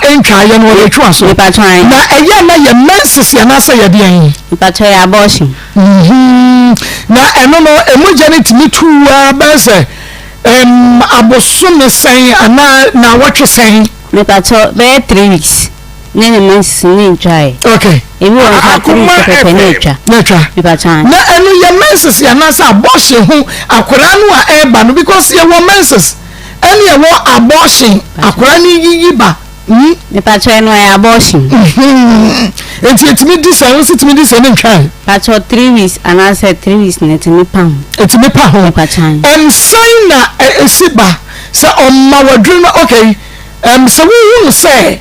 ɛntwaeɛ no wɔde twe aso. Mepatɔ. Na ɛyɛ na yɛ menses anaasɛ yɛde yɛn? Mepatɔ, yɛ abortion. Na ɛno no, emogya no tumi tu a bɛyɛ sɛ abosome sɛn anaa naawɔtwe sɛn? Mepatɔ, bɛyɛ 3 weeks ne menses ne ntwaeɛ. Ebi wɔ nso a, 3 weeks pɛpɛpɛ ne atwa. Na atwa. Mepatɔ. Na ɛno yɛ menses anaasɛ abortion ho akwaraa no a ɛreba no? Because yɛwɔ menses ɛne yɛwɔ abortion, akwaraa no yiyi ba. Mepatɔ, ɛno ɛyɛ abortion. Nti etumi di sɛn, wosi tumi di sɛn ne ntwae? Patɔ, 3 weeks anaasɛ 3 weeks na ɛtumi pa ho. Etumi pa ho. Mepatɔ. Sɛn na esi ba sɛ ɔma waduru no? Okay, sɛ wohu no sɛ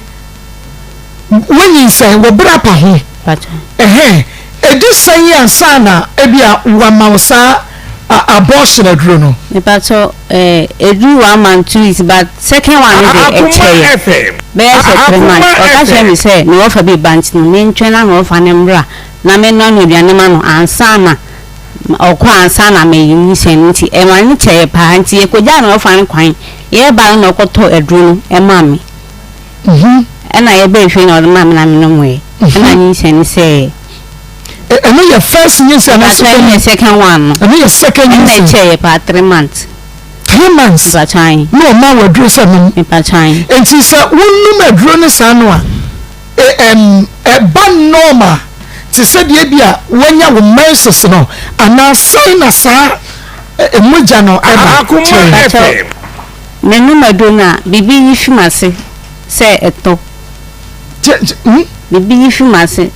wonyinsɛn wɔ bere apa ho, Patɔ. ɛhɛn, edi sɛn yi ansa na ebi a wama wo saa abortion aduro no? Mepatɔ, ɛduru one month, 2 weeks, but second one no de, ɛkyɛeɛ bɛyɛ sɛ 3 months. Ɔka kyerɛ me sɛ ne wɔfa bi ba, nti no mentwɛn na ne wɔfa no mmra na menoa no aduane ma no ansa na ɔkɔ, ansa na meyi nyinsɛn no. Nti ɛma no kyɛeɛ paa. Nti yɛkɔgyaa ne wɔfa no kwan, yɛreba no na ɔkɔtɔ aduro no ɛmaa me, ɛna yɛbɛɛ fie na ɔde maa me na menomeɛ, ɛna nyinsɛn no sɛeɛ. Ɛno yɛ first nyinsɛn na Mepatɔ, ɛno yɛ second one no. Ɛno yɛ second ɛna nyinsɛn. Ɛkyɛeɛ paa, 3 months. 3 months. Mepatɔ. Na ɔma wo aduro sɛ nom? Mepatɔ. Nti sɛ wonum aduro no saa no a, ɛba normal te sɛ deɛ bi a wanya wo menses no, anaa sɛn na saa mogya no ɛba? Kyerɛ. Mepatɔ, menom aduro no a, biribi yi fi m'ase sɛ ɛtɔ. Biribi yi fi m'ase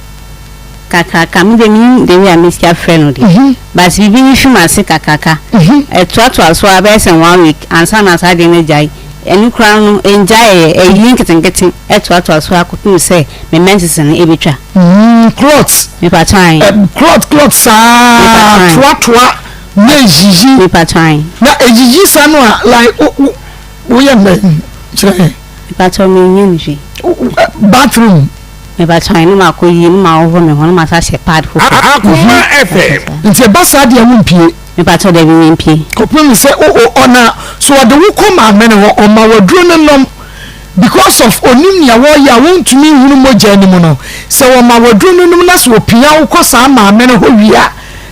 kakraka. Me de, menim the way a mesi afrɛ no de, but biribi yi fi m'ase kakraka, ɛtoatoa so a bɛyɛ sɛ one week ansa na saa adeɛ no agyae. Ɛno koraa no, ɛngyaeɛ, ɛyi nketenkete ɛtoatoa so akɔpem sɛ me menses no ɛbɛtwa. Clot. Mepatɔ. Clot clot saa toatoa na eyiyi. Mepatɔ. Na eyiyi saa no a, like woyɛ mbɛ kyerɛ yɛn? Mepatɔ, menyɛ no hwee. Bathroom? Mepatɔ, ne ma kɔ yi ne ma ahohoro me ho ne ma sa hyɛ pad foforɔ. Akoma FM. Nti ɛba saa deɛ, wo mpie? Mepatɔ, dɛbi, mempie. Kɔpem sɛ ɔna so ɔde wo kɔ maame no hɔ, ɔma waduro no nom, because of onim nea wɔyɛ a wontumi nhunu mogya anim no, sɛ wɔma waduro no nom na sɛ opia wo kɔ saa maame no hɔ wie a,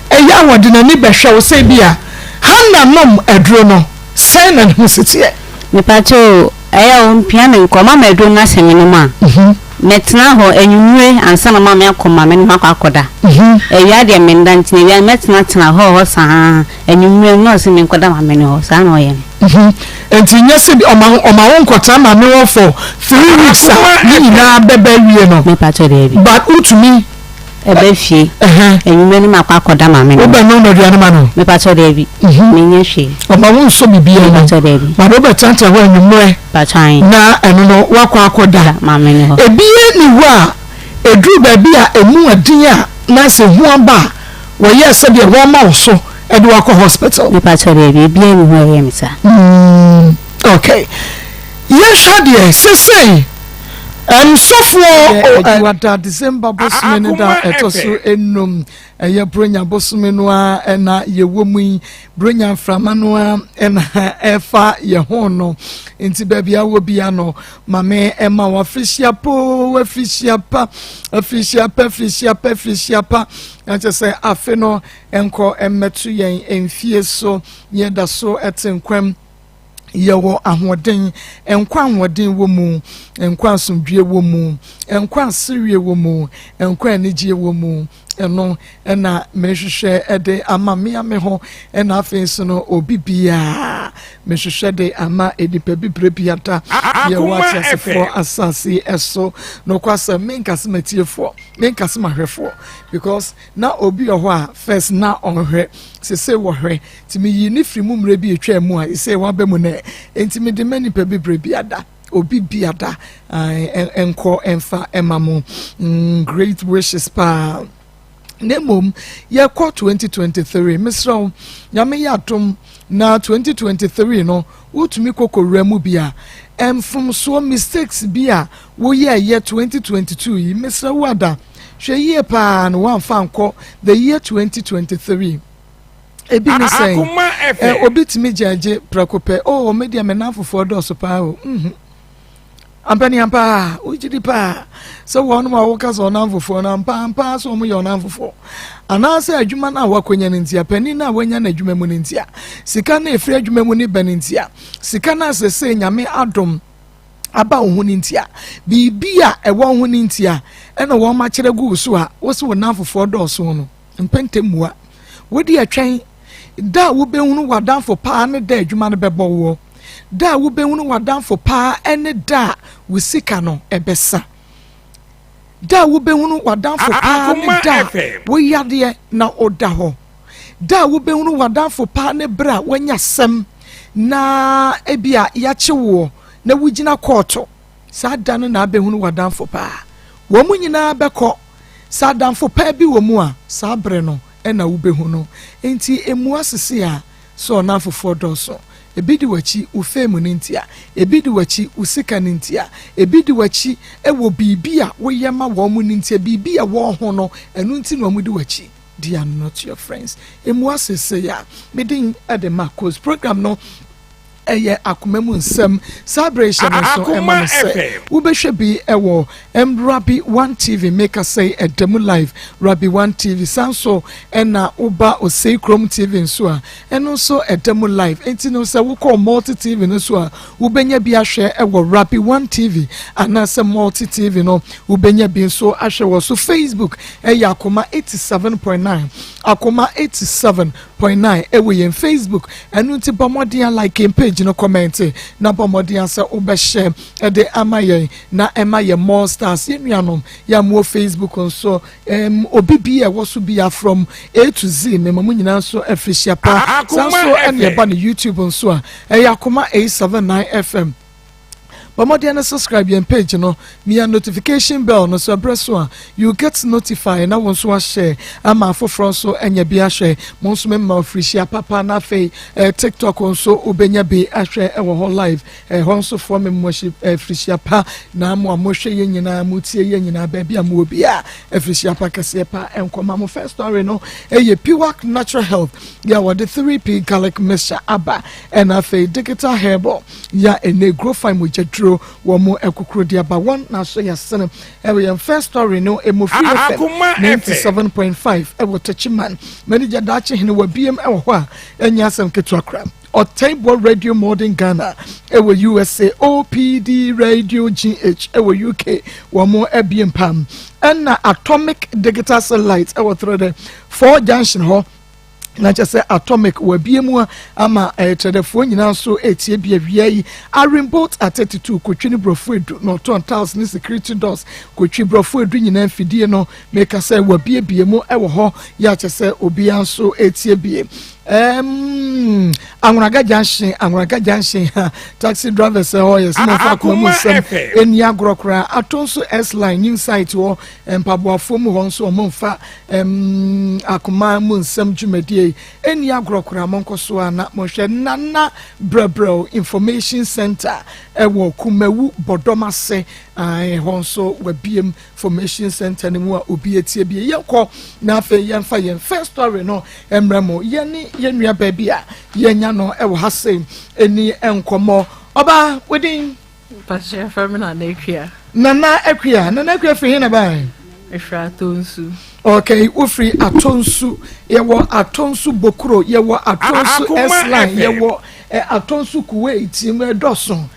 ɛyɛ a wɔde n'ani bɛhwɛ wo sɛ bi a Hana nom aduro no, sɛn na ne ho si teɛ? Mepatɔ, ɛyɛ o mpia me nkɔ ɔma me aduro no asɛ me nom a, mɛtena hɔ anwummerɛ ansa na ɔma me akɔ maame no hɔ akɔ akɔda. Awia deɛ menda, nti na awia no mɛtenatena hɔ hɔ saa. Anwummerɛ no na ɔsɛ menkɔda maame no hɔ. Saa na ɔyɛ no. Nti nyɛ sɛ ɔma wo nkɔtena maame hɔ for 3 weeks a ne nyinaa bɛbɛ awie no? Mepatɔ, daabi. But wotumi ɛbɛ fie anwummerɛ no makɔ akɔda maame no. Wobɛnom no aduane ma no? Mepatɔ, daabi, menyɛ hwee. Ɔma wo nsɔ biribiara mu? Mepatɔ, daabi. But wobɛtenatena hɔ anwummerɛ Patɔ. na ɛno no woakɔ akɔda maame no hɔ. Ebie ni hɔ a ɛduru baabi a ɛmu ɛden a na sɛ hu aba a, wɔyɛɛ sɛdeɛ wɔma wo so ɛde wakɔ hospital? Mepatɔ, daabi, ebia ni hɔ a ɛyɛ me saa. Okay, yɛhwɛ deɛ sesei nsɔfoɔ. Ɛdwoada, December bosome no da ɛtɔ so 5, ɛyɛ Bronya bosome no a ɛna yɛwɔ mu yi, Bronya mframa no a ɛna ɛfa yɛ ho no. Nti baabi a wɔ bia no, maame ɛma wɔ afirihyia poo, afirihyia pa, afirihyia pa, afirihyia pa, afirihyia pa. Na kyerɛ sɛ afe no nkɔ mmɛto yɛn mfie so, yɛda so ɛte nkwam, yɛwɔ ahoɔden, nkwa ahoɔden wɔ mu, nkwa asomdwie wɔ mu, nkwa asereɛ wɔ mu, nkwa anigyeɛ wɔ mu. Ɛno ɛna mehwehwɛ ɛde ama mmea me ho, ɛna afei nso no obi biara mehwehwɛ de ama nipa bibire biada yɛwɔ ateasefoɔ asase ɛso. Nokwasɛm, menkase matiefoɔ, menkase mahwɛfoɔ, because na obi wɔ hɔ a first na ɔnhwɛ, sese wɔhwɛ, nti meyi ne firi mu mmerɛ bi etwa mu a sese waba mu nɛ. Nti mede ma nipa bibire biada, obi biada nkɔ mfa ɛma mo great wishes paa. Na mmom yɛkɔ 2023. Mesrɛ wo, Nyame yɛ adom na 2023 no wotumi kɔkɔwura mu bi a, mfomsoɔ, mistakes bi a woyɛɛyɛ 2022 yi, mesrɛ wo ada, hwɛ yie paa no woamfa nkɔ the year 2023. Ebi ne sɛn? Obi tumi gyagye prɛko pɛ, "Oh, me deɛ, me nan fofoɔ dɔɔso paa o." Ampa ne ampa a, wogye di paa sɛ wɔnom a woka sɛ ɔnamfofoɔ no ampa ampa sɛ wɔn yɛ ɔnamfofoɔ anaasɛ adwuma no a wakɔnya no ntia, panin no a wanya no adwuma mu no ntia, sika no a ɛfiri adwuma mu no ba no ntia, sika no a sɛsɛ Nyame adom aba wo ho no ntia, biribi a ɛwɔ wo ho no ntia ɛna wɔn akyerɛ gu wo so a wo sɛ wo namfofoɔ dɔɔso no mpɛntɛ mmua. Wodi ɛtwɛn da a wobɛhunu w'adamfo paa ne da adwuma no bɛbɔ woɔ. Da a wobɛhunu w'adamfo paa ne da a wo sika no ɛbɛsa. Da a wobɛhunu w'adamfo paa ne da a wo yadeɛ na woda hɔ. Da a wobɛhunu w'adamfo paa ne berɛ a woanya sɛm na ebi a yɛakye woɔ na wogyina kɔɔto. Saa da no na abɛhunu w'adamfo paa. Wɔn nyinaa bɛkɔ. Sɛ adamfo paa bi wɔ mu a, saa berɛ no na wobɛhu no. Enti mmua sese a sɛ ɔnamfofoɔ dɔɔso. Ebi di w'akyi wo fame no ntia, ebi di w'akyi wo sika no ntia, ebi di w'akyi wɔ biribi a woyɛ ma wɔn no ntia, biribi a ɛwɔ ho no, ɛno nti na wɔdi w'akyi. They are not your friends. Mmua sese a me din de Marcos. Program no ɛyɛ akoma mu nsɛm. Saa bere hyɛ no nso ɛma no sɛ wobɛhwɛ bi ɛwɔ ɛm Rabi One TV meka sɛ ɛda mu live Rabi One TV saa nso ɛna woba Osei Krom TV nso a ɛno nso ɛda mu live. Enti no sɛ wokɔ Multi TV no so a wobɛnya bi ahwɛ ɛwɔ Rabi One TV anaasɛ Multi TV no wobɛnya bi nso ahwɛ wɔ so. Facebook ɛyɛ Akoma 87.9, Akoma 87.9 ɛwɔ yɛn Facebook. Ɛno nti bɔ mmɔden a like yɛn page no, comment na bɔ mmɔden a sɛ wobɛhyɛ ɛde ama yɛn na ɛma yɛn more stars. Yɛn nuanom yɛn amuo Facebook nso obi bi a ɛwɔ so bi a from A to Z mɛma mu nyinaa nso afirihyia pa. Saa nso ɛna ɛba ne YouTube nso a ɛyɛ Akoma 879 FM. Bɔ mmɔden no subscribe yɛn page no, mia notification bell no so. Ɛberɛ so a you get notify na wɔn nso ahyɛ ama afoforɔ nso anya bi ahwɛ. Mo nso mɛma ofirihyia papa. Na afei TikTok nso wobɛnya bi ahwɛ ɛwɔ hɔ live. Ɛhɔ nso foɔ mɛma afirihyia pa na mo a mohwɛ yɛn nyinaa, mo tie yɛn nyinaa, baabi a mo wɔ bi a afirihyia pa kɛseɛ pa nkɔma mo. First story no ɛyɛ Piwak Natural Health yɛ a wɔde 3P garlic mixture aba, ɛna afei Digital Herbal yɛ ɛnɛ Grofine mogyaduro wɔn mo ɛkokoro de aba. Wɔn na so yɛ sene ɛwɔ yɛn first story no emu. Free FM 97.5 ɛwɔ Techiman, manager daakye hene wɔ biem ɛwɔ hɔ a ɛnyɛ asɛm ketewa kora. Ɔtɛnbɔ Radio Modern Ghana ɛwɔ USA, OPD Radio GH ɛwɔ UK, wɔn mo ɛbie mpam, ɛna Atomic Digital Satellite ɛwɔ Trede Four Junction hɔ na kyerɛ sɛ Atomic wabie mu ama ɛkyerɛdɛfoɔ nyinaa nso etie bi awia yi. Arimbot at 32 Kotwi ne Borɔfo Edu na ɔtɔn tiles ne security doors. Kotwi Borɔfo Edu nyinaa mfidie no meka sɛ wabiebie mu ɛwɔ hɔ yɛ akyɛ sɛ obiara nso etie bie. Anwonaga Junction, Anwonaga Junction ha taxi drivers ɛhɔ yɛ sɛ mɔfa akoma mu nsɛm ɛni agorɔ koraa. Ato nso S Line new site hɔ, mpaboafoɔ mu hɔ nso ɔmo nfa akoma mu nsɛm dwumadie ɛni agorɔ koraa. Monkɔ so a na mohwɛ Nana Brɛbrɛw Information Center ɛwɔ Kumawu Bɔdɔm ase, ɛhɔ nso wabiem information center no mu a obi etie bi. Yɛnkɔ na afei yɛmfa yɛn first story no mmerɛ mu. Yɛne yɛn nua baabi a yɛnya no ɛwɔ ha sei ɛni nkɔmmɔ. Ɔbaa, wodin? Mpakyɛ, yɛfrɛ me Nana Akua. Nana Akua, Nana Akua firi he na baa? Mefiri Atonsu. Okay, wofiri Atonsu. Yɛwɔ Atonsu Bokuro, yɛwɔ Atonsu S-Line, yɛwɔ Atonsu Kuwait, ɛdɔso.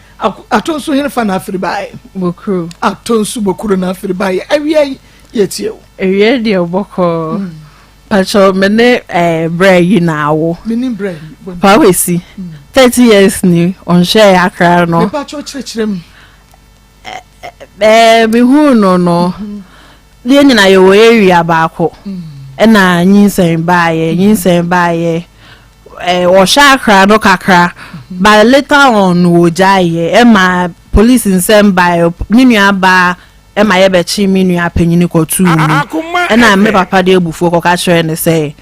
Atonsu hene fa na afiri baa? Bokuro. Atonsu Bokuro na afiri baa. Awia yi yɛtie o. Awia deɛ bɔkɔɔ. Mpakyɛ, me ne brɛ yi na awo. Me ne brɛ yi. Pawesi 30 years ni ɔnhwɛ akra no. Mepakyɛ, kyerɛkyerɛ mu. Mehuu no, deɛ nyina yɛwɔ area baako ɛna nyinsɛn baayɛ ɔhyɛ akra no kakra, but later on wɔgyaeɛ ɛma police nsɛm baeɛ. Ne nua baa ɛma yɛbɛkye me nua panyin kɔtuu mu, ɛna me papa de abufuo kɔka kyerɛ ne sɛ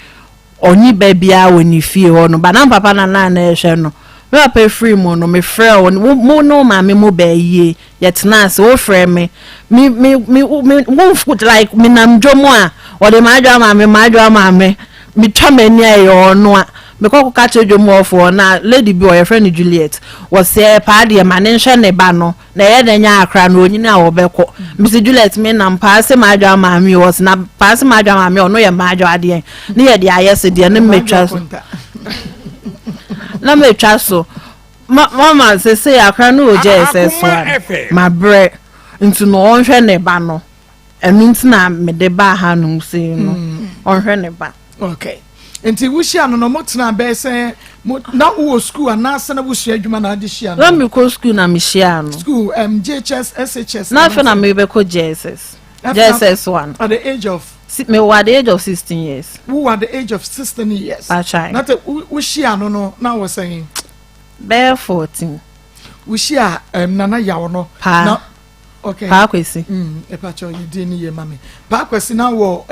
ɔnye ba biara wɔ ne fie hɔ no ba na papa na na ɛhwɛ no. Me papa firi mu no, mefrɛ wo mo ne wo maame mo bɛɛ yie, yɛtena ase, wofrɛ me me me me me wo like menam dwom a ɔde maadwa maame maadwa maame metwa m'ani a ɛyɛ ɔno a. Mekɔ kɔka kyerɛ dwom hɔfoɔ na lady bi wɔ yɛfrɛ no Juliet. Wɔse paa deɛ ma ne nhwɛ ne ba no na ɛyɛ dɛn nyɛ akora no onyini a ɔbɛkɔ. Mese Juliet me nam paa se m'adwoa maame o. Ɔse na paa se m'adwoa maame ɔno yɛ m'adwoa deɛn ne yɛde ayɛ se deɛ ne matwa so. Na matwa so. Ma mama sesei akora no wɔ JSS 1. Mabrɛ nti no ɔnhwɛ ne ba no. Ɛno nti na mede baa hanom sei no, ɔnhwɛ ne ba. Okay. Nti wohyia no no mo tena bɛyɛ sɛ mo na wowɔ school anaasɛ na wosua adwuma na ade hyia no? Na mekɔ school na mehyia no. School um, JHS, SHS? Na afei na mebɛkɔ JSS. JSS 1. At the age of? Si, mewɔ at the age of 16 years. Wowɔ at the age of 16 years? Atwae. Na te wohyia no no na wɔ sɛn? Bɛyɛ 14. Wohyia um, Nana Yaw no? Paa. Na, Okay. Paa Kwesi. Mm, epacho you din ye mami. Paa Kwesi na wo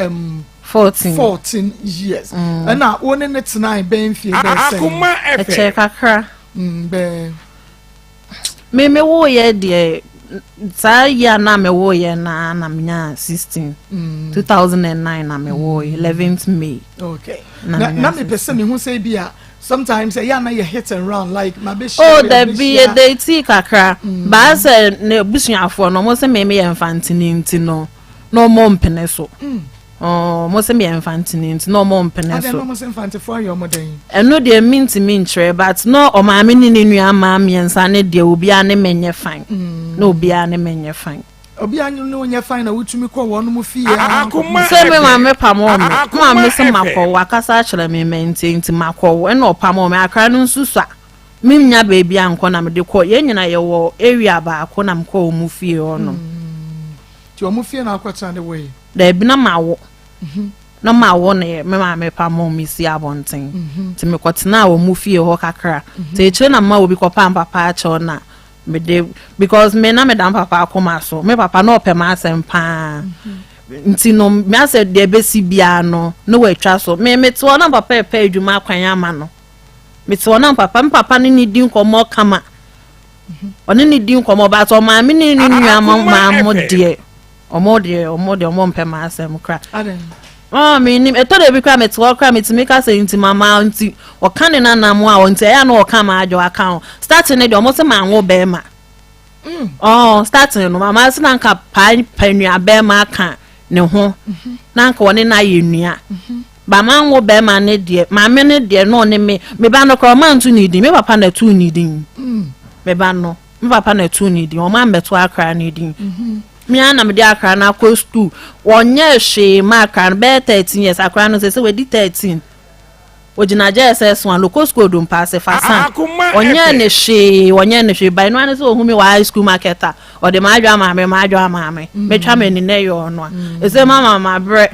14. 14 years. Mm. Ɛna wo ne ne tena bɛn fie bɛn sɛn. Akoma FM. Ɛkyɛ kakra. Mm, bɛn. Me me wo yɛ deɛ saa year na me wo yɛ na na me nya 16. Mm. 2009 na me wo 11th May. Okay. Na na me pɛ sɛ me hu sɛ bi a Sometimes ɛyɛ a na yɛ hit and run like ma bɛ hyia. Oh dabi yɛ date kakra. Mm. Baa sɛ ne busuafoɔ no ɔmo sɛ me me yɛ mfantini nti no na ɔmo mpene so. Mm. Ɔmo sɛ me yɛ mfantini nti na ɔmo mpene so. Adɛn na ɔmo sɛ mfantefoɔ ayɛ ɔmo dɛn? Ɛno deɛ mi ntumi nkyerɛ but na ɔmaame ne ne nua maa mmiɛnsa ne deɛ obiara ne me nyɛ fine. Mm. Na obiara ne me nyɛ fine. Obi a ne wo nyɛ fine na wotumi kɔ wɔn mo fie ara Akoma Sɛ me FM. maame pamoo me, me Akoma maame se FM. makɔwo, wakasa akyerɛ me mantie nti makɔwo, ɛna ɔpamoo me, akra no nso sua, mennya baabi a nkɔ na mede kɔ, yɛn nyina yɛwɔ area baako na mekɔɔ wɔn fie hɔ nom. Nti wɔn fie na akɔtena de woe? Daabi na mawo, na mawo na me maame pamoo me sii abɔnten, nti mekɔtenaa wɔn fie hɔ kakra, nti akyire na mema obi kɔpaa me papa akyɛw na Mede because me na meda me papa akoma so. Me papa na ɔpɛ m'asɛm paa. Nti no me asɛ deɛ ɛbɛsi biara no na watwa so. Me mete hɔ na papa ɛpɛ adwuma akwan ama no. Mete hɔ na papa me papa ne ne di nkɔmmɔ kama. Ɔne ne di nkɔmmɔ but ɔmaame ne ne nua maa mo deɛ. Ɔmo deɛ ɔmo deɛ ɔmo mpɛ m'asɛm kora. Ɔɔ menim ɛtɔ da bi kora mete hɔ kora metumi ka sɛ nti mama nti ɔka ne nana mo a nti ɛyɛ na ɔka ma adwo aka ho starting ne deɛ ɔmo sɛ manwo bɛrima mm. ɔɔ starting no mama sɛ na nka paa pa nua bɛrima aka ne ho mhm. na nka ɔne no ayɛ nua mhm. ba manwo bɛrima ne deɛ maame ne deɛ na ɔne me me ba no kora ɔma nto ne din me papa na ɛto ne din mm. me ba no Me papa na ɛtoo ne din, wɔn ammɛto akra no din. Me ara na mede akra no akɔ sukuu. Wɔnyɛɛ hwee ma akra no bɛyɛ 13 years. Akra no sɛ sɛ wadi 13. Ogyina JSS 1, ɔkɔ sukuu Odumpaase, Fasan. Wɔnyɛɛ ne hwee, wɔnyɛɛ ne hwee. By no ara ne sɛ ɔhu me wɔ high school market a, ɔde m'adwo ama me, m'adwo ama me. Metwa m'ani na ɛyɛ ɔno a. Ɛsɛ mama mabrɛ.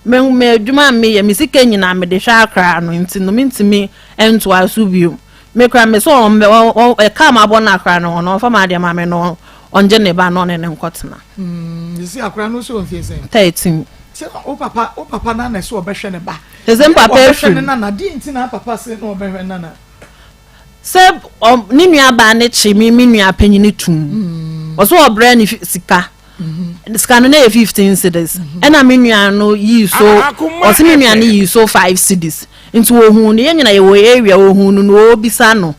Me me adwuma a meyɛ, me sika nyinaa mede hwɛ akra no nti no mentumi ntoa so bio. Me koraa me sɛ ɔmmɛ ɔ ɛka a mabɔ no akra no ho no ɔmfa m'adeɛ ma me no ɔngye ne ba na ɔne no nkɔtena. Mm, sisi akora no nso mfie sɛn? 13. Sɛ wo papa wo papa na na ɛsɛ ɔbɛhwɛ ne ba. Sɛ sɛ papa efiri. Ɔbɛhwɛ ne nana di nti na papa se na ɔbɛhwɛ nana. Sɛ ɔ ne nua baa ne kye me me nua panyin tum. Mm. Ɔsɛ ɔbrɛ ne sika. Sika no na yɛ 15 cedis. Ɛna me nua no yii so ɔse me nua no yii so 5 cedis. Nti ohuu no yɛn nyina yɛwɔ area ohuu no na ɔrebisa no.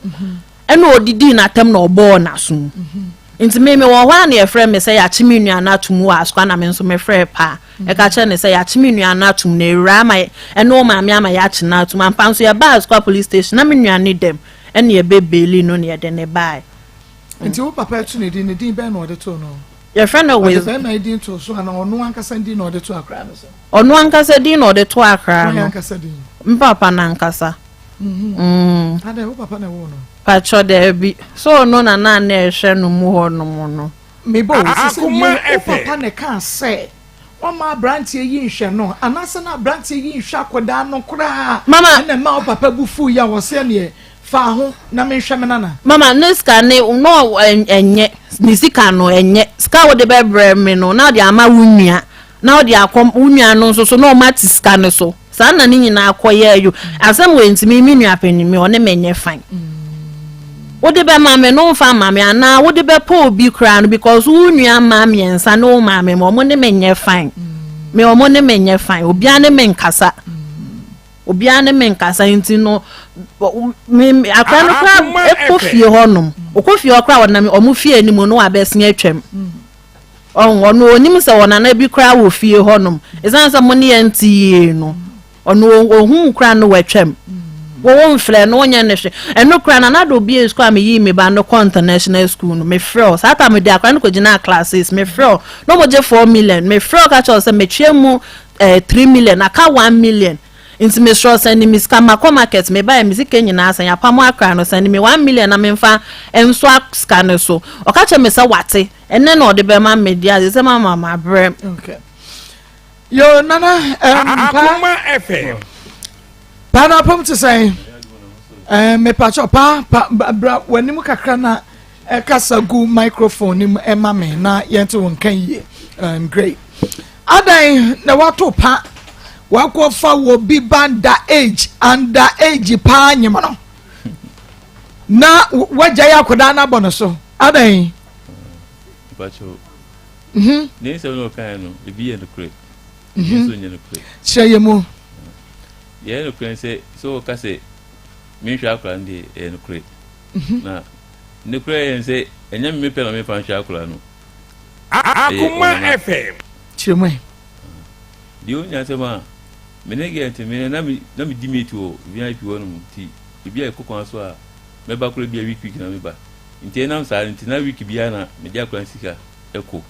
Ɛna ɔdidii n'atɛm na ɔbɔɔ n'asom. Nti me mewɔ hɔ a na yɛfrɛ me sɛ yɛakye me nua no atom wɔ Asukwa na me nso mefrɛɛ paa. Ɛka kyerɛ no sɛ yɛakye me nua no atom na awuraa ama ɛne wo maame ama yɛakye no atom. Ampa nso yɛbaa Asukwa police station na me nua no dam ɛna yɛbɛ baili no na yɛde no baeɛ. Nti wo papa to ne din, ne din bɛn na ɔde too no? Yɛfrɛ no Ɔde bɛrima yi din too so anaa ɔno ankasa din na ɔde too akwadaa no so? Ɔno ankasa din na ɔde too akwadaa no. Wɔn ankasa din? Me papa no ankasa. Mhm. Mm. Adɛn, wo papa na ɛwoo no? Pakyɛ daabi. So ɔno na na na ɛhwɛ no mu hɔ nom no. Mebɔ o, sɛ sɛ wie wo papa na ɛkaa sɛ Wɔmma aberanteɛ yi nhwɛ no anaasɛ na aberanteɛ yi nhwɛ akwadaa no koraa Mama. ɛna ɛma wo papa bu fuu yi a wɔse ɛneɛ fa ho na menhwɛ me nana. Mama ne sika ne no ɛnyɛ ne sika no ɛnyɛ sika a wode bɛbrɛ me no na wode ama wo nua na wode akɔ wo nua no nso so na wɔn ate sika no so. Saa na ne nyinaa kɔyɛɛ yo. Asɛm wei nti me me nua panin me ɔne me nyɛ fine. Wode bɛma me no mfa mma me anaa wode bɛpɛ obi koraa no because wo nua mmaa mmiɛnsa ne wo maame ma ɔmo ne me nyɛ fine. Me ɔmo ne me nyɛ fine. Obiara ne me nkasa. Obiara ne me nkasa nti no me akora no koraa ɛkɔ fie hɔ nom. Ɔkɔ fie hɔ koraa ɔnam ɔmo fie anim no wabɛsen atwam. Ɔho ɔno onim sɛ ɔnana bi koraa wɔ fie hɔ nom. Ɛsiane sɛ mo ne yɛn nte yie no. Ɔno ohuu koraa no watwam. Wo wo mfrɛ no wonyɛ no hwee. Ɛno koraa Nana Addo buee sukuu a meyii me ba no kɔɔ international school no, mefrɛ wo. Saa time mede akwadaa no kɔgyinaa class six, mefrɛ wo. Na wɔgye 4 million. Mefrɛ wo ka kyerɛ wo sɛ matua mu eh, 3 million, aka 1 million. Nti mesrɛ wo sɛnde me sika. Makɔ market, mebaeɛ me sika nyinaa asa, yɛapamo akra no, sɛnde me 1 million na memfa nsoa sika no so. Ɔka kyerɛ me sɛ wate, ɛnnɛ na ɔde bɛma me deɛ a, seesei mama mabrɛ. Okay. Yo nana um, pa Akoma FM. pa na apam te sɛn eh, mepakyɛ pa pa bra w'anim kakra na ɛkasa gu microphone no mu ɛma me na yɛnte wo nka yie. Great adan na wato pa wakɔfa wɔ bi ba under age, under age paa nyim no na wagya yɛ akwadaa no abɔ no so adan. Mpacho. Ne nsɛm na ɔkaeɛ no, ebi yɛ nokorɛ, ebi nso nyɛ nokorɛ. Kyerɛ yɛ mu. Deɛ ɛyɛ nokorɛ ne sɛ, sɛ wɔka sɛ menhwɛ akwadaa no deɛ, ɛyɛ nokorɛ. Na nokorɛ yɛ ne sɛ, ɛnyɛ me mepɛ na memfa nhwɛ akwadaa no. Ɛyɛ Akoma ɔnana. FM. Kyerɛ mu ɛ. Deɛ ɔnya asɛm a, me ne girl nti, me na me na medi mate wɔ VIP hɔ nom nti, ebi a ɛkɔ kwan so a, mɛba koraa bi a week week na meba. Nti ɛnam saa no nti, na week biara na mede akwadaa no sika kɔ.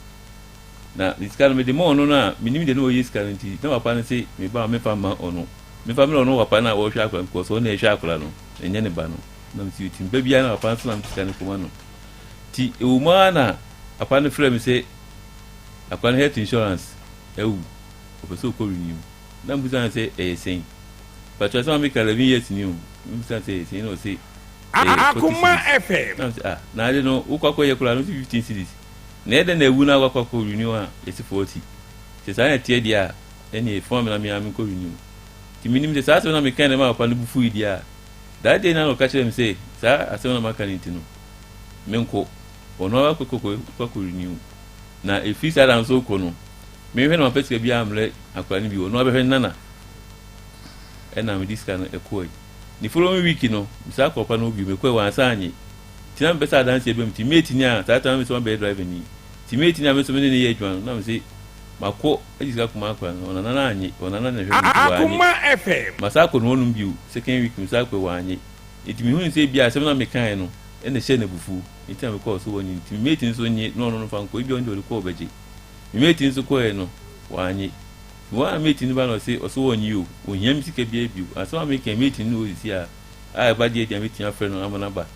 Na ne sika no mede ma ɔno no a, mennim deɛ na ɔyɛ sika no nti, na papa no se me ba a memfa mma ɔno. Memfa mmerɛ ɔno papa no a ɔrehwɛ akwadaa no because ɔno na ɛhwɛ akwadaa no, ɛnyɛ ne ba no. Na mese ɔti meba biara na papa no se na mede sika no kɔma no. Nti ɛwɔ mu ara na papa no frɛ me sɛ akwadaa no health insurance awu, ɔpɛ sɛ ɔkɔ renew. Na mebisa no sɛ ɛyɛ sɛn? Pakyɛ asɛm a meka 11 years ni o. Mebisa no sɛ ɛyɛ sɛn na ɔse ɛyɛ 40 Akoma cedis. FM. Na mese ah, na ade no wokɔ akɔyɛ koraa no wosi 15 cedis. Na ɛyɛ dɛn na awu na wakɔ akɔ renew a yɛse 40? Sɛ saa na ɛteɛ deɛ a, ɛneɛ fa ma me na me ara menkɔ renew. Nti menim sɛ saa asɛm no a mekae no ɛmaa papa no bo fuui deɛ a, that day no ara na ɔka kyerɛɛ me sɛ saa asɛm no a maka no nti no, menkɔ. Ɔno ara kɔ kɔ kɔ renew. Na ɛfiri saa da no nso rekɔ no, menhwɛ na mamfa sika biara ammrɛ akwadaa no bio. Ɔno ara bɛhwɛ ne nana. Ɛna mede sika no ɛkɔe. The following week no, mesan kɔɔ papa no hɔ bio. Mekɔe, wansan annye. Nti na mepɛ sɛ adanseɛ ba mu nti mate ni a saa time no me nso mabɛyɛ driver ni nti mate ni a me nso me ne no yɛ adwuma no na me se makɔ agye sika kɔma akora no ɔnana no annye, ɔnana na ɛhwɛ me nti wannye. Akoma FM. Masan akɔ ne hɔnom bio second week mesan kɔe wannye nti mehunu sɛ ebia asɛm no a mekaeɛ no na ɛhyɛɛ no abufuo nti na mekɔɔ so wannye nti me mate nso nnye na ɔno no mfa nkɔ ebia ɔno deɛ ɔde kɔ ɔbɛgye. Me mate nso kɔeɛ no wannye. Mewɔ a mate no ba na ɔse ɔse ɔnnye o, ɔnhia me sika biara bio. Asɛm a meka yi mate no ne hɔ seesei a a ɛba deɛ deɛ mɛtumi afrɛ no ama no aba.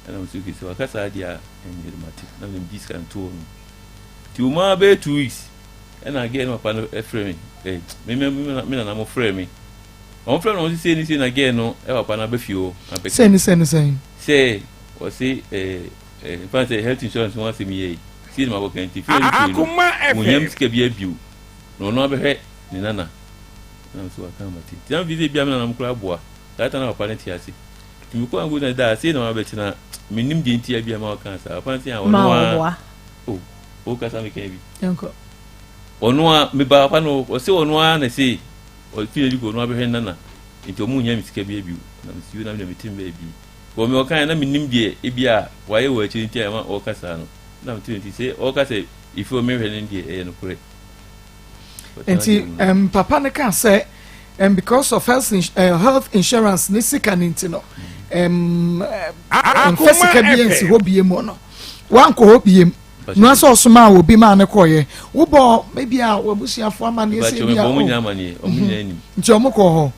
Ɛna me sɛ okay sɛ waka saa deɛ a ɛnneɛ de mate. Na mede megye sika no too hɔ nom. Nti wɔn ara bɛyɛ 2 weeks ɛna girl no papa no ɛfrɛ me, me me me nana mo frɛ me. Wɔn frɛ me na wɔn sɛ sei ne sei na girl no papa no aba fie hɔ abɛka. Sei ne sei ne sɛn? Sɛ wɔse nfa sɛ health insurance ho asɛm yɛ yi sei na makɔka nti fie no fie no wɔn nyam sika bi abio na ɔno abɛhwɛ ne nana. Na me sɛ waka mate. Nti na me fi sɛ ebia me nana mo koraa aboa. Saa ta na papa no te ase. Nti mekɔɔ angu na daa sei na mabɛtena, mennim deɛ nti a bi a ma ɔkaa saa. Papa no se ah ɔno Ma a ɔboa. Oh, wokasa meka bi. Yɛnkɔ. Ɔno a meba papa no ɔse ɔno ara na se ɔfi n'adi kɔ ɔno abɛhwɛ ne nana nti ɔmo nhia me sika bi bio. Na mesi na me deɛ mete me baabi. Wɔ me ɔkaeɛ na mennim deɛ ebi a wayɛ wɔ akyire nti a ɛma ɔka saa no. Na mete nti sɛ ɔka sɛ efi hɔ menhwɛ no deɛ ɛyɛ nokorɛ. Nti papa no kaa sɛ because of health, health insurance ne sika no nti no mfa sika bi nsi hɔ bie mu no wankɔ hɔ biem na sɛ ɔsoma a obi maa no kɔɔyɛ wobɔ ebi a wabusuafoɔ amaneɛ sɛ ebi a o nti ɔmo kɔ hɔ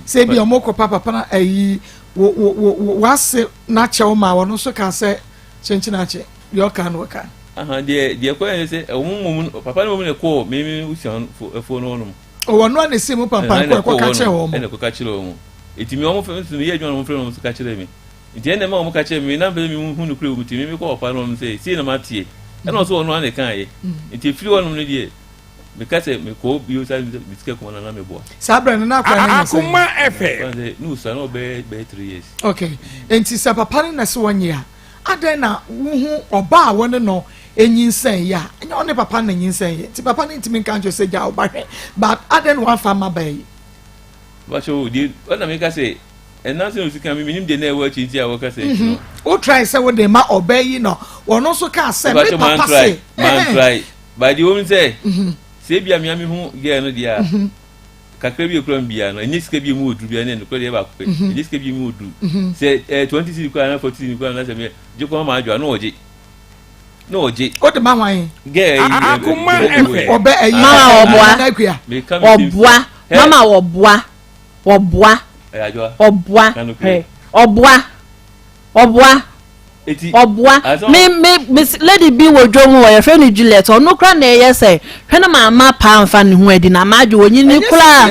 sɛ ebi a ɔmo kɔ pa papa na ayi wo wo wo wase n'akyɛw ma wɔn nso ka sɛ kyenkyen akye deɛ ɔka no ɔka. Aha deɛ deɛ kɔɛ ne sɛ ɔmo mmom papa no mmom na ɛkɔɔ me me busuafoɔ no hɔnom. Ɔwɔ no a na esi mu pampan kɔ ɛkɔ ka kyerɛ wɔn. Ɛna ɛkɔ ka kyerɛ wɔn. Eti mi wɔn fɛ nso mi yɛ adwuma na wɔn frɛ mi wɔn nso ka kyerɛ mi. Nti ɛna ɛma wɔn ka kyerɛ mi na mpɛ sɛ mi hu no kura wɔn ti mi mi kɔ papa no wɔn sɛ sie na ma teɛ. Ɛna ɔsɛ ɔno a na ɛka yɛ. Nti efiri hɔnom no deɛ meka sɛ mekɔ bio sa mi sika kɔma na na meboa. Saa berɛ no na akora no nyɛ sɛn? Akoma FM. Ne osua na ɔbɛyɛ bɛyɛ 3 years. Okay. Nti sɛ papa no na ɛsɛ wɔnyɛ a, adɛn na wohu ɔbaa a wɔne no nyinsɛn yɛ a, ɛnyɛ ɔne papa no na nyinsɛn yɛ. Nti papa no ntumi nka nkyerɛ sɛ gya wo ba hwɛ. But adɛn na wamfa amma baa yi? Mpakyɛ o deɛ ɔna meka sɛ ɛnam sɛ osi kan mi menim deɛ na ɛwɔ akyi nti a wɔka sɛ nti no. Wo try sɛ wode ma ɔbaa yi na ɔno nso kaa sɛ me papa se. Man try but deɛ wɔm sɛ sɛ ebia mea mehu girl no deɛ a kakra bi ekura mu biara no ɛnyɛ sika bi emu wɔ duru biara ne nokorɛ deɛ baako pɛ ɛnyɛ sika bi emu wɔ duru sɛ ɛɛ 20 cedi koraa na 40 cedi koraa na sɛ me gye kɔn ma adwa na ɔgye na ɔgye. O de ma hwan? Girl yi Akoma FM. Ɔbɛ ɛyi Mama ɔboa. Ɔboa. Mama ɔboa. Ɔboa. Ɔboa. Ɔboa. Ɔboa. Ɔboa. Me me me lady bi wɔ dwom hɔ yɛfrɛ no Juliet ɔno kora na ɛyɛ sɛ hwɛ na maama paa nfa ne ho adi na maadwe onyini koraa.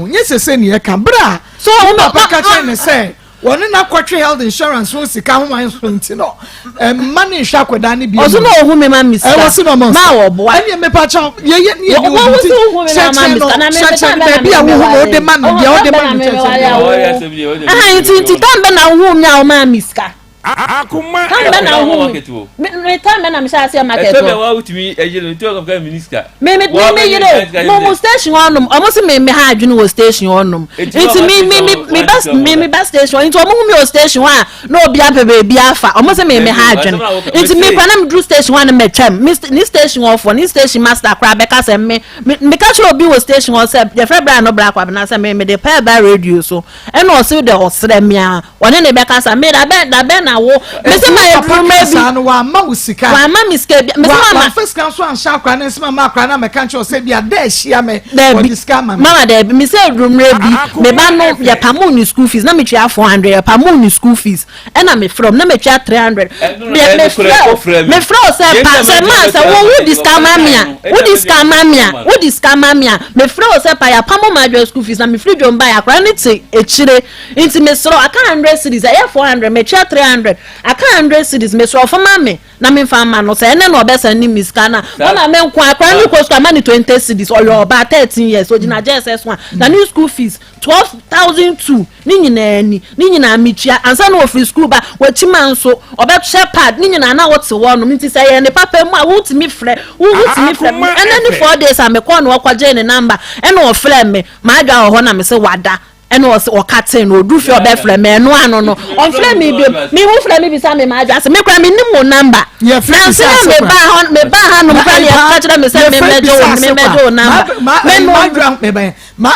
Nyɛ sese ne yɛka bere a so wo papa ka kyerɛ ne sɛ Wɔne no akɔtwe health insurance ho sika ho wan so nti no mma ne nhwɛ akwadaa no bi. Ɔso na ɔhu mi ma mi sika. Ɛwɔ si na ɔma Ma ɔboa. Ɛne mepa kyɛw yɛyɛ ne yɛ ni obi ti kyerɛkyerɛ no kyerɛkyerɛ no baabi a wohu no ɔde ma no deɛ ɔde ma no kyerɛkyerɛ no. Aha nti nti tam bɛ na wohu mi a ɔma mi sika. Akoma Tam bɛ na wohu mi me tam bɛ na mi hyɛ aseɛ market Ɛtɔ hɔ. bɛ wa wotumi ɛyere no nti ɔkɔ ka mi sika. Me me me me yere mo mo station hɔ nom ɔmo si me me ha adwene wɔ station hɔ nom nti me me me me ba me me ba station hɔ nti ɔmo hu mi wɔ station hɔ a na obi apɛ beebi afa ɔmo si me me ha adwene nti me kura na me duru station hɔ a na mɛ twɛm me ne station hɔ foɔ ne station master kora bɛka sɛ me me me ka kyerɛ obi wɔ station hɔ sɛ yɛfrɛ bra no bra kwabena sɛ me me de pɛɛ ba radio so ɛna ɔsi de ɔsrɛ me a Ɔne ne bɛkasa. Me da bɛn da bɛn na wo. Me se ma Enti wo eduru papa mmerɛ kaa bi. saa no wamma wo sika? Wamma me sika bia. Me se Wa mama. wamfa sika nso anhyɛ akwadaa no nsam amma akwadaa no ammɛka nkyerɛ wo sɛ bia da ahyia me Daabi. wɔde sika ama me? Mama daabi. Me se eduru mmerɛ bi me ba no yɛpamoo ne school fees na metua 400 yɛpamoo ne school fees ɛna me frɛ wo na metua 300. Ɛno Me ɛyɛ me nokorɛ frɛ wo wofrɛ me. me frɛ wo sɛ Deɛ pa nti a sɛ mɛtua ma sɛ bɛtua wo ama wo me di deɛ sika ɔka ma me no a ɛnna wo di mɛde sika ma me a ama no. wo di sika ma me a me frɛ wo sɛ pa yɛapamo m'adwoa school fees na me firi dwom baeɛ akwadaa no te akyire. Nti mesrɛ wo aka hundred cedis ɛyɛ 400 metua 300 aka hundred cedis mesrɛ wo fa ma me na memfa mma no sɛ ɛnɛ na ɔbɛsɛnde me sika no a mama me nko akora no kɔ sukuu ama no 20 cedis ɔyɛ ɔbaa 13 years ogyina JSS 1 na ne school fees 12,002 ne nyinaa ni ne nyinaa metua ansa na ɔfiri sukuu ba wakyima nso ɔbɛhyɛ pad ne nyinaa na wote hɔ nom nti sɛ yɛ ne papa mu a wotumi frɛ wotumi frɛ ɛnɛ ne 4 days a mekɔɔ no ɔkɔgyee ne number ɛna ɔfrɛ me maadwa wɔ hɔ na me sɛ wada Ɛna ɔse ɔka tee no ɔduru fie ɔbɛfrɛ me ɛno ano no ɔmfrɛ me biom me wo frɛ me bisa me m'adwa ase me kora me nim wo number nanse na me baa hɔ me baa ha nom kora ne yɛka kyerɛ me sɛ me mɛgye wo me mɛgye wo number me no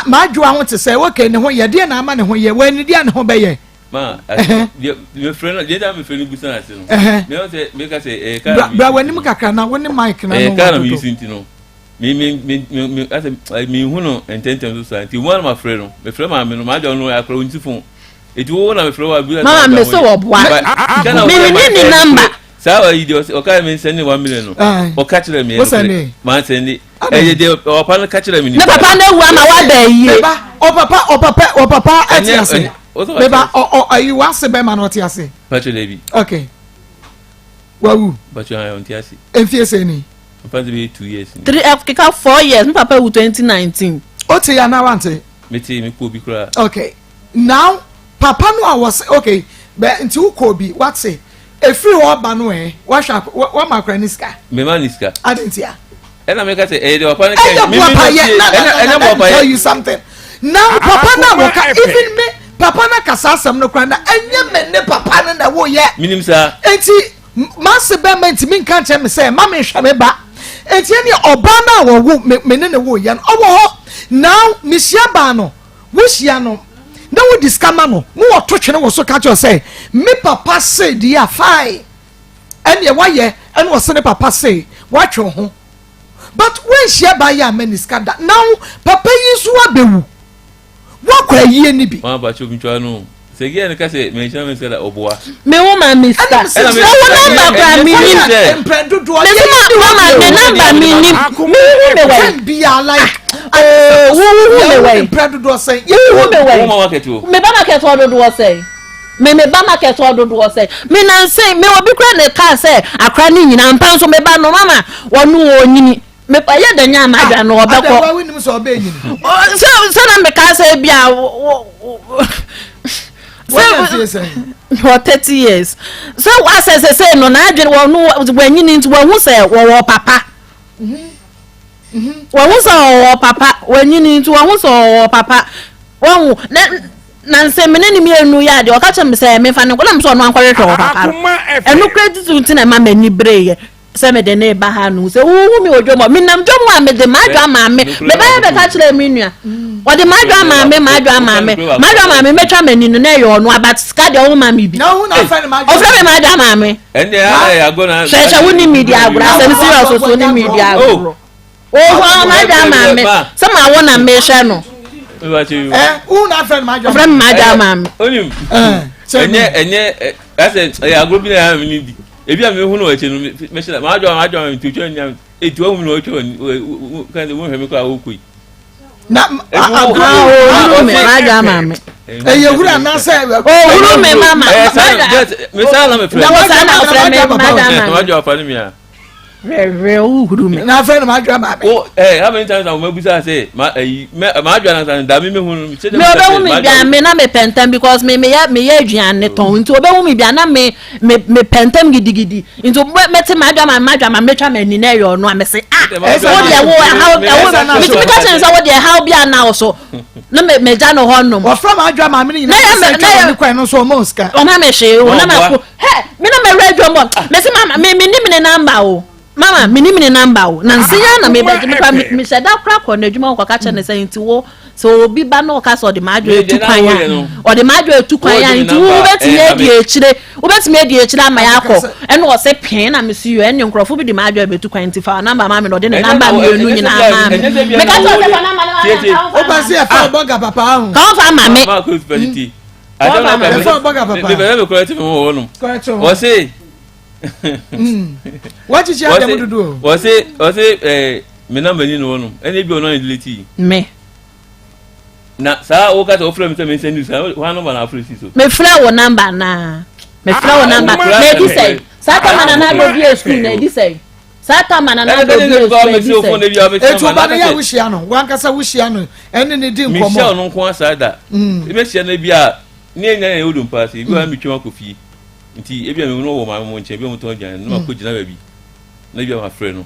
m'adwoa ho te sɛ okay ne ho yɛ deɛ na ama ne ho yɛ wɔn ani a ne ho bɛyɛ. Ma deɛ mefrɛ no deɛ mefrɛ no busa ase no me sɛ meka sɛ ɛyɛ kaa bra w'anim kakra na wo ne mic na no ɛyɛ kaa na me yi so nti no Me me me me me asɛ me hu no ntɛntɛm so saa nti mu anam afrɛ no mefrɛ maame no maa no akora wɔn ti fon eti wo na mefrɛ wa bi mama me sɛ wɔboa me me ni ne namba saa ɔyi deɛ ɔka mi nsɛn ne one million no ɔka kyerɛ mi ɛno maa nsɛn ne ɛyɛ deɛ ɔpapa no ka kyerɛ mi ne papa no ewu ama wa bɛ yie ɔpapa ɔpapa ɔpapa ɛte ase meba ɔ ɔ ayi wase bɛma no ɔte ase patro dɛbi okay wawu patro ayɛ ɔnte ase mfie sɛ ni. Papa de bɛyɛ 2 years ni. Three ɛkeka 4 years me papa wu 2019. O te ya na wante? Me te me kɔ bi koraa. Okay now papa no a wɔse okay bɛ nti wo kɔ bi wate efiri hɔ ba no ɛ wahwɛ wama akora ne sika. Me ma ne sika. Adi nti a. Ɛna me ka sɛ ɛyɛ de papa no kɛ. Ɛyɛ buapa yɛ na na na na let me tell you something now papa na wɔka even me papa na kasa asɛm no koraa na ɛnyɛ me ne papa no na ɛwɔ yɛ. Minim saa. Eti. M'ase bɛrima ntumi nka nkyerɛ me sɛ mma menhwɛ me ba. Enti ɛneɛ ɔbaa no a wɔwo me me ne ne woeɛ no ɔwɔ hɔ. Now mehyia baa no, wohyia no na wodi sika ma no na wɔto twene wo so ka kyerɛ sɛ me papa se deɛ a fine ɛneɛ wayɛ ɛna ɔse ne papa se watwe wo ho but woanhyia baa yi amma ne sika da. Now papa yi nso abɛwu. Woakɔ ayie no bi. Wọn abakyɛ obi ntwa no. Sɛ gɛɛ no ka sɛ mɛnhyia me sika da ɔboa. Me wo ma me sika. Ɛna Na wo namba kora me nim. Mprɛ dodoɔ. Me se ma mama me namba me nim. Me wo me wɛ. Time biara like. Oh wo wo me wɛ. Mprɛ dodoɔ sɛn. Wo wo me wɛ. Wo ma market o. Me ba market hɔ dodoɔ sɛn. Me me ba market hɔ dodoɔ sɛn. Me nanse me obi kora ne kaa sɛ akora ne nyina mpa nso me ba no mama wɔno onyini. Mepɛ yɛ dɛ nya m'adwa no ɔbɛkɔ. Adɛ wa wonim sɛ ɔbɛ nyini. Sɛ sɛ na meka sɛ bi a sɛ wɔ 30 years sɛ wasɛ sɛ sɛ no n'adwene wɔ no wanyini nti wɔhu sɛ wɔwɔ papa wɔhu sɛ wɔwɔ papa wanyini nti wɔhu sɛ wɔwɔ papa. Wahu na na nsɛ me ne ne mmienu yɛ adeɛ ɔka kyerɛ me sɛ memfa ne nkɔ na me sɛ ɔno ankɔhwehwɛ wɔ papa no ɛno kora titiriw nti na ɛma m'ani bereeɛ sɛ mede ne ba ha no sɛ wohu me wɔ dwom hɔ menam dwom hɔ a mede m'adwa maame mebɛyɛ bɛka kyerɛ me nua ɔde m'adwa maame m'adwa maame m'adwa maame mɛtwa m'ani no na ɛyɛ ɔno aba sika deɛ ɔmo me bi ɔfrɛ me m'adwa maame hwɛ hwɛ wo ne mi di agorɔ asɛm serious so ne mi di agorɔ. Ohu a m'adwa maame sɛ ma wo na mehwɛ no. Wohu na afrɛ no m'adwa Ɔfrɛ me m'adwa maame. Onim. Ɛnyɛ ɛnyɛ ɛsɛ ɛyɛ agorɔ bi na ɛyɛ mi di. Ebi a mi hu no akyi no mɛhyɛ na m'adwa m'adwa maame nti otwa nya eti wɔn mu na otwa wɔn kan sɛ wɔn hwɛ mi kɔ a wɔkɔ yi. Na agorɔ ohuru mi m'adwa maame. Ɛyɛ wura anaasɛ. Ohuru mi mama. Ɛyɛ saa mi saa na mi frɛ. Na wɔ saa na ɔfrɛ mi m'adwa maame. M'adwa afa ne mi a. Hwɛhwɛ wo huru me. Na afei na madwa maame. O ɛ eh, how many times na mo abusa sɛ ma ayi mɛ madwa na san da mi mi hu no. Me obehu mi bia me na me pɛntɛm because me me yɛ me yɛ aduane tɔn nti obehu mi bia na me me me pɛntɛm gidigidi nti mɛ te madwa maame madwa maame metwa m'ani na ɛyɛ ɔno a mɛ se ah wo deɛ wo ɛhaw ɛwo metumi ka kyerɛ sɛ wo deɛ ɛhaw bi a na wo so na mɛ mɛ gya no hɔ nom. Wɔfrɛ madwa maame no nyinaa sɛ twa wɔn kwan no so ɔmo sika. Ɔma me hwee o na ma ko. Hɛ, me na mɛwura adwuma mu hɔ. Mese mama, me menim ne number o. Mama, menim ne number o. Na nse ya na mebɛgye me kora, mehyɛ da kora kɔ n'adwuma hɔ kɔka kyerɛ ne sɛ nti wo, sɛ obi ba na ɔka sɛ ɔde m'adwene etu kwan a, ɔde m'adwene etu kwan a, nti wo wobɛtumi adi akyire, wobɛtumi adi akyire ama yɛakɔ. Ɛna ɔse pee na mese yo, ɛne nkurɔfo bi de m'adwene bɛtu kwan nti fa number ma me na ɔde ne number mmienu nyinaa maa me. Meka kyerɛ sɛ fa number no ma me a, ka ɔmfa ma me. Wopɛ sɛ yɛfa ɔbɔga papa ho. Ka ɔmfa ma me. Ɛfɛ ɔbɔ ka papa. Mebɛrɛ mi kɔrɛti mi wɔ hɔnom. Wɔse. Wɔkyekye adamu dodo o. Wɔse wɔse ɛɛ mi namba ni na hɔnom ɛna ebi ɔno ayɛ delete yi. Me. Na saa wo kasa wofrɛ mi sɛ mi nsɛn news na wɔn namba na afrɛ si so. Me frɛ wo namba naa. Me frɛ wo namba na edi sɛ. Saa tama na na do bi esukuu na edi sɛ. Saa tama na na do bi esukuu edi sɛ. Etu ɔba no yɛ a wohyia no wankasa wohyia no ɛne ne di nkɔmɔ. Mehyia ɔno nko asa da. Ebehyia no bi a ne enya yɛn odom paase ebi wa metwam akɔ fie nti ebi a mehu no wɔ maame mo nkyɛn ebi a wɔtɔn aduane no makɔ gyina baabi na ebi a mafrɛ no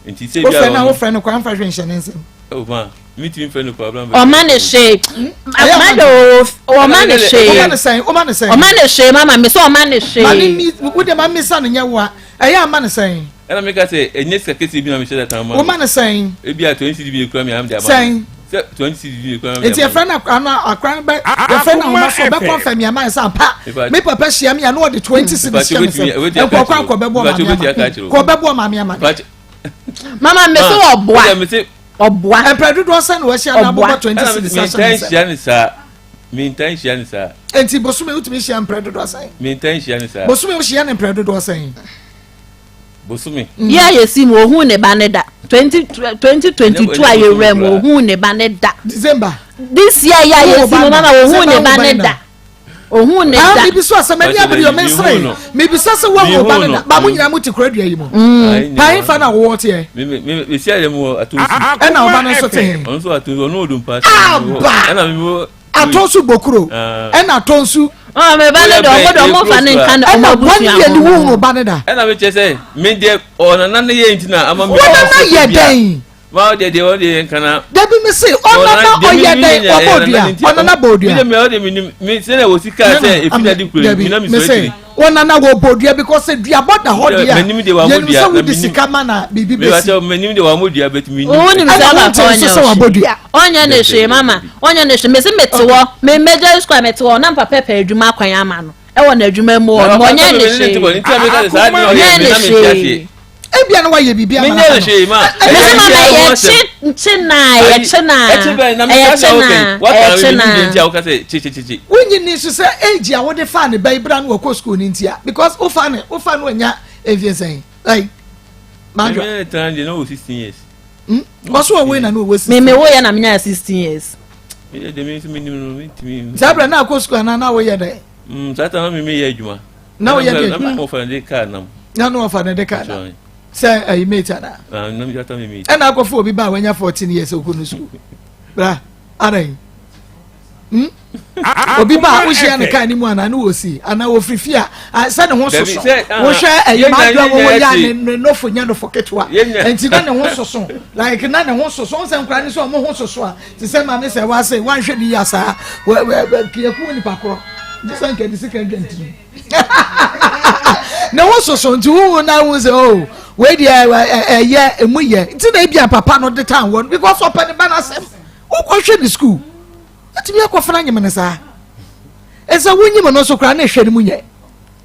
nti sɛ ebi a wofrɛ no a wofrɛ no kɔ amfa hwɛ nhyɛ ne nsam. Ɛwɔ ma metumi mfrɛ no kɔ abira ɔma ne hwee mada o ɔma ne hwee ɔma ne sɛn ɔma ne sɛn ɔma ne hwee mama me sɛ ɔma ne hwee. Ma ne mi wo de ma misa no nyɛ wo a Ɛyɛ a ma no sɛn? Ɛna meka sɛ, ɛnyɛ sika kɛseɛ bi na mehyɛ da tan ma no. Woma no sɛn? Ebi a 20 cedi bi na ekura me a mede ama no. Sɛn? Sɛ 20 cedi bi na ekura me a mede Nti ama no. yɛfrɛ no ano akora no bɛ yɛfrɛ no ahoma so ɔbɛ kɔnfɛm yɛn ama yɛ sɛ ampa me papa hyia me a na ɔde 20 cedis hyɛ me nsam. Nkɔkɔ akɔ bɛbɔ maame ama. Kɔ bɛbɔ maame ama. Mama me so ɔboa. Ɔboa. Mpɛ dodoɔ sɛn na wahyia no abobɔ 20 cedis ahyɛ ne nsam. Mentaa nhyia no saa. Mentaa nhyia no saa. Enti bosome wotumi hyia mprɛ dodoɔ sɛn? Mentaa nhyia no saa. Bosome wohyia no mprɛ dodoɔ sɛn? Bosome. Yɛ a yɛsi mu ohun ne ba ne da 2022 a yɛwura mu ohun ne ba ne da. December. This year yɛ a yɛsi mu mama ohun ne ba ne da. Ohun ne da. Mibi so asɛm ani abiri yɔ mensere. Mibisa sɛ woahu wo ba no da. Ba mo nyinaa mo te kura dua yi mu. Paa fa na wowɔ teɛ. Mesi ayɛ mu wɔ atonsu. Ɛna wo ba no nso te he? Ɔno nso atonsu, ɔno odumpa. Aba! Ɛna mi wɔ. Atonsu bokuro. Ɛna atonsu. Ɔn me ba no de ɔmo de ɔmo fa ne nka ne ɔmo abusua ho. Ɛna wɔn yɛ ne wo hu ba no da. Ɛna mi kyerɛ sɛ mi deɛ ɔnana ne yɛ nti na ama mi. Wɔnana yɛ dɛn? Maa ɔdeɛ deɛ ɔdeɛ yɛn kana. Dabi mi se ɔnana ɔyɛ dɛn ɔbɔ dua ɔnana bɔ dua. Mi de mi ɔdeɛ mi nim mi sɛ na wɔsi kaa sɛ efi na di kura mi na mi sɔ akyiri. Ɔnana wɔ bɔ dua because sɛ dua bɔ da hɔ deɛ a yɛnim sɛ wodi sika ma na biribi bɛsi. Menim deɛ wɔn dua bɛti mi nim. Wonim sɛ Ɛna papa wonte nso ɔnyɛ sɛ wabɔ dua. Ɔnyɛ ne hwee mama ɔnyɛ ne hwee mesi mete hɔ me mɛgya sukuu a mete hɔ na papa pɛ adwuma akwan ama no ɛwɔ n'adwuma mu hɔ no ɔnyɛ ne hwee ɔnyɛ ne hwee. Ebia na wayɛ biribi ama n'aba no. Menyɛ hwee ma. Mese mama ɛyɛ kye kye na ɛyɛ kye na ɛyɛ kye na ɛyɛ kye na. Wonyi ni nso sɛ age a wode faa ne ba yi bra no wɔkɔ school no ntia because wofa ne wofa no anya mfie sɛn like madwa. Ɛmɛ tan de na wɔ 16 years. Hmm? Wɔso ɔwɔ na no wɔ 16. Me me wo yɛ na menya 16 years. Me de me nso me nim no me ntumi. Saa bra na akɔ school ana na woyɛ dɛ. Mm saa tan na me me yɛ adwuma. Na woyɛ dɛ adwuma. Na me wɔfa ne de car nam. Na no wɔfa ne de car nam. Sɛ ɛyi mate ana. Ah na me jata me mate. Ɛna akɔfo obi ba a wanya 14 years okɔ no school. Bra adan. Hmm? Obi ba a wohyia ne kaa ne mu anaa ne wɔsi anaa wɔfiri fie a sɛ ne ho soso wohwɛ ɛyɛ maa dua wɔwɔ yɛ a ne nofo nyɛ nofo ketewa nti na ne ho soso like na ne ho soso nsɛ nkora ne sɛ ɔmo ho soso a te sɛ maame sɛ wase wanhwɛ ne yia saa wɛ wɛ wɛ kiaku nipa korɔ gye sɛ nkɛde sika dwa ntiri ne ho soso nti wohu na wohu sɛ o oh, wei deɛ ɛyɛ emu yɛ nti na ebi a papa no de tan wɔn because ɔpɛ ne ba n'asɛm wokɔhwɛ ne sukuu wotumi akɔfra nyem no saa ɛsɛ wonyim no nso koraa na ɛhwɛ no mu nyɛ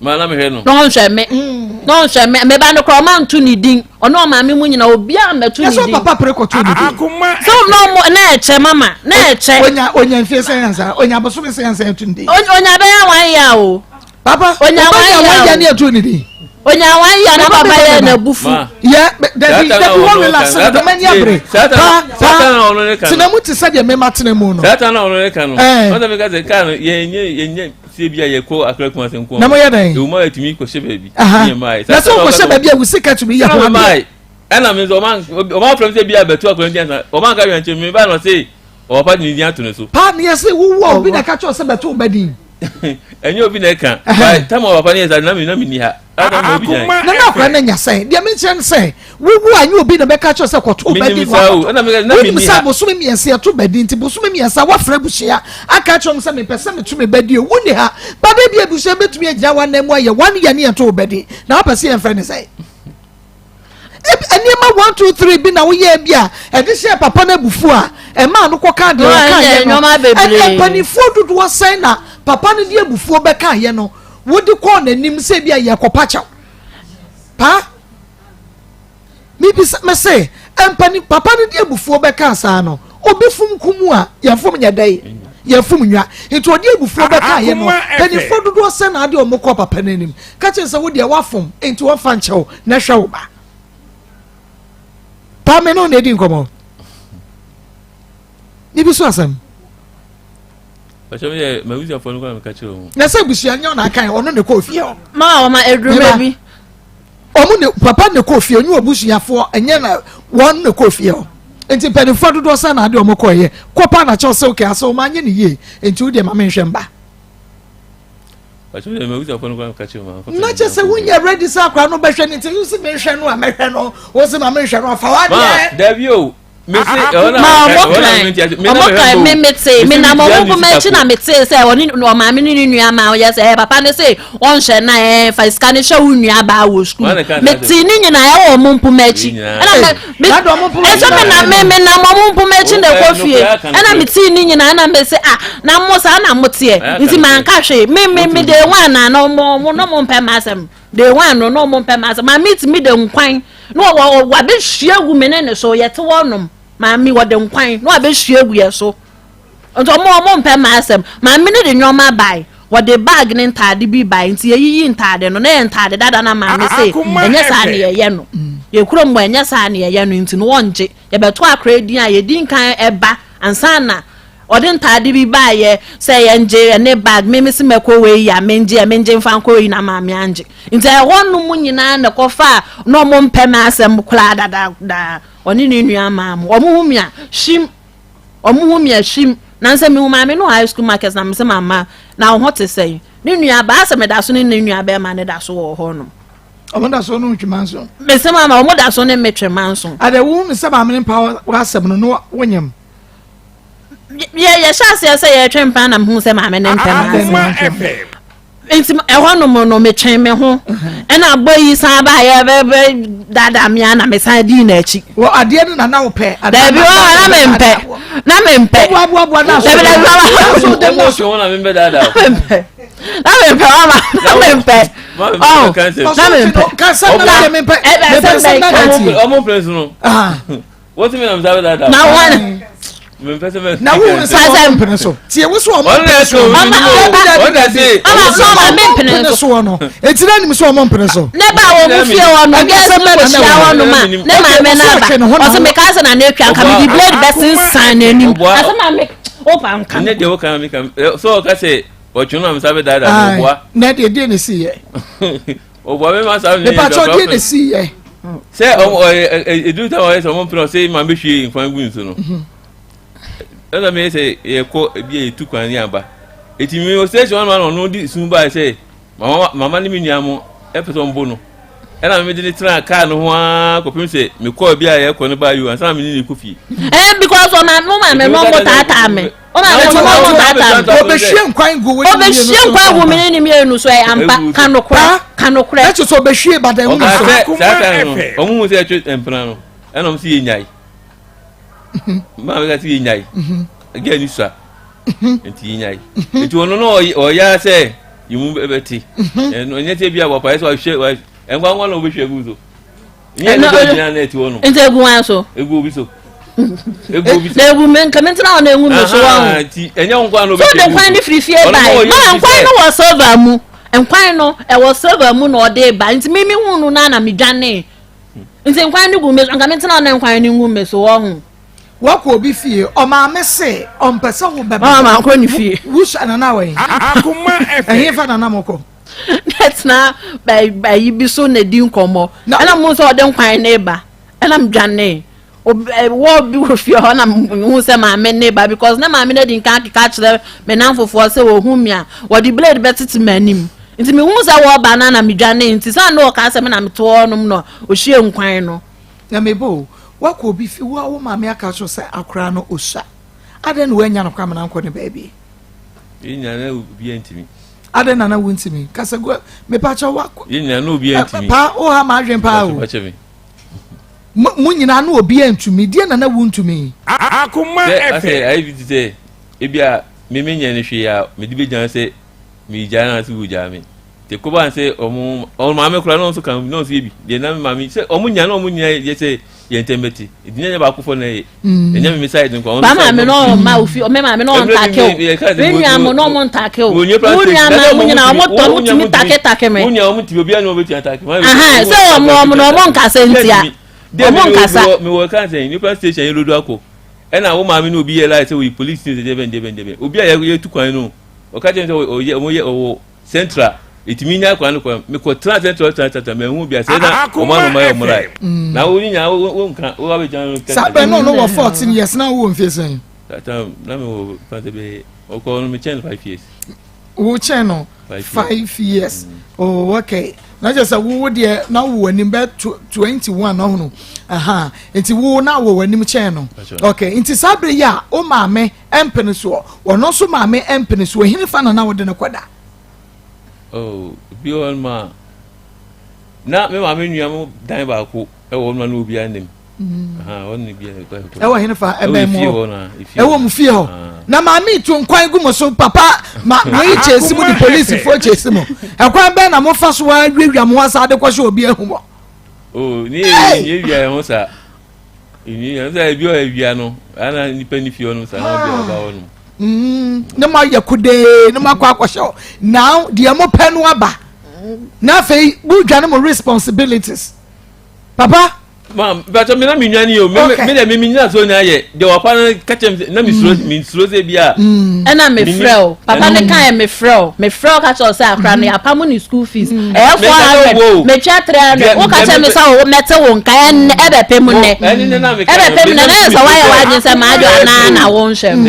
maa na mehwɛ no. Na ɔnhwɛ me mm. na ɔnhwɛ me me ba no koraa ɔma nto ne din ɔne ɔmaame mu nyina obiara mmɛto ne din. Ɛsɛ papa pere kɔto ne din. So na ɔmo na ɛkyɛ mama na ɛkyɛ. Onya onya mfie sɛn ansa onya bosome sɛn ansa ɛto ne din. Onya bɛyɛ wan ya o. Papa onya wan ya ne ɛto ne din. Onya wan ya na papa yɛ na bufu. Yɛ dabi dabi wɔn relax na dɛm ani abere. Pa pa tena mu te sɛ deɛ mɛma tena mu no. Saa ta na ɔno ne ka no. Ɔno na mi ka sɛ kaa no yɛn nye yɛn nye sie bi a yɛ kɔ akra kuma se nko. Na mo yɛ dɛn. Ewu ma yɛ tumi kɔ hyɛ baabi. Na sɛ ɔkɔ hyɛ baabi a wusi ka tumi yɛ ho adeɛ. Ɛna mi nso ɔma ɔma afrɛ mi sɛ bi a bɛtu akɔrɔ nti ansa ɔma nka yɛn nkyɛn mi ba na ɔse ɔpapa de ne din ato ne so. Paa mi yɛ sɛ wuwu a obi na ɛka kyerɛ sɛ bɛto wo ba din. Ɛnyɛ obi na ɛka ba tam a papa ne yɛ saa na mi na mi ni ha. Na na akora no anya sɛn deɛ menkyerɛ no sɛ wowu a nyɛ obi na bɛka kyerɛ sɛ kɔto ba din wonim sɛ bosome mmiɛnsa yɛto ba din nti bosome mmiɛnsa woafrɛ abusua aka kyerɛ m sɛ mepɛ sɛ meto me ba din o wonni ha ba da bi abusua bɛtumi agyina w'anan mu ayɛ one year ne yɛnto wo ba din na wopɛ sɛ yɛmfrɛ ne sɛn nneɛma 1 2 3 bi na woyɛɛ bi a ɛde hyɛɛ papa no abufuo a ɛmaa no kɔkaa deɛ ɔkaeɛ no ɛne mpanimfoɔ dodoɔ sɛn na papa no de abufuo bɛkaeɛ no wode kɔɔ n'anim sɛ ebi a yɛkɔpa kyɛw paa mebisa me se mpani papa no de abufuo bɛkaa saa no obi fom kum a yɛfom nyɛ dɛn yɛfom nwa nti ɔde abufuo bɛkaa yɛ no mpanimfoɔ dodoɔ sɛ na ade ɔmo kɔ papa no anim ka kyerɛ sɛ wo deɛ wafom nti wɔmfa nkyɛw na hwɛ wo ba paa me ne wo na edi nkɔmmɔ ne bi so asɛm Pàṣẹ mi yɛ m'abusuafoɔ no kɔ na meka kyerɛ wɔn. Na sɛ abusua nyɛ ɔna akan ɔno ne kɔɔ fie hɔ. Maa wɔn aduruma bi. Ɔmo ne papa ne kɔɔ fie ɔnye abusuafoɔ ɛnyɛ na wɔn ne kɔɔ fie hɔ. Nti mpanimfoɔ dodoɔ sɛ na ade ɔmo kɔɔ yɛ kɔ pa na kyɛw sɛ oke asɛ ɔmo anyɛ ne yie nti wo deɛ ma menhwɛ mba. Pàṣẹ mi yɛ m'abusuafoɔ no kɔ na meka kyerɛ wɔn. Na kyɛ sɛ wonyɛ ready sɛ akora no bɛhwɛ ne nti wosi menhwɛ no a mɛhwɛ no wosi ma menhwɛ no afa wadeɛ. Maa dabi o. Ma ɔmo kan ɔmo kan me me te me nam ɔmo mpoma akyi na me te sɛ ɔne ɔmaame ne ne nua ma ɔyɛ sɛ ɛɛ papa ne se ɔnhyɛ na ɛɛ fa sika ne hyɛ wo nua baa wɔ sukuu me te ne nyinaa ɛwɔ ɔmo mpoma akyi ɛna me me ɛsɛ me nam me me nam ɔmo mpoma akyi na ɛkɔ fie ɛna me te ne nyinaa ɛna me se ah na mo saa na mo teɛ nti maa nka hwee me me me de wɔn ana na ɔmo ɔmo na ɔmo mpɛ ma asɛm. Day one no na ɔmo mpɛ m'asɛm. Maame tumi de nkwan na wɔ wabɛhwie agu me ne ne so yɛte hɔ nom maame wɔde nkwan na wabɛhwie agu yɛ so nti ɔmo ɔmo mpɛ m'asɛm. Maame no de nneɛma bae wɔde bag ne ntaade bi bae nti yɛyiyi ntaade no na yɛ ntaade dada na maame se ɛnyɛ saa ne yɛyɛ no yɛ kurom hɔ ɛnyɛ saa ne yɛyɛ no nti no wɔngye yɛbɛto akora din a yɛdi nkan ɛba ansa na Ɔde ntaade bi baeɛ sɛ yɛngye ɛne bag, me mese mɛkɔ wei a mengye ɛ mengye mfa nkɔ wei na maame angye. Nti ɛhɔ nom nyinaa na ɛkɔfaa na ɔmo mpɛ m'asɛm koraa dadaada. Ɔne ne nua maa mo. Ɔmo hu me a hwim, ɔmo hu me a hwim. Nansɛ mehu maame no wɔ high school market na mese mama na wo ho te sɛn? Ne nua baa sɛ meda so ne ne nua bɛɛma no da so wɔ hɔ nom. Ɔmo da so ne wo twe manso? Mese mama ɔmo da so ne me twe manso. Adɛ wohu me sɛ maame no mpa w'asɛm no na wonyem? Yɛ yɛhyɛ aseɛ sɛ yɛretwe mpena na mehu sɛ maame ne mpɛ m'asɛm nti ɛhɔ nom no metwe me ho ɛna abɔ yi san ba yɛ bɛbɛ dada me a na mesan dii n'akyi. Wɔ adeɛ no na na wopɛ. Dabi wɔ na mempɛ na mempɛ. Boaboaboa na so. Dabi dabi wa. So dem na so na mempɛ dada. Na mempɛ na mempɛ wa na mempɛ. Ɔ na mempɛ. Kasa na mempɛ. Mempɛ sɛ na ti. Ɔmo pere so no. Wọ́n mi na mi sábẹ́ dáadáa. Na wọ́n. Mi fẹ́ sẹ́ mẹ́. Na wo sɛ wɔn mpene so. Tie wo so wɔn mpene so. Ɔmo ɔmo sɛ ɔmo mpene so wɔ no. Eti na nim sɛ ɔmo mpene so. Ne ba wɔn mu fie hɔ no gɛs ne kɔ hyia hɔ no ma ne maame na aba ɔsɛ mi ka sɛ na ne etwa nka mi di blade bɛ sensan n'anim. Asɛ maame o pa nka. Ne deɛ o kan mi kan so ɔka sɛ ɔtwe na mi sábẹ́ dáadáa ɔboa. Na deɛ deɛ na esi yɛ. Ɔboa mi ma sábẹ́ mi yɛ dɔkɔ. Mepatɔ deɛ na esi yɛ. Sɛ ɔmo ɔyɛ ɛ eduru tam ɔyɛ sɛ ɔmo mpene ɔsɛ maa bɛhwie nkwan gu nso no. Ɛna meyɛ sɛ yɛkɔ ebi a yɛtu kwan ne aba. Eti mi wɔ station hɔ na ɔno de sun baa sɛ mama mama ne me nua mo ɛpɛ sɛ ɔmbo no. Ɛna me de ne tena kaa no ho ara kɔpem sɛ mekɔɔ bi a yɛkɔ no baa yi ansa na me ne ne kɔ fie. Ɛn because ɔma mo maame no ɔmo taataa me. Ɔma me no ɔmo taataa me. Ɔbɛhwie nkwan gu wo ne mmienu so. Ɔbɛhwie nkwan gu me ne ne mmienu so ɛyɛ ampa ka nokorɛ ka nokorɛ. Ɛkyɛ sɛ ɔbɛhwie bada emu so. Ɔka sɛ saa time no ɔmo hu sɛ ɛtwe mpena no ɛna ɔmo sɛ yɛ nyae. Maa mi ka sɛ yɛ nyae. Gɛɛ ni sua. Nti yɛ nyae. Nti ɔno no ɔyɛ sɛ yɛ mu bɛte. Ɛno ɛnyɛ sɛ bi a wɔpa yɛ sɛ ɔhwɛ nkwa nkwa na ɔbɛhwɛ gu so. Nyɛ ne bɛ gyina na ɛte hɔ no. Nti egu wan so. Egu obi so. Egu obi so. Na egu me nka me ntena hɔ na egu me so wɔn. Nti ɛnyɛ nkwa na ɔbɛhwɛ gu so. So de nkwan ne firi fie ba yi. Ma nkwan no wɔ silver mu. Nkwan no ɛwɔ silver mu na ɔde ba nti mi mi hu no na na mi dwane. Nti nkwan no gu me so nka me ntena hɔ na nkwan no ngu me so wɔ ho. Wakɔ obi fie ɔmaame se ɔmpɛ sɛ wo bɛba. Ɔma akɔ ne fie. Wusu nana wɔ yi. Akoma FM. Ɛhe fa nana mo kɔ. Na tena ayi bi so na di nkɔmmɔ. Ɛna mo sɛ ɔde nkwan ne ba. Ɛna mo dwane. Wɔ bi wɔ fie hɔ na mo sɛ maame ne ba because na maame no adi nka akeka akyerɛ me namfofoɔ sɛ wɔhu me a wɔde blade bɛtete m'anim. Nti mehu sɛ wɔreba no na medwane nti sɛ na ɔka sɛ me na mete hɔ nom na ɔhyie nkwan no. Na meba o, woakɔ obi fi, wo a wo maame aka akyerɛ wo sɛ akwaraa no osua. Adɛn na woannya no kwan ma no ankɔ ne baabi? Yɛn nyinaa na obiara ntumi. Adɛn na na wontumi? Kasa gu, mepa kyɛw wakɔ. Yɛn nyinaa na obiara ntumi. Paa, wo ha m'adwene paa o. Pakyɛ me. Mo nyinaa na obiara ntumi, deɛ na na wontumi? Akoma Sɛ asɛ FM. ayɛ bi te sɛ ebi a me menyɛ no hwee a mede bɛgyina sɛ megyaa no ase wogyaa me. Te koba n sɛ ɔmo ɔmo maame koraa na ɔno nso ka na ɔno nso yɛ bi deɛ na me maame sɛ ɔmo nya na ɔmo nyina yɛ sɛ yɛn ntɛm bɛte nti nyɛ nyɛ baako fɔ na ɛyɛ ɛnyɛ me me side nko ɔno Ba side maame na no ɔmo ɔma ofi me maame no Ɛmmerɛ bi ɔntake o me- yɛka sɛ me mo- nua mo mo- na ɔmo ntake o mo nye wo plastic nua na ma sɛ mo ɔmo nyinaa ɔmo ntumi- tɔ wo mo nua tumi mo take ntumi- take me wo nua ɔmo ntumi obiara na ɔmo bɛtumi atake me. Ahan, sɛ ɔmo ɔmo na ɔmo nkasa ntia. Deɛ Ɔmo me- nkasa. mewɔ mewɔ kan sɛ nipa station yɛ lodo akɔ ɛna wo maame ne obi yɛ line sɛ oyi police ne sɛ deɛ bɛn deɛ bɛn deɛ bɛn obi a yɛ yɛtu kwan no ɔka kyerɛ me sɛ ɔyɛ ɔmo yɛ ɔwɔ Central etumi nya kwan no kwan mekɔ tena Central tena tena tena mɛhu bi asɛ na ɔmo ano ɔmo ayɛ ɔmo lai na wo nyinaa wo wo nka wo abɛgyina no kɛse. Saa bɛn na ɔno wɔ 14 years na wowɔ mfie sɛn? That time na me wɔ fanta bɛyɛ ɔkɔ no me kyɛn no 5 years. Wo kyɛn no 5 years. Oh okay. Na kyerɛ sɛ wo deɛ na wo anim bɛ 21 ɔhono. Aha. Nti wo na wɔ w'anim kyɛn no. Okay. Nti saa bere yi a wo maame mpene soɔ, ɔno nso maame mpene soɔ, hene fa na na wode no kɔda? Oh, bi wɔ hɔ ma na me maame nua mo dan baako ɛwɔ hɔ ma na obiara nim. Ɛwɔ hene fa ɛbɛn mu hɔ ɛwɔ mu fie hɔ na maame tu nkwan gu mo so papa ma wei kyɛnse mu de polisifoɔ kyɛnse mu ɛkwan bɛn na mo fa so awiawia mo asa de kɔhyɛ obi ahu mɔ. Oh, ne yɛ yɛ wia yɛn ho saa. Ebi sɛ ebi wɔ awia no ana nipa ni fie hɔ nom saa na ɔbi ɔba hɔ nom. Ne mo ayɛ kodee ne mo akɔ akɔhyɛ hɔ now deɛ mo pɛ no aba na afei mo dwane mo responsibilities papa. Ma bàtɔ mi na mi nwa ni o mi mi de mi mi nyina so na yɛ deɛ wapa no kakyɛ mi na mi suro mi suro sɛ bi a. Ɛna mi frɛ o papa ne kan yɛ mi frɛ o mi frɛ o kakyɛ o sɛ akora no yɛ apam ne school fees ɛyɛ 400 metua 300 wo kakyɛ mi sɛ o mɛte wo nka ɛnɛ ɛbɛpɛ mu nɛ ɛbɛpɛ mu nɛ na yɛ sɛ wayɛ w'adwene sɛ maa dwo anaa na wo nhyɛ mu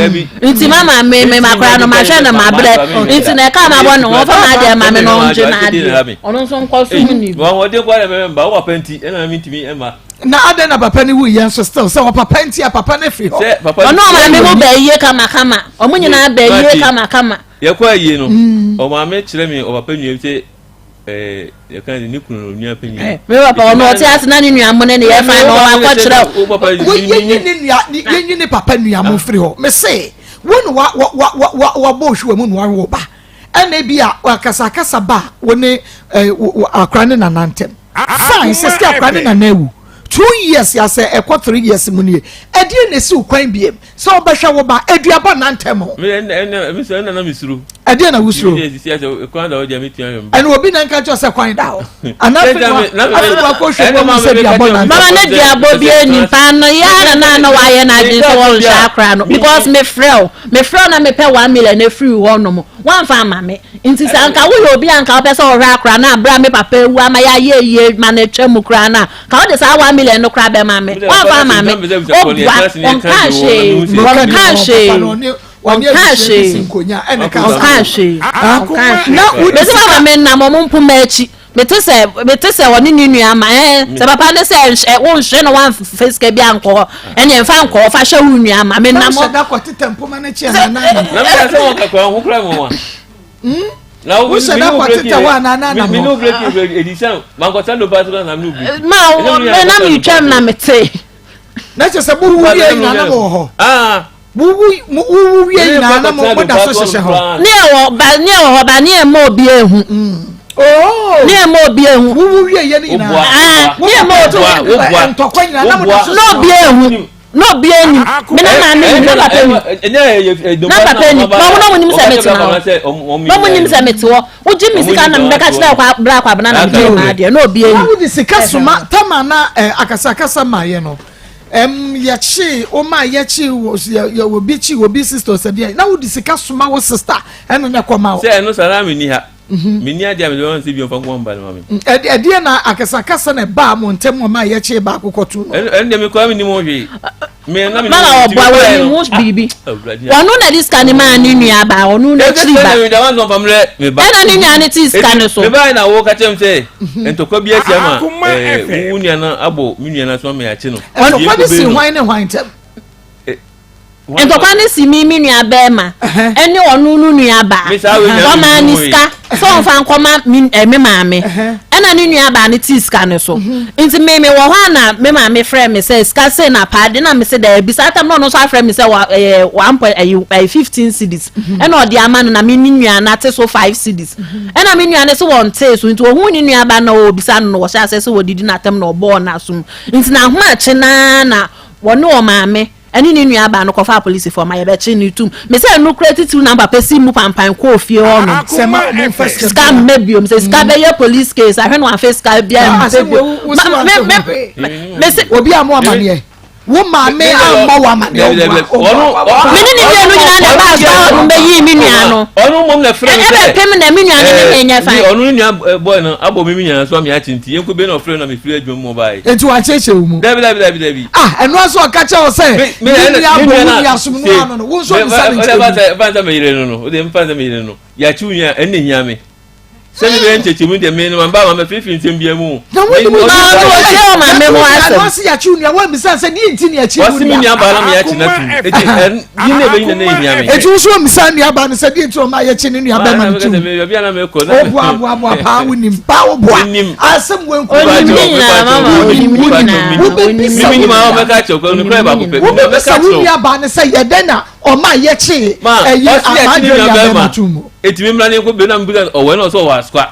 nti mama mi mi ma akora no ma hwɛ no ma brɛ nti na ɛka ma bɔ ne ho ɔfa ma adeɛ ma mi na ɔngye na adeɛ ɔno nso nkɔ so mu ni. Wɔn wɔde kɔ ayɛ mɛ mba wo papa nti ɛna mi ntumi ɛma. Na adɛn na papa no wui yɛ nso still sɛ wɔ papa nti a papa no firi hɔ. Ɔno ɔmaame mu bɛɛ yie kamakama ɔmo nyinaa bɛɛ yie kamakama. Yɛkɔ ayie no ɔmaame kyerɛ me ɔpapa nua bi sɛ ɛɛ yɛka ne ne kunu no nua panyin. Me papa ɔno ɔte ase na ne nua mo ne ne yɛ fan na ɔwɔ akɔkyerɛ. Wo yɛnyi ne nua yɛnyi ne papa nua mo firi hɔ me se wo na wa wa wa wa wabɔ ohwiwa mu na wawo ba ɛna ebi a akasakasa ba wo ne ɛɛ akora ne nana ntɛm. Fine sɛsɛ akora ne nana awu 2 years asɛ ɛkɔ 3 years mu nie, ɛdeɛ na esi kwan biem sɛ ɔbɛhwɛ wo ba aduaba nantɛm ho. Mi ɛna ɛna mi sɛ ɛna na mi suro. Ɛdeɛ na wosuro? Ɛna obi na nka kyerɛ sɛ kwan da hɔ. Ana afei na wakɔhwɛ mu ahu sɛ duabɔ na Mama ne duabɔ bi ani paa no yɛ ara na na wayɛ n'adwene sɛ wɔnhwɛ akora no because mefrɛ wo mefrɛ wo na mepɛ 1 million efiri hɔ nom wɔamfa ama me. Nti sɛ anka woyɛ obi a anka wopɛ sɛ ɔhwɛ akora no a berɛ a me papa awu ama yɛayɛ yie ma no atwa mu koraa no a, nka wode saa 1 million no koraa bɛma me. Woamfa ama me. Obua, ɔnkaa hwee. Ɔnkaa hwee. Ɔnkaa hwee. Ɔnkaa hwee. Ɔnkaa hwee. Mese mama menam ɔmo mpoma akyi. Mete sɛ mete sɛ ɔne ne nua ma ɛɛ sɛ papa ne sɛ nhwɛ wonhwɛ na wamfa sika bi ankɔ hɔ ɛne ɛmfa nkɔ hɔ fa hwɛ wo nua ma menam. Na hyɛ da kɔtetɛ mpoma no akyi anaa na. Na meka sɛ wɔn kakra ho kura mu wa. Na wo hyɛ da kɔtetɛ hɔ anaa na nam hɔ. Mene break break edi sɛ mankɔsa no ba so na mene break. Ma wo me na metwam na mete. Na kyerɛ sɛ mo wu wie nyinaa na mo wɔ hɔ. Ah. Mo wu wie nyinaa na mo da so hyehyɛ hɔ. Ne ɛwɔ ba ne ɛwɔ hɔ ba ne ɛma obi ehu. Oh. Ne ɛma obi ehu. Wo wu wie yɛ ne nyinaa. Ah. Ne ɛma obi ntɔkwa nyinaa na mo da so na obi ehu. Na obi anim. Me na maame nim na papa nim. Na papa nim. Ma ɔmo na ɔmo nim sɛ mete na hɔ. Na ɔmo nim sɛ mete hɔ. Wogye me sika na mebɛka kyerɛ kwa bra kwabena na megye maa deɛ na obi Na anim. wode sika soma tama na eh, akasakasa maayɛ no ɛm yɛkye wo ma yɛkye wɔ yɛ yɛ obi kye obi sister sɛ deɛ na wode sika soma wo sister ɛna na ɛkɔ ma wo. Sɛ ɛno saa na menni ha. Menni adeɛ a mede bɛma no sɛ bi ɔmfa nkɔma mba no ma me. Ɛdeɛ na akasakasa na ɛbaa mo ntam ma yɛkye baako kɔto no. Ɛno deɛ mekɔa mennim ho hwee. Me na mennim Mama ho ɔboa nti wɔ mekɔɛ nim no. ho biribi. Awurade. Ɔno na de sika no maa ne nua baa ɔno n'akyiri ba. Ɛna Ɛna ne nua no te sika no so. Mebae na wɔka kyerɛ me sɛ ntɔkwa bi asi ama wo nua no abɔ me nua no aso ama yɛakye no. Ntɔkwa no si hwan ne hwan ntam? Ntɔkwa no si me me nua bɛrima ɛne ɔno no nua baa. Ɔmaa ne sika sɛ ɔmfa nkɔma me eh, me maame. Ɛna ne nua baa no tee sika no so. Nti me me wɔ hɔ a na me maame frɛ me sɛ sika sei na paa de na me se daabi. Saa tam na ɔno nso afrɛ me sɛ wa ɛyɛ one point ɛyi ɛyɛ 15 cedis. Ɛna ɔde ama no na me ne nua no ate so 5 cedis. Ɛna me nua no se wɔntee so nti ohuu ne nua ba na ɔrebisa no no wɔhyɛ aseɛ sɛ wɔdidi n'atɛm na ɔbɔɔ n'asom. Nti n'ahomakye no ara na wɔne ɔmaame ɛne ne nua baa no kɔfaa polisifoɔ ma yɛbɛkye no tum. Me sɛ ɛno koraa titiriw na papa si mu pampan kɔɔ fie hɔ nom. Sɛ ma ɔmo nfa sika Sika biara. mma biom sɛ sika bɛyɛ police case ahwɛ no wamfa sika biara Ah, mma asɛm biom. wei wo si Ma- wante me ho me hwee. me me se Obi a mo amaneɛ. Wo maame ammɔ wo amaneɛ wo boa. Me ne ne mmienu nyinaa na ɛbaa asɔre hɔ nom bɛyii me nua no. Ɔno mmom na frɛ me sɛ. Ɛbɛpem na me nua no ne me nyɛ fine. Ɔno ne nua boy no abɔ me me nua so ama yɛakye nti yɛnkɔ bi na ɔfrɛ na mefiri adwuma mu ɔbaeɛ. Enti wankyerɛkyerɛ wo mu? Dabi dabi dabi dabi. Ah, ɛno nso ɔka kyerɛ wo sɛ ne nua abɔ wo nua som no ano no, wo nso bisa ne nkyerɛ mu. Ɛfa sɛ meyere no no, wode mfa sɛ meyere no, yɛakye wo nua ɛnna hia me. Sɛ me bɛyɛ nkyɛkyɛmu deɛ me no mamba ma mɛfeefee nsɛm biara mu. Na wo ni mu Ɔno ɔkyerɛ ɔmaame ho asɛm. Ɛno ase yɛakye wo nua, woammisa sɛ deɛ nti ne yɛakye wo nua. Wɔse me nua baa na meyɛakye no atum. Eti ɛn yi na ɛbɛyi na na ehia me. Eti wo nso woammisa nua baa no sɛ deɛ nti na ɔma yɛkye ne nua bɛrima no tum. Baabi a na mekɔ na. Oboa boa boa paa wonim paa woboa. Menim. Asɛm wei nko. Onim ne nyinaa mama onim ne nyinaa. Wobɛbisa Menim a wɔbɛka akyerɛ kɔ nokorɛ baako pɛ. Wobɛbisa wo nua baa no sɛ yɛdɛn na ɔma yɛkye Ma ɛyi ɔse yɛakye amadwo ne nua nua bɛrima. bɛrima tum mu. Eti me mmra ne nkɔ bɛ na mebisa ɔwɔ na ɔsɛ ɔwɔ asokwa.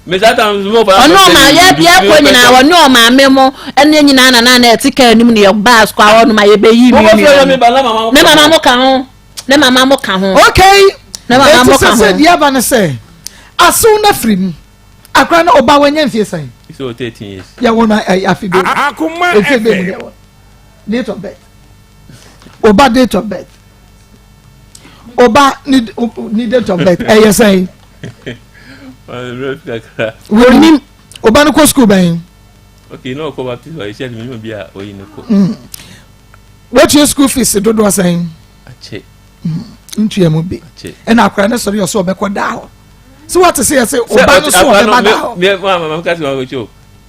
Me saa tam nso mo fa. Ɔne ɔma yɛ yɛkɔ nyinaa ɔne ɔmaame mo ɛne nyinaa na na na ɛte kaa anim ne yɛba asokwa hɔ nom a yɛbɛyi me nua no. Ne mama mo ka ho. Ne mama mo ka ho. Okay. Ne mama Eti mo sɛ ka sɛ ho. deɛ aba ne sɛ asew no afiri mu akora no ɔba wanya mfie sɛn So 13 years. yɛwɔ no afe bɛ mu Akoma mfie bɛ mu FM. yɛwɔ no date of birth ɔba date of birth ɔba ne date of birth ɛyɛ sɛn Kakra. Onim ɔba no kɔ school bɛn? Okay, na ɔkɔ Baptist wa ehyia mi bi a oyi ne kɔ. Wotua school fees dodoɔ sɛn? Akyɛ. Ntua mu bi. Akyɛ. Ɛna akora no sɔre ɔsɛ ɔbɛkɔ daa hɔ. Sɛ wate sɛ yɛsɛ ɔba no so ɔbɛba daa hɔ. Mi ma ma ma kasi ma ko kyɛw.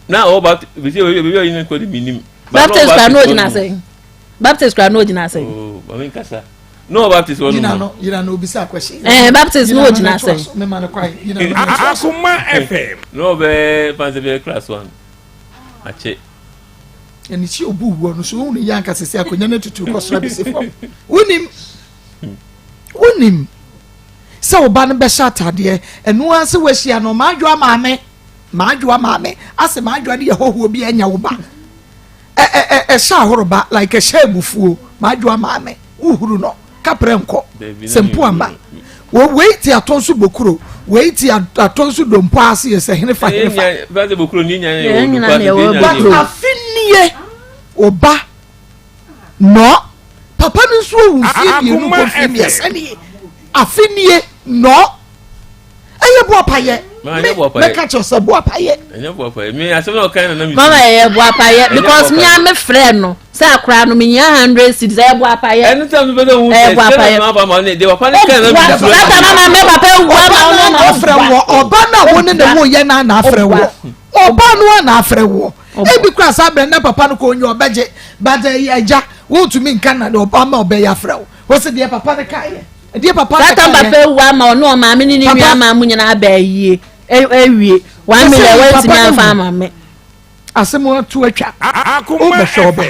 Na ɔwɔ Baptist bisi obi obi oyi ne kɔ de mi nim. Baptist kura no ogyina sɛn. Baptist kura no ogyina sɛn. Oh, maame nkasa. Na ɔwɔ Baptist wɔ no Yina mu. no yina no obisa question. Baptist no Yina ogyina na toa sɛn. so. Mema no kwan. Yina no na toa so. Akoma FM. Na ɔbɛ fansi bɛ class one. Akyɛ. Ɛne kyi obu wuo no so wohunu yɛ anka sɛsɛ akonnwa no atutu kɔ soro abɛsi fam. Wonim wonim sɛ wo ba no bɛhyɛ atadeɛ ɛno ara sɛ woahyia no maadwoa maame maadwoa maame asɛ maadwoa no yɛ hɔhoɔ bi anya wo ba ɛhyɛ ahoroba like ɛhyɛ abufuo maadwoa maame wohuru no kaprɛ nkɔ Dabi, na sɛ mpo amba mehuru. Wɔ wei te atɔ nso bokuro, wei te atɔ nso dompo ase yɛ sɛ hene fa hene fa. But afe nie ɔba nɔ papa no nso owu mfie mmienu kɔ mfie mmiɛnsa nie afe nie nɔ ɛyɛ boapayɛ me mɛka kyerɛ sɛ boapayɛ. ɛnyɛ boapayɛ mi asɛm na ɔkan na na mi. Mama ɛyɛ boapayɛ because mi a mi frɛ no sɛ akora no mi nya hundred cedis ɛyɛ boapayɛ. Ɛno sɛ mi bɛ sɛ ohun sɛ sɛ na mi aba ma ne de papa ne kan na mi suro. Sata mama mi papa ewu ama ɔno na ɔfrɛ wɔ ɔba na wo ne ne wo yɛ na na afrɛ wɔ ɔba no na afrɛ wɔ ebi kura saa abirɛ na papa no kɔ onye ɔbɛgye but ɛyɛ agya wontumi nka na ɔba ma ɔbɛyɛ afrɛ wo wɔsi deɛ papa no ka yɛ. Ɛdeɛ papa no ka yɛ. Papa ewu ama ɔne ɔmaame ne ne nua maa mu nyinaa aba ayie awie 1 million wɔntumi anfa ama me. Asɛm ato atwa. Wobɛhwɛ ɔba.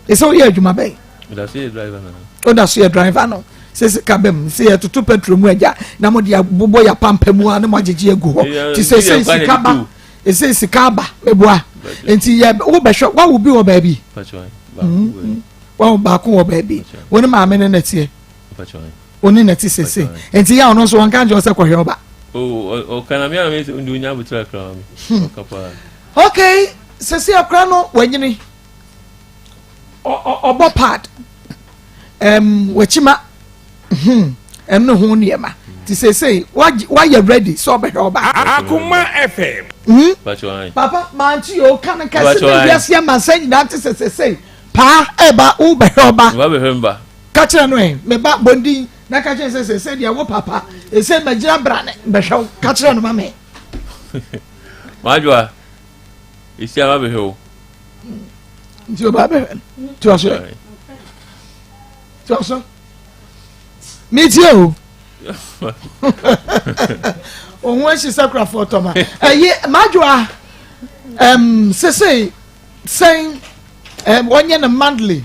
Ɛsɛ woyɛ adwuma bɛn? Woda so yɛ driver no. Sɛ sika bɛm sɛ yɛtoto petrol mu agya na mode abobɔ yɛ apampa mu a na moagyegye agu hɔ. Nti sɛ sɛ sika ba ɛsɛ sika aba meboa. Nti yɛ wobɛhwɛ wawo bi wɔ baabi. Wawo baako wɔ baabi. Wo ne maame ne na teɛ. Oni na ti sese nti yɛ ɔno nso wɔn ka nkyɛn sɛ kɔhwɛ ɔba. ɔka na mi a mi ndi onya abotire akra mi ɔka paa. Okay, sese akora no wanyini ɔbɔ pad wakyima ɛm ne ho nneɛma ti sese wayɛ ready sɛ ɔbɛhwɛ ɔba. Akoma FM. Papa mante yɛ ɔka no kɛse ne wiase amansa nyinaa te sɛ sese paa ɛba wobɛhwɛ ɔba. Wabɛhwɛ mba. Ka kyerɛ no ɛ, me ba, bɔ din, na ka kyerɛ sɛ, Seesei deɛ wo papa, seesei magyina brane, bɛhwɛ wo. Ka kyerɛ no ma me. Madwoa, ɛsi ama bɛhwɛ wo. Nti ɔba bɛhwɛ no. Toa so ɛ. Toa so. Metie o. Ohun ahyi sɛ kurafoɔ tɔma. Ɛyi, madwoa, ɛm, seesei, sɛn, ɛm, wɔnyɛ no monthly.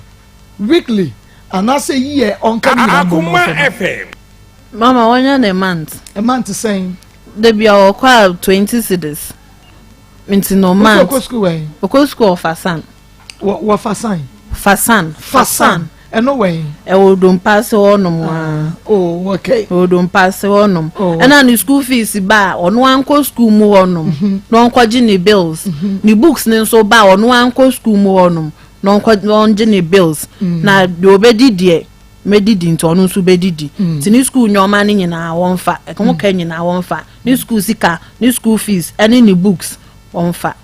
Weekly anaasɛ year ɔnka ne nyinaa mmom Akoma ɔmfa ma. FM. Mama wɔnyɛ ne month. Month sɛn? Dabi a ɔkɔ a 20 cedis. Nti no month. Ɔkɔ sukuu wɛn? Ɔkɔ sukuu wɔ Fasan. Wɔ wɔ Fasan. Fasan. Fasan. Ɛno wɛn? Ɛwɔ Dompaase hɔ nom aa. Oh okay. Ɛwɔ Dompaase hɔ nom. Oh. Ɛna ne school fees ba a ɔno ankɔ school mu hɔ nom. Na ɔnkɔgye ne bills. Ne books ne nso ba a ɔno ankɔ school mu hɔ nom. Na ɔnkɔ na ɔngye ne bills na deɛ ɔbɛdi deɛ mɛdidi nti ɔno nso bɛdidi nti ne school nneɛma no nyinaa wɔmfa ɛho ka nyinaa wɔmfa ne school sika ne school fees ɛne ne books wɔmfa.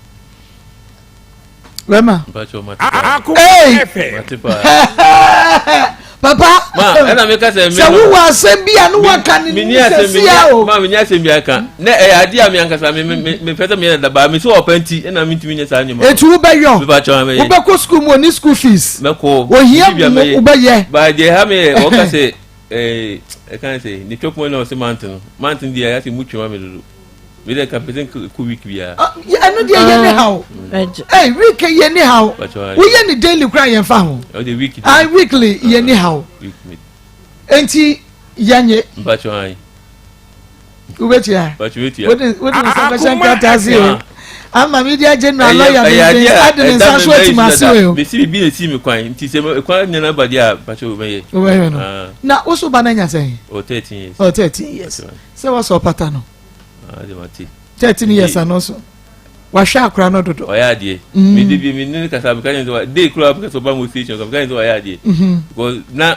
Bɛma. Mpacho mate paa. Akoma Hey! FM. Mate paa. Papa. Ma ɛna meka sɛ me Sɛ no. wowɔ asɛm bi a ne waka ne Menni asɛm sɛsi a o. ma menni asɛm bi aka. Na ɛyɛ adeɛ a me ankasa me me me mepɛ sɛ meyɛ no dabaa me sɛ ɔpɛ nti ɛna mentumi nyɛ saa nneɛma no. Eti wobɛyɔ. Mepa kyɛw mɛyɛ. Wobɛkɔ sukuu mu oni school fees. Mɛkɔ. Ohia Biribi a mu mɛyɛ. wobɛyɛ. Ba deɛ ɛha me yɛ ɔka sɛ ɛɛ ɛka sɛ ne twɛ kuma na ɔsɛ mante no mante no deɛ ayɛ sɛ mu twema me dodo. Me deɛ ka pɛ sɛ nkɔ week biara. Ah, ɛno deɛ yɛ ne haw. Ɛy week yɛ ne haw. Woyɛ ne daily kora yɛn fa ho. Ah weekly yɛ ne haw. Enti yɛnye. Wobɛtua. Wode wode nsa bɛhyɛ nkrataa ase o. Ama media general lawyer ne ade ne nsa so atim ase o. Mesi bibi na esi mi kwan nti sɛ kwan nyina ba deɛ a bakyɛ wobɛyɛ. Wobɛyɛ no. Na woso ba no anya sɛn? Oh 13 years. Oh 13 years. Sɛ wɔsɔ ɔpata no. Ah, 13 years ano so. Wahwɛ akora no dodo. Ɔyɛ adeɛ. Mm. Me de bi me ne kasa meka kyerɛ sɛ day kura meka sɛ ɔba mo station meka kyerɛ sɛ ɔyɛ adeɛ. Mm-hmm. Because na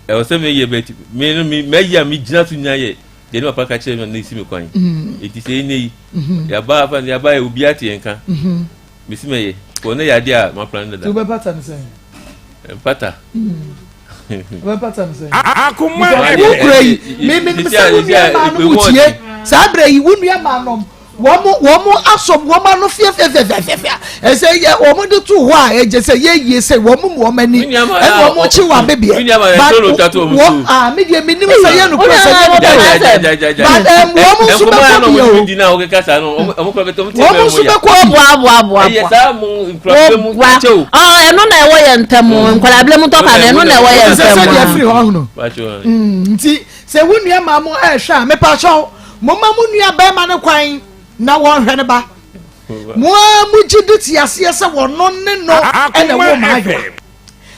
ɛwɔ sɛ meyɛ bɛti me no me mɛyɛ a megyina so nyinaa yɛ deɛ ne papa ka kyerɛ me na esi me kwan. Mm. Eti sɛ ɛnɛ yi mm-hmm. yaba afa yaba yɛ obi ate yɛn ka. Mm-hmm. Mesi mɛyɛ. Kɔ ne yɛ adeɛ a ma plan dada. Ti wobɛpata ne sɛn? Mpata. Wobɛpata ne sɛn? Akoma Wo kura yi, me me sɛ wo nua maa no mu tie. Saa berɛ yi wo nua maa nom wɔn wɔn asɔ wɔn ano fiafiafiafiafia ɛsɛ yɛ wɔn de to hɔ a ɛgye sɛ yɛ yie sɛ wɔn mu wɔn ani ɛna wɔn kye wɔn abebeɛ but wɔn a mi deɛ mi nim sɛ yɛ no kura sɛ yɛ no kura but ɛm wɔn nso bɛkɔ bi o wɔn nso bɛkɔ bi. Ɛno na ɛwɔ yɛn ntam nkwadaa mu tɔpa no ɛno na ɛwɔ yɛn ntam. Sɛ deɛ firi hɔ ahono nti sɛ wo nua maa mo ɛrehwɛ a mepa kyɛw mo ma mo nua bɛrima no kwan na wɔnhwɛ ne ba mo a mo gye di te aseɛ sɛ wɔno ne no ɛna ɛwɔ maa adwoa.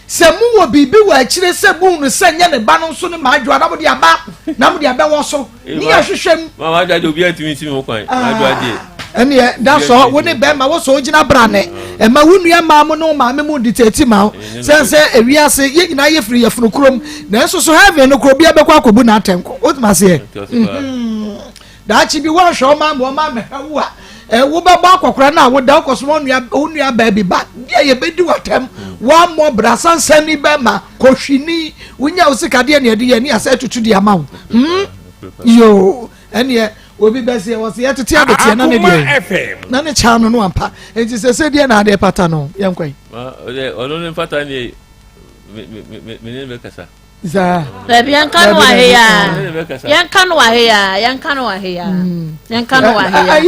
Sɛ mowɔ biribi wɔ akyire sɛ mohunu sɛ nyɛ ne ba no nso ne m'adwoa na mode aba na mode abɛwɔ so ne yɛhwehwɛ mu. Ma m'adwoa deɛ obiara ntumi nsi me ho kwan. M'adwoa deɛ. Ɛneɛ da sɔ wo ne bɛrima wo sɔ wogyina brane ɛma wo nua maa mo ne wo maame mu nditɛti ma wo sɛn sɛ ewiase yɛn nyinaa yɛ firi yɛfunu kurom nanso so heaven no koro obiara bɛkɔ akɔbu n'atɛnko wotuma aseɛ. Daakye bi woanhwɛ wo maame wɔn ammɛhwɛ wo a, eh, wobɛbɔ akɔkora no a woda wokɔsoma wo nua wo nua baa bi ba deɛ yɛbɛdi w'atɛm woammɔ bra sansani bɛma kɔhwini wonya wo sika deɛ ne ɛde yɛ ne asɛ atutu de ama wo hmm? yoo ɛneɛ obi bɛseɛ wɔ sɛ yɛtete abeteɛ na ne deɛ na ne kyaa no no ampa nti sɛ sɛ deɛ na adeɛ pata no yɛnkɔ yi ɔno ne mfata ne me ne bɛkasa Saa. Dabi yɛn ka no wɔ ha ya. Yɛn ka no wɔ ha ya. Yɛn ka no wɔ ha ya. Yɛn ka no wɔ ha ya.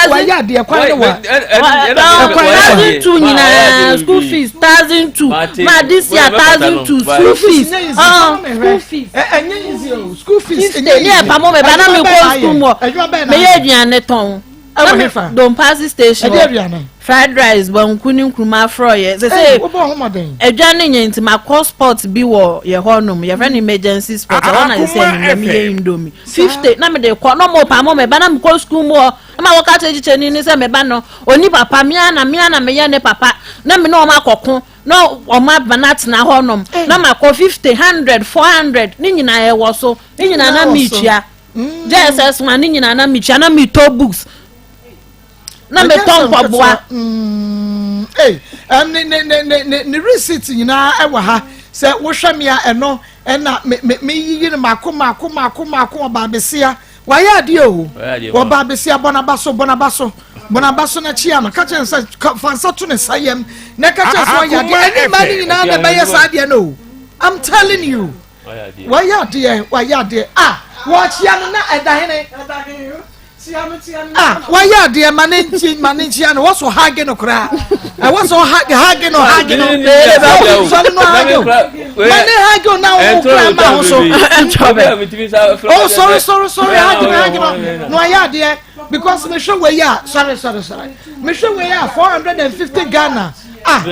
Wayɛ adeɛ kwan ne wa. 1,002 nyinaa school fees 1,002. Ma this year 1,002 school fees. School fees. Ɛnyɛ easy o school fees. 50 ne ɛpa mo mɛ ba na mi kɔ school mu mɛ yɛ aduane tɔn. Ɛwɔ he fa? Dompaase station Ɛde aduane. Fried rice, banku ne nkruma frɔyɛ. Sɛ sɛ wobɔ ho mmɔden. Adwa ne nyɛ nti makɔ spot bi wɔ yɛ hɔ nom. Yɛfrɛ no emergency spot. Ɛhɔ na sɛ sɛ me meyɛ indomie. 50 na mede kɔ na ɔmo pa mo meba na mekɔ school mu hɔ. Na ma wɔka kyerɛ kyikyɛni ne sɛ meba no oni papa mea na mea na meyɛ ne papa na me ne ɔmo akɔko na ɔmo aba na atena hɔ nom na makɔ 50 100 400 ne nyinaa ɛwɔ so ne nyinaa na metua. JSS ma ne nyinaa na metua na metɔ books na metɔ mpaboa. Mm, ne ne ne ne ne ne receipt nyinaa ɛwɔ ha sɛ wohwɛ me a ɛno ɛna me me meyiyi no mako mako mako mako ɔbaa besia wayɛ adeɛ o ɔbaa besia bɔ n'aba so bɔ n'aba so bɔ n'aba so na kyia no ka kyerɛ sɛ fa nsa to ne nsa yam na ka kyerɛ sɛ ɔyɛ adeɛ ɛne mmaa no nyinaa na ɛbɛyɛ saa adeɛ no o I'm telling you. Wayɛ adeɛ, wayɛ adeɛ. Ah, wɔkyea no na ɛda hene. Ah, wayɛ adeɛ ma ne nkyi ma ne nkyia no wɔsɔ hage no koraa. Ɛwɔ sɛ ɔhage hage no hage no. Sɔre no hage o. Ma ne hage o na wo koraa ma ho so. Oh, sɔre sɔre sɔre hage no hage no. Na wayɛ adeɛ because mehwɛ wei a sɔre sɔre sɔre. Mehwɛ wei a 450 Ghana. ah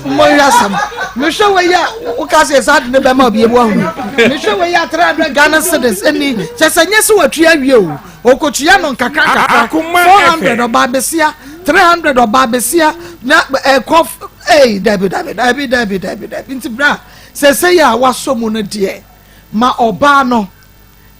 mmɔnhwɛ asɛm mehwɛ wei a woka sɛ saa de ne bɛma obi ebu ahunu mehwɛ wei a 300 Ghana cedis ɛni kyɛ sɛ nyɛ sɛ watua awie o okotua no nkakra nkakra 400 ɔbaa besia 300 ɔbaa besia na ɛkɔ ɛyi dabi dabi dabi dabi dabi dabi nti bra sɛ sɛ yɛ a wasɔ mu no deɛ ma ɔbaa no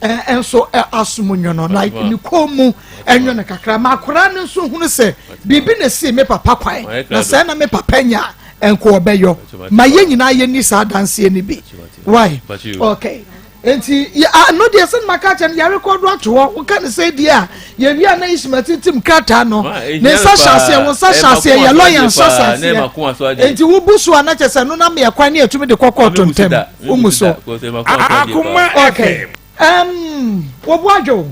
nso asom nwono like ne kɔn mu nwono kakra ma akwadaa no nso hunu sɛ biribi na esi me papa kwan na sɛ na me papa nya nko ɔbɛyɔ ma yɛn nyinaa yɛ ni saa adanseɛ no bi why okay nti ano deɛ sɛ maka kyɛ no yɛrekɔdo ato hɔ woka ne sɛ deɛ a yɛwie a na isma tintim krataa no ne nsa hyɛ aseɛ wo nsa hyɛ aseɛ yɛ lɔya nsa hyɛ aseɛ nti wobu so a na kyɛ sɛ no na meyɛ kwan ne yɛtumi de kɔ kɔɔto ntɛm Womu so. Akoma Okay. Um, wɔbu adwo.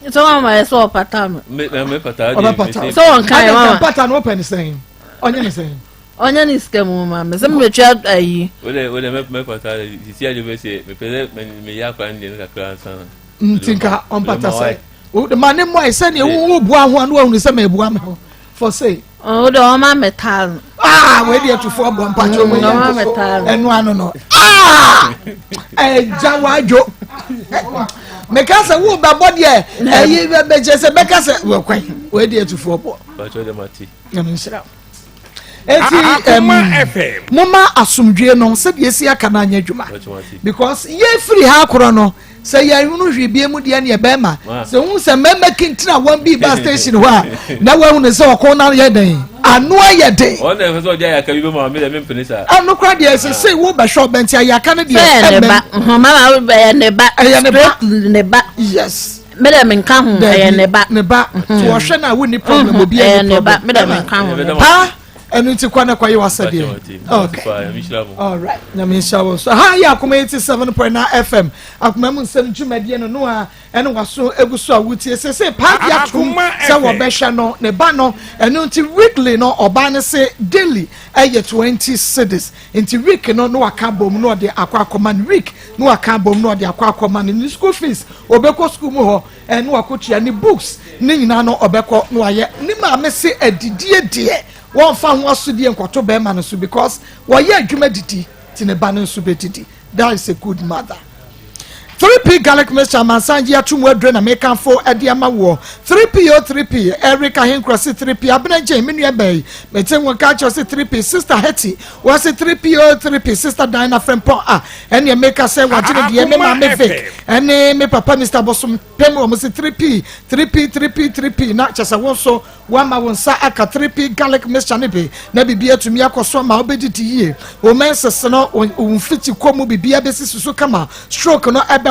Sɛ wɔn ama yɛ sɛ ɔpata no. Ɔbɛpata. Sɛ wɔn kan yɛ mama. Pata no wɔpɛ ne sɛn. Ɔnyɛ ne sɛn. Ɔnyɛ ne sika mu ma me sɛ mebɛtua ayi. Wode wode mɛpata sisi adi bɛ sɛ mepɛ sɛ meyɛ akora no deɛ no kakra ansa na. Nti nka ɔmpata sɛ. Ma ne mmoa sɛdeɛ wo bua ho a na wahunu sɛ mebua me ho for say. Ɔwɔ de ɔma me thousand. Aa wei deɛ tufoɔ bɔ mpakyɛ wei yɛ nto so ɛno ano no. Aa ɛgya wadwo. Meka sɛ wo bɛbɔ deɛ ɛyi bɛkyɛ sɛ bɛka sɛ wɔ kwan wei deɛ tufoɔ bɔ. Mpakyɛ de ma ti. Nyame nhyira. Eti ɛm moma asomdwie no sɛdeɛ esi aka no anyɛ adwuma because yɛfiri ha akorɔ no. Sɛ yɛnhunu hwee bie mu deɛ neɛ bɛrima sɛ wohu sɛ mmarima kintini a wɔn bi ba station hɔ a na woahunu sɛ ɔko no yɛ den ano ayɛ den. Ɔno na ɛfɛ sɛ ɔde ayaka bi bɛma me deɛ mempene saa. Ano kora deɛ sɛ sɛ wo bɛhwɛ ɔbɛnti ayaka no deɛ ɛmɛm. Mama ɛyɛ ne ba. Ɛyɛ ne ba. Ne ba. Yes. Me deɛ menka ho ɛyɛ ne ba. Ne ba. So ɔhwɛ no a wonni problem obi ɛni problem. Ɛyɛ ne ba me deɛ menka ho. Paa. Ɛno nti kɔ na kɔyɛ w'asɛdeɛ. Okay. Alright. Nyame nhyira wo nso. Ha yɛ Akoma 87.9 FM. Akoma mu nsɛm dwumadie no no a ɛne waso egu so a wotie sese paadi atom sɛ wɔbɛhwɛ no ne ba no. Ɛno nti weekly no ɔbaa no se daily ɛyɛ 20 cedis. Nti week no na waka abom na ɔde akɔ akɔma no week na waka abom na ɔde akɔ akɔma no ne school fees ɔbɛkɔ school mu hɔ ɛne wakɔtua ne books ne nyinaa no ɔbɛkɔ na wayɛ ne maame se adidie deɛ. Wɔnfa ho asodie nkɔto bɛrima no so because wɔyɛ adwuma didi ti ne ba no nso bɛdidi. That is a good mother. 3P garlic mixture amansan gye ato mu aduro na mekanfo ɛde ama woɔ. 3P o 3P. Eric Ahenkura se 3P. Abena Jane, me nua bɛyi, mete wɔn ka kyerɛ se 3P. Sister Hetty wɔse 3P o 3P. Sister Diana Frempɔn a ɛneɛ meka sɛ wagye ne deɛ. Me maame Vic ɛne me papa Mr Bosom Pem wɔn se 3P, 3P, 3P, 3P. Na kyɛ sɛ wɔn nso wɔama wɔn nsa aka 3P garlic mixture ne bi na biribi atumi akɔ so ama wobɛdidi yie. Wɔn menses no, wɔn mfiti kɔ mu, biribi abɛsisi so kama. Stroke no ɛbɛkɔ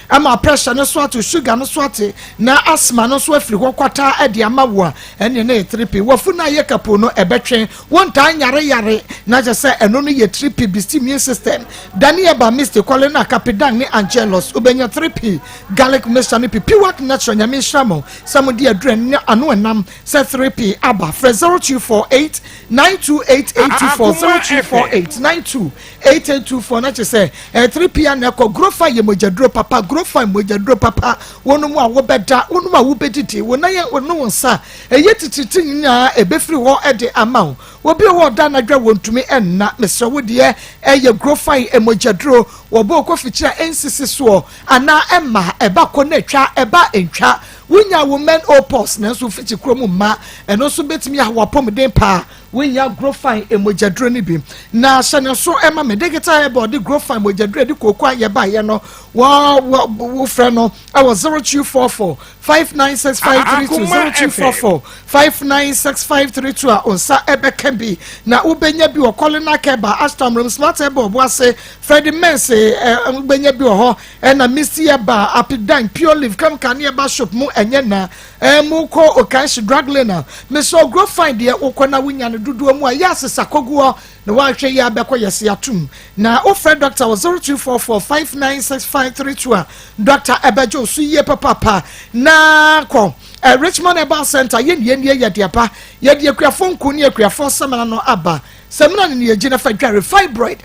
ama pressure no so ate, sugar no so ate, na asthma no nso afiri hɔ kwataa ɛde ama wo a ɛne ne yɛ 3P. Wɔfu no ayɛ kapo no ɛbɛtwe wɔntaa nyare yare na kyɛ sɛ ɛno no yɛ 3P. Boost immune system. Daniel ba Misty Kɔle na Kapidan ne Angelos, wobɛnya 3P garlic mixture ne pipiwak natural. Nyame nhyira mo sɛ mode aduru ne ano ɛnam sɛ 3P aba. Frɛ 0248 928824, 0248 928824 na kyerɛ sɛ 3P a na ɛkɔ. Grofa yɛ mogyaduro papa. Grofa mogyaduro papa. Wɔn mu a wɔbɛda, wɔn mu a wɔbɛdidi, wɔn nan yɛ wɔn wɔn nsa ɛyɛ tititi nyinaa ɛbɛfiri hɔ ɛde ama wo. Obi a wɔda anadwo a wɔntumi ɛnna, mesrɛ wo deɛ ɛyɛ Grofa mogyaduro. Wɔbɔ okɔ a ɛnsisi soɔ anaa ɛma ɛba kɔ na atwa ɛba ntwa. Wonya wo menopause nanso mfikyi kurom mma, ɛno nso bɛtumi ahɔ apɔmuden paa. Wonya Grofine mogyaduro no bi na hyɛ ne nso ɛma me digital herbal de Grofine mogyaduro de kooko a yɛbaeɛ no. Wɔ wɔ wofrɛ no ɛwɔ 0244 596532, 0244 596532 a nsa ɛbɛka bi na wobɛnya bi wɔ Colina Keba, Ashtam Room, Smart Herbal Ɔboase, Freddie Mens ɛ wobɛnya bi wɔ hɔ, ɛna Misty Eba, Apidan, Pure Leaf, Kamka ne Eba shop mu ɛnyɛ na ɛmu kɔ Okanhyi Drug Lane a mesɛ Grofine deɛ wokɔ na wonya no dodoɔ mu a yɛ asesa koguɔ na woahwɛ yi abɛkɔ yɛse atom na wofrɛ doctor wɔ 0244 596532 a doctor ɛbɛgye wo so yie papapa. Na kɔ Richmond Herbal Center. Yɛnnie nie yɛde aba, yɛde akuafoɔ nku ne akuafoɔ samina no aba. Samina no ne yɛgyina fa dware fibroid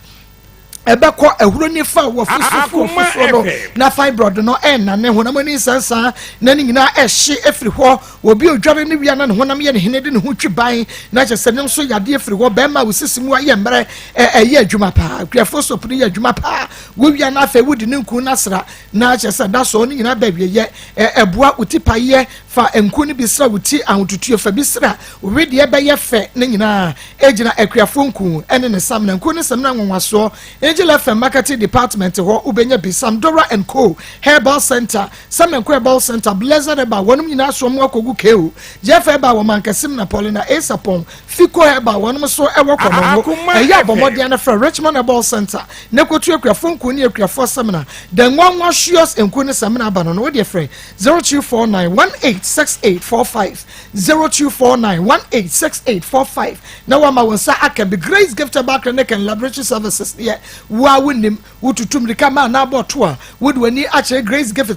ɛbɛkɔ ahuro nifa wɔ fusufu fufuo no na fibroid no ɛnane honam ani nsansan na ne nyinaa ɛhye efiri hɔ. Obi odware ne wia na ne honam yɛ ne hene de ne ho twi ban na kyerɛ sɛ ne nso yadeɛ firi hɔ. Bɛrima a osisi mu ayɛ mmerɛ ɛ ɛyɛ adwuma paa. Akuafo soap no yɛ adwuma paa. Wowia na afei wodi ne nku n'asra na kyerɛ sɛ da so ne nyinaa bɛ wie yɛ ɛ ɛboa wo ti pa yɛ. Fa nku no bi sra wo ti ahotutuo, fa bi sra wedeɛ bɛyɛ fɛ. Ne nyinaa egyina akuafo nku ɛne ne samina, nku ne samina nwanwasoɔ. Angel FM marketing department hɔ wobɛnya bi. Samdora and Co Herbal Center, Samenko Herbal Center, Blessed Herbal, wɔnom nyinaa so ɔmo akɔgu ko Jeff Herbal wɔ Mankɛsim na Paulina Esapɔn, Fico Herbal, wɔnom so ɛwɔ Kɔnɔngo. Ɛyɛ abɔmmɔden no frɛ Richmond Herbal Center ne kotu akuafo nku ne akuafo samina, the nwanwa suos nku ne samina aba no. Wodeɛ frɛ 0249 186845, 0249 186845 na wama wɔn nsa aka bi. Grace Gift Herbal Clinic and Laboratory Services deɛ, wo a wonim wotutu mmirika ma anaa bɔɔto a wode w'ani akyerɛ Grace Gift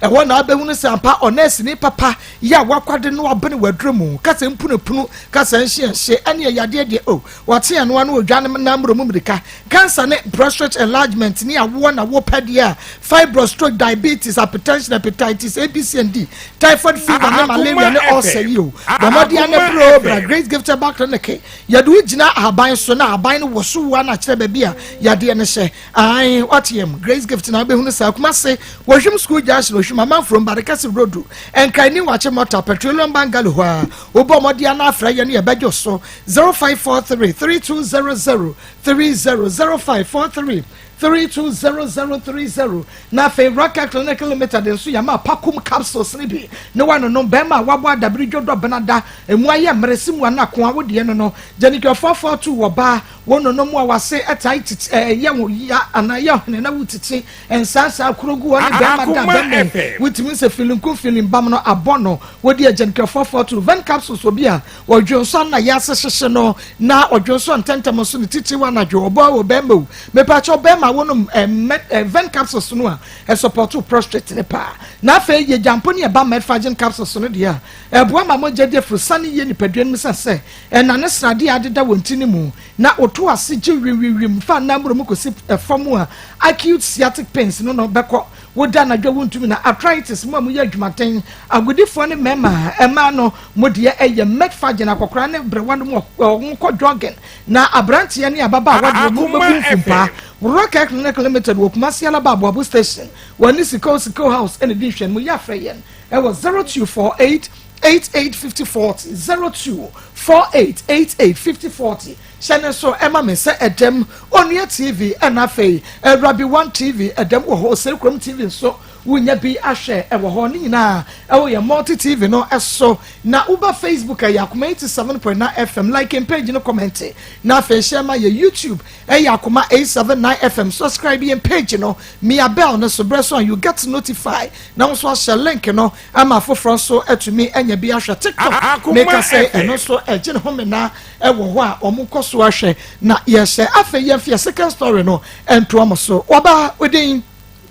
ɛhɔ na abɛhunu sɛ ampa ɔnɛɛseni papa yɛ a wakwade no abene waduro mu kasa mpunapunu kasa nhyeɛnhye ɛne ɛyadeɛ deɛ o wɔte ɛno ano odwa no na mmoro mu mmirika. Cancer ne prostate enlargement ne awoɔ na wopɛ deɛ a, fibroid, stroke, diabetes, hypertension, hepatitis A, B, C and D, typhoid fever ne malaria ne ulcer yi o, bɔmmɔden ne bro bra Grace Gift Herbal Clinic. Yɛde wo gyina ahaban so na ahaban no wɔ so wo ana kyerɛ baabi a yadeɛ no hyɛ ae wateɛ mu. Grace Gift na wobɛhunu saa. Kumase, Wɔhwim School Junction, Ohwim Amanfurom, Barekɛse Road, Nkrani Wakye Mɔta, Petroleum Bungalow hɔ a wobɔ mmɔden ana afrɛ yɛ no yɛbɛgye so 0543 3200 30, 0543 320030. Na afei Rocket Clinic Limited nso yɛma Pakum capsules ne bi ne wanonom. Bɛrima a wabɔ adabere dwodɔ benada emu ayɛ mmerɛ si mu anako a wodeɛ no gyanikɛ 442 wɔ baa wɔn nonom a wase ɛtae titi ɛyɛ wo ya anaa yɛ ɔhene na wotiti nsansan kuro gu hɔ ne bɛrima da bɛmɛ wotumi sɛ filinku filin bam no abɔ no wodi agyanikɛ 442 ven capsules. Obi a ɔdwo nso ana yɛ ase hyehye no na ɔdwo nso ntɛntɛm nso ne titi wa anadwo ɔbɔ wɔ bɛrima o, mepakyɛw bɛrima. wonom eh, ven capsules no a, ɛsupɔto prostrate no paa. Na afei yɛgya mpo ne ɛba metfagin capsules no deɛ a, ɛboa ma mogya di afurusane yie nipadua no mu sane sɛ ɛnane sradeɛ a adeda wɔ ntini mu na woto ase gye wimwimwim fa nnammoro mu kɔsi fam a acute sciatic pains no no bɛkɔ. Woda anadwo a wontumi na arthritis mo a moyɛ adwumaden, agodifoɔ ne mmarima, mmaa no mo deɛ ɛyɛ metfagin akɔkoraa ne berewa no mu wɔn kɔ jogging na aberanteɛ ne ababaawa deɛ wɔn bɛbu mfumpaa. Rock Air Clinic Limited wɔ Kumasi Alaba Aboabo Station wɔne Sikoo Sikoo House ɛna di nhwɛnimu yɛ afrɛ yɛn ɛwɔ 0248 88 50 40 0248 88 50 40 Hyɛ no nso ma me sɛ ɛdɛm Onua TV ɛna afei Rabi One TV ɛdɛm wɔ hɔ Osei Kurom TV nso wonya bi ahwɛ ɛwɔ hɔ ne nyinaa ɛwɔ yɛn Multi TV no so na woba Facebook ɛyɛ Akoma 87.9 FM like yɛn page no comment na afei hyɛ ma yɛ YouTube ɛyɛ Akoma 879 FM subscribe yɛn page no mia bell no so berɛ so a you get notify na wo nso ahyɛ link no ama afoforɔ nso atumi anya bi ahwɛ TikTok meka sɛ ɛno nso ɛgye ne ho mena ɛwɔ hɔ a wɔn kɔ so ahwɛ na yɛhyɛ afei yɛn fia second story no ɛntoa mo so wɔba odin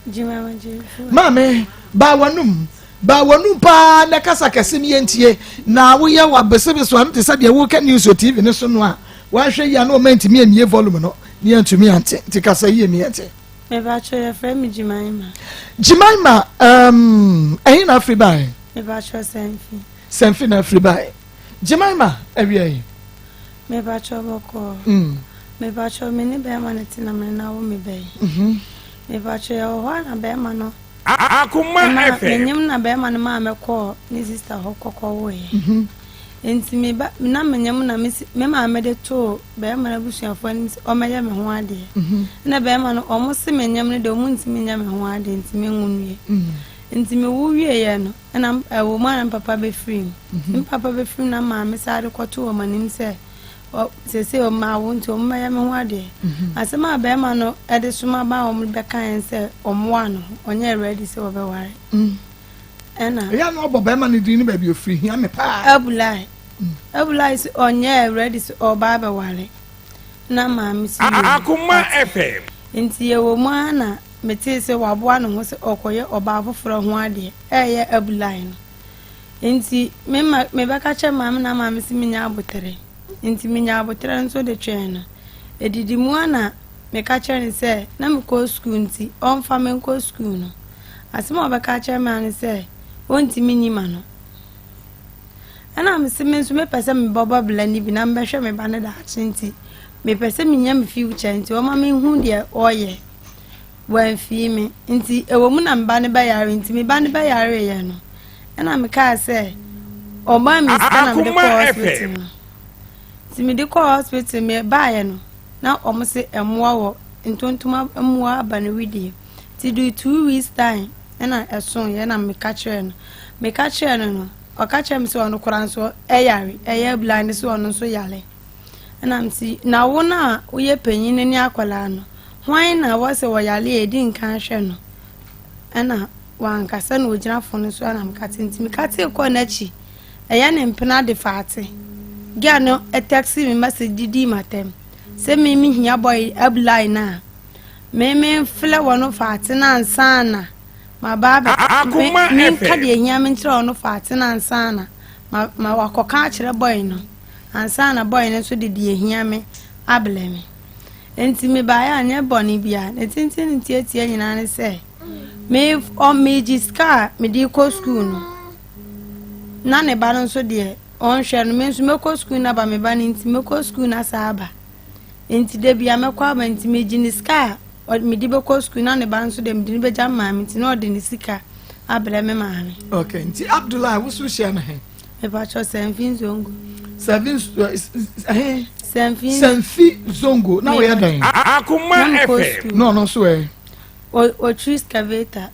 maame baa wɔnum baa wɔnum paa na kasa kɛse mi yɛntie na woyɛ wɔ abesebese wɔn te sɛ deɛ wɔka news wɔ tv ne so no a wɔahwɛ yie a na wɔn ntumi amie volume no ne yɛntumi ante nti kasa yie mi yɛnte. Mebakyɛ yɛfrɛ me Jimaima. Jimaima um, ɛhe na afiri bae? Mebakyɛ Sɛmfi. Sɛmfi na afiri bae. Jemima awia yi. Mepakyɛw bɔkɔɔ. Mm. Mepakyɛw me ne bɛrima no te na me ne no awo me ba yi. Mhm. Mepakyɛw yɛwɔ hɔ a na bɛrima no. Akoma FM. Menyim na bɛrima no maa mekɔɔ ne sista hɔ kɔkɔwoeɛ. Mhm. Nti me ba na menyim na me me maame de too bɛrima no abusuafoɔ anim sɛ ɔmmɛyɛ me ho adeɛ. Mhm. Ɛna bɛrima no ɔmo se menyim no deɛ ɔmo ntumi nyɛ me ho adeɛ nti menwo nwie. Mm. Nti mewo wieeɛ no. Ɛna ɛwɔ mu a na me papa bɛfiri mu. Me papa bɛfiri mu na maame saa de kɔto wɔn anim sɛ seesei wɔn awo nti wɔn bɛyɛ me ho adeɛ. Asɛm a bɛrima no de soma ba wɔn bɛka yɛn sɛ ɔmmoa no ɔnyɛ ready sɛ wɔbɛware. Ɛna. Ɛyɛ na ɔbɔ bɛrima no din ne baabi ofiri hia me paa. Abulai. Abulai sɛ ɔnyɛ ready sɛ ɔba abɛware. Na maame si yɛ. Akoma FM. Nti yɛwɔ mu ara na. Metee sɛ waboa ne ho sɛ ɔrekɔyɛ ɔbaa foforɔ ho adeɛ, ɛreyɛ Abulai no. Nti me ma mebɛka kyerɛ maame na maame se menya aboterɛ. Nti menya aboterɛ nso de twɛn no. Ɛdidi mu a na meka kyerɛ no sɛ na mekɔ sukuu nti ɔmfa me nkɔ sukuu no. Asɛm a ɔbɛka akyerɛ me ara ne sɛ ɔntumi nyi ma no. Ɛna mese me nso mepɛ sɛ mebɔ bɔbla no bi na mebɛhwɛ me ba no daakye nti mepɛ sɛ menya me future nti ɔma menhu deɛ ɔyɛ. Wamfii me. Nti ɛwɔ mu na me ba no bɛyare nti me ba no bɛyareeɛ no ɛna mekaa sɛ ɔmaa me sika na mede kɔɔ hospital no. Nti mede kɔɔ hospital mebaeɛ no na wɔn se mmoa wɔ ntontoma mmoa aba no wedeɛ. Nti do 2 weeks time ɛna ɛsoeɛ na meka kyerɛɛ no. Meka kyerɛɛ no no ɔka kyerɛɛ me sɛ ɔno koraa nso ɛyare ɛyɛ blind sɛ ɔno nso yare. Ɛna mese na wo no a woyɛ panyin no ne akwadaa no Hwan na wɔse ɔyare a edi nkan hwɛ no? Ɛna wankasa na ogyina fon no so ɛna mekate nti mekatee kɔɔ n'akyi ɛyɛ ne mpena de faate girl no taxi me message didii m'atɛm sɛ me mehia boy abulai no a me memflɛ wɔ no faate no ansa na maba abɛ me menka deɛ hia me nkyerɛ wɔ no faate no ansa na ma ma wakɔka akyerɛ boy no ansa na boy no nso de deɛ hia me ablɛ me. Enti mebaeɛ a, nyɛ bɔne biara. Ne tenten ne tiatia nyinaa ne sɛ, me ɔ megye sika a mede rekɔ sukuu no, na ne ba no nso deɛ ɔnhwɛ no, me nso mɛkɔ sukuu no aba me ba no nti mɛkɔ sukuu no asa aba. Nti da bia mɛkɔ aba nti megye ne sika a mede bɛkɔ sukuu na ne ba nso deɛ mede no bɛgya me maame nti na ɔde ne sika abrɛ me maame. Okay, nti Abdullahi wo so hyia no he? Mepakyɛw Sɛnfi Zongo. Sɛnfi ɛhe? Sɛnfi. Sɛnfi Zongo na wɔyɛ dɛn? Akoma FM. Na ɔno nso ɛ? Otwi excavator.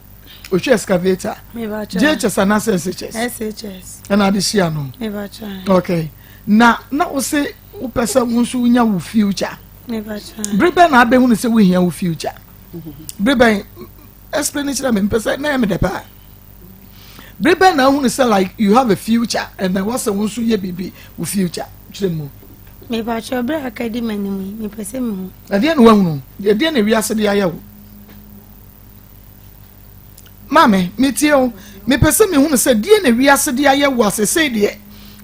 Otwi excavator. Mepakyɛw. JHS anaasɛ SHS? SHS. Ɛna ade hyia no. Mepakyɛw. Okay. Na na wo se wopɛ sɛ wo nso wonya wo future. Mepakyɛw. Bere bɛn na abɛhu no sɛ wohia wo future? Bere bɛn explain kyerɛ me mpɛ sɛ na ɛyɛ me dɛ paa. Bere bɛn na ahunu sɛ like you have a future and ɛwɔ sɛ wo nso yɛ biribi wo future kyerɛ mu? Mepakyɛw, bere a aka di m'anim yi, mepɛ sɛ mihu. Ɛdeɛn na woahunu? Ɛdeɛn na wiase de ayɛ wo? Maame, metie wo. Mepɛ sɛ mehunu sɛ deɛ na wiase de ayɛ wo a sesei deɛ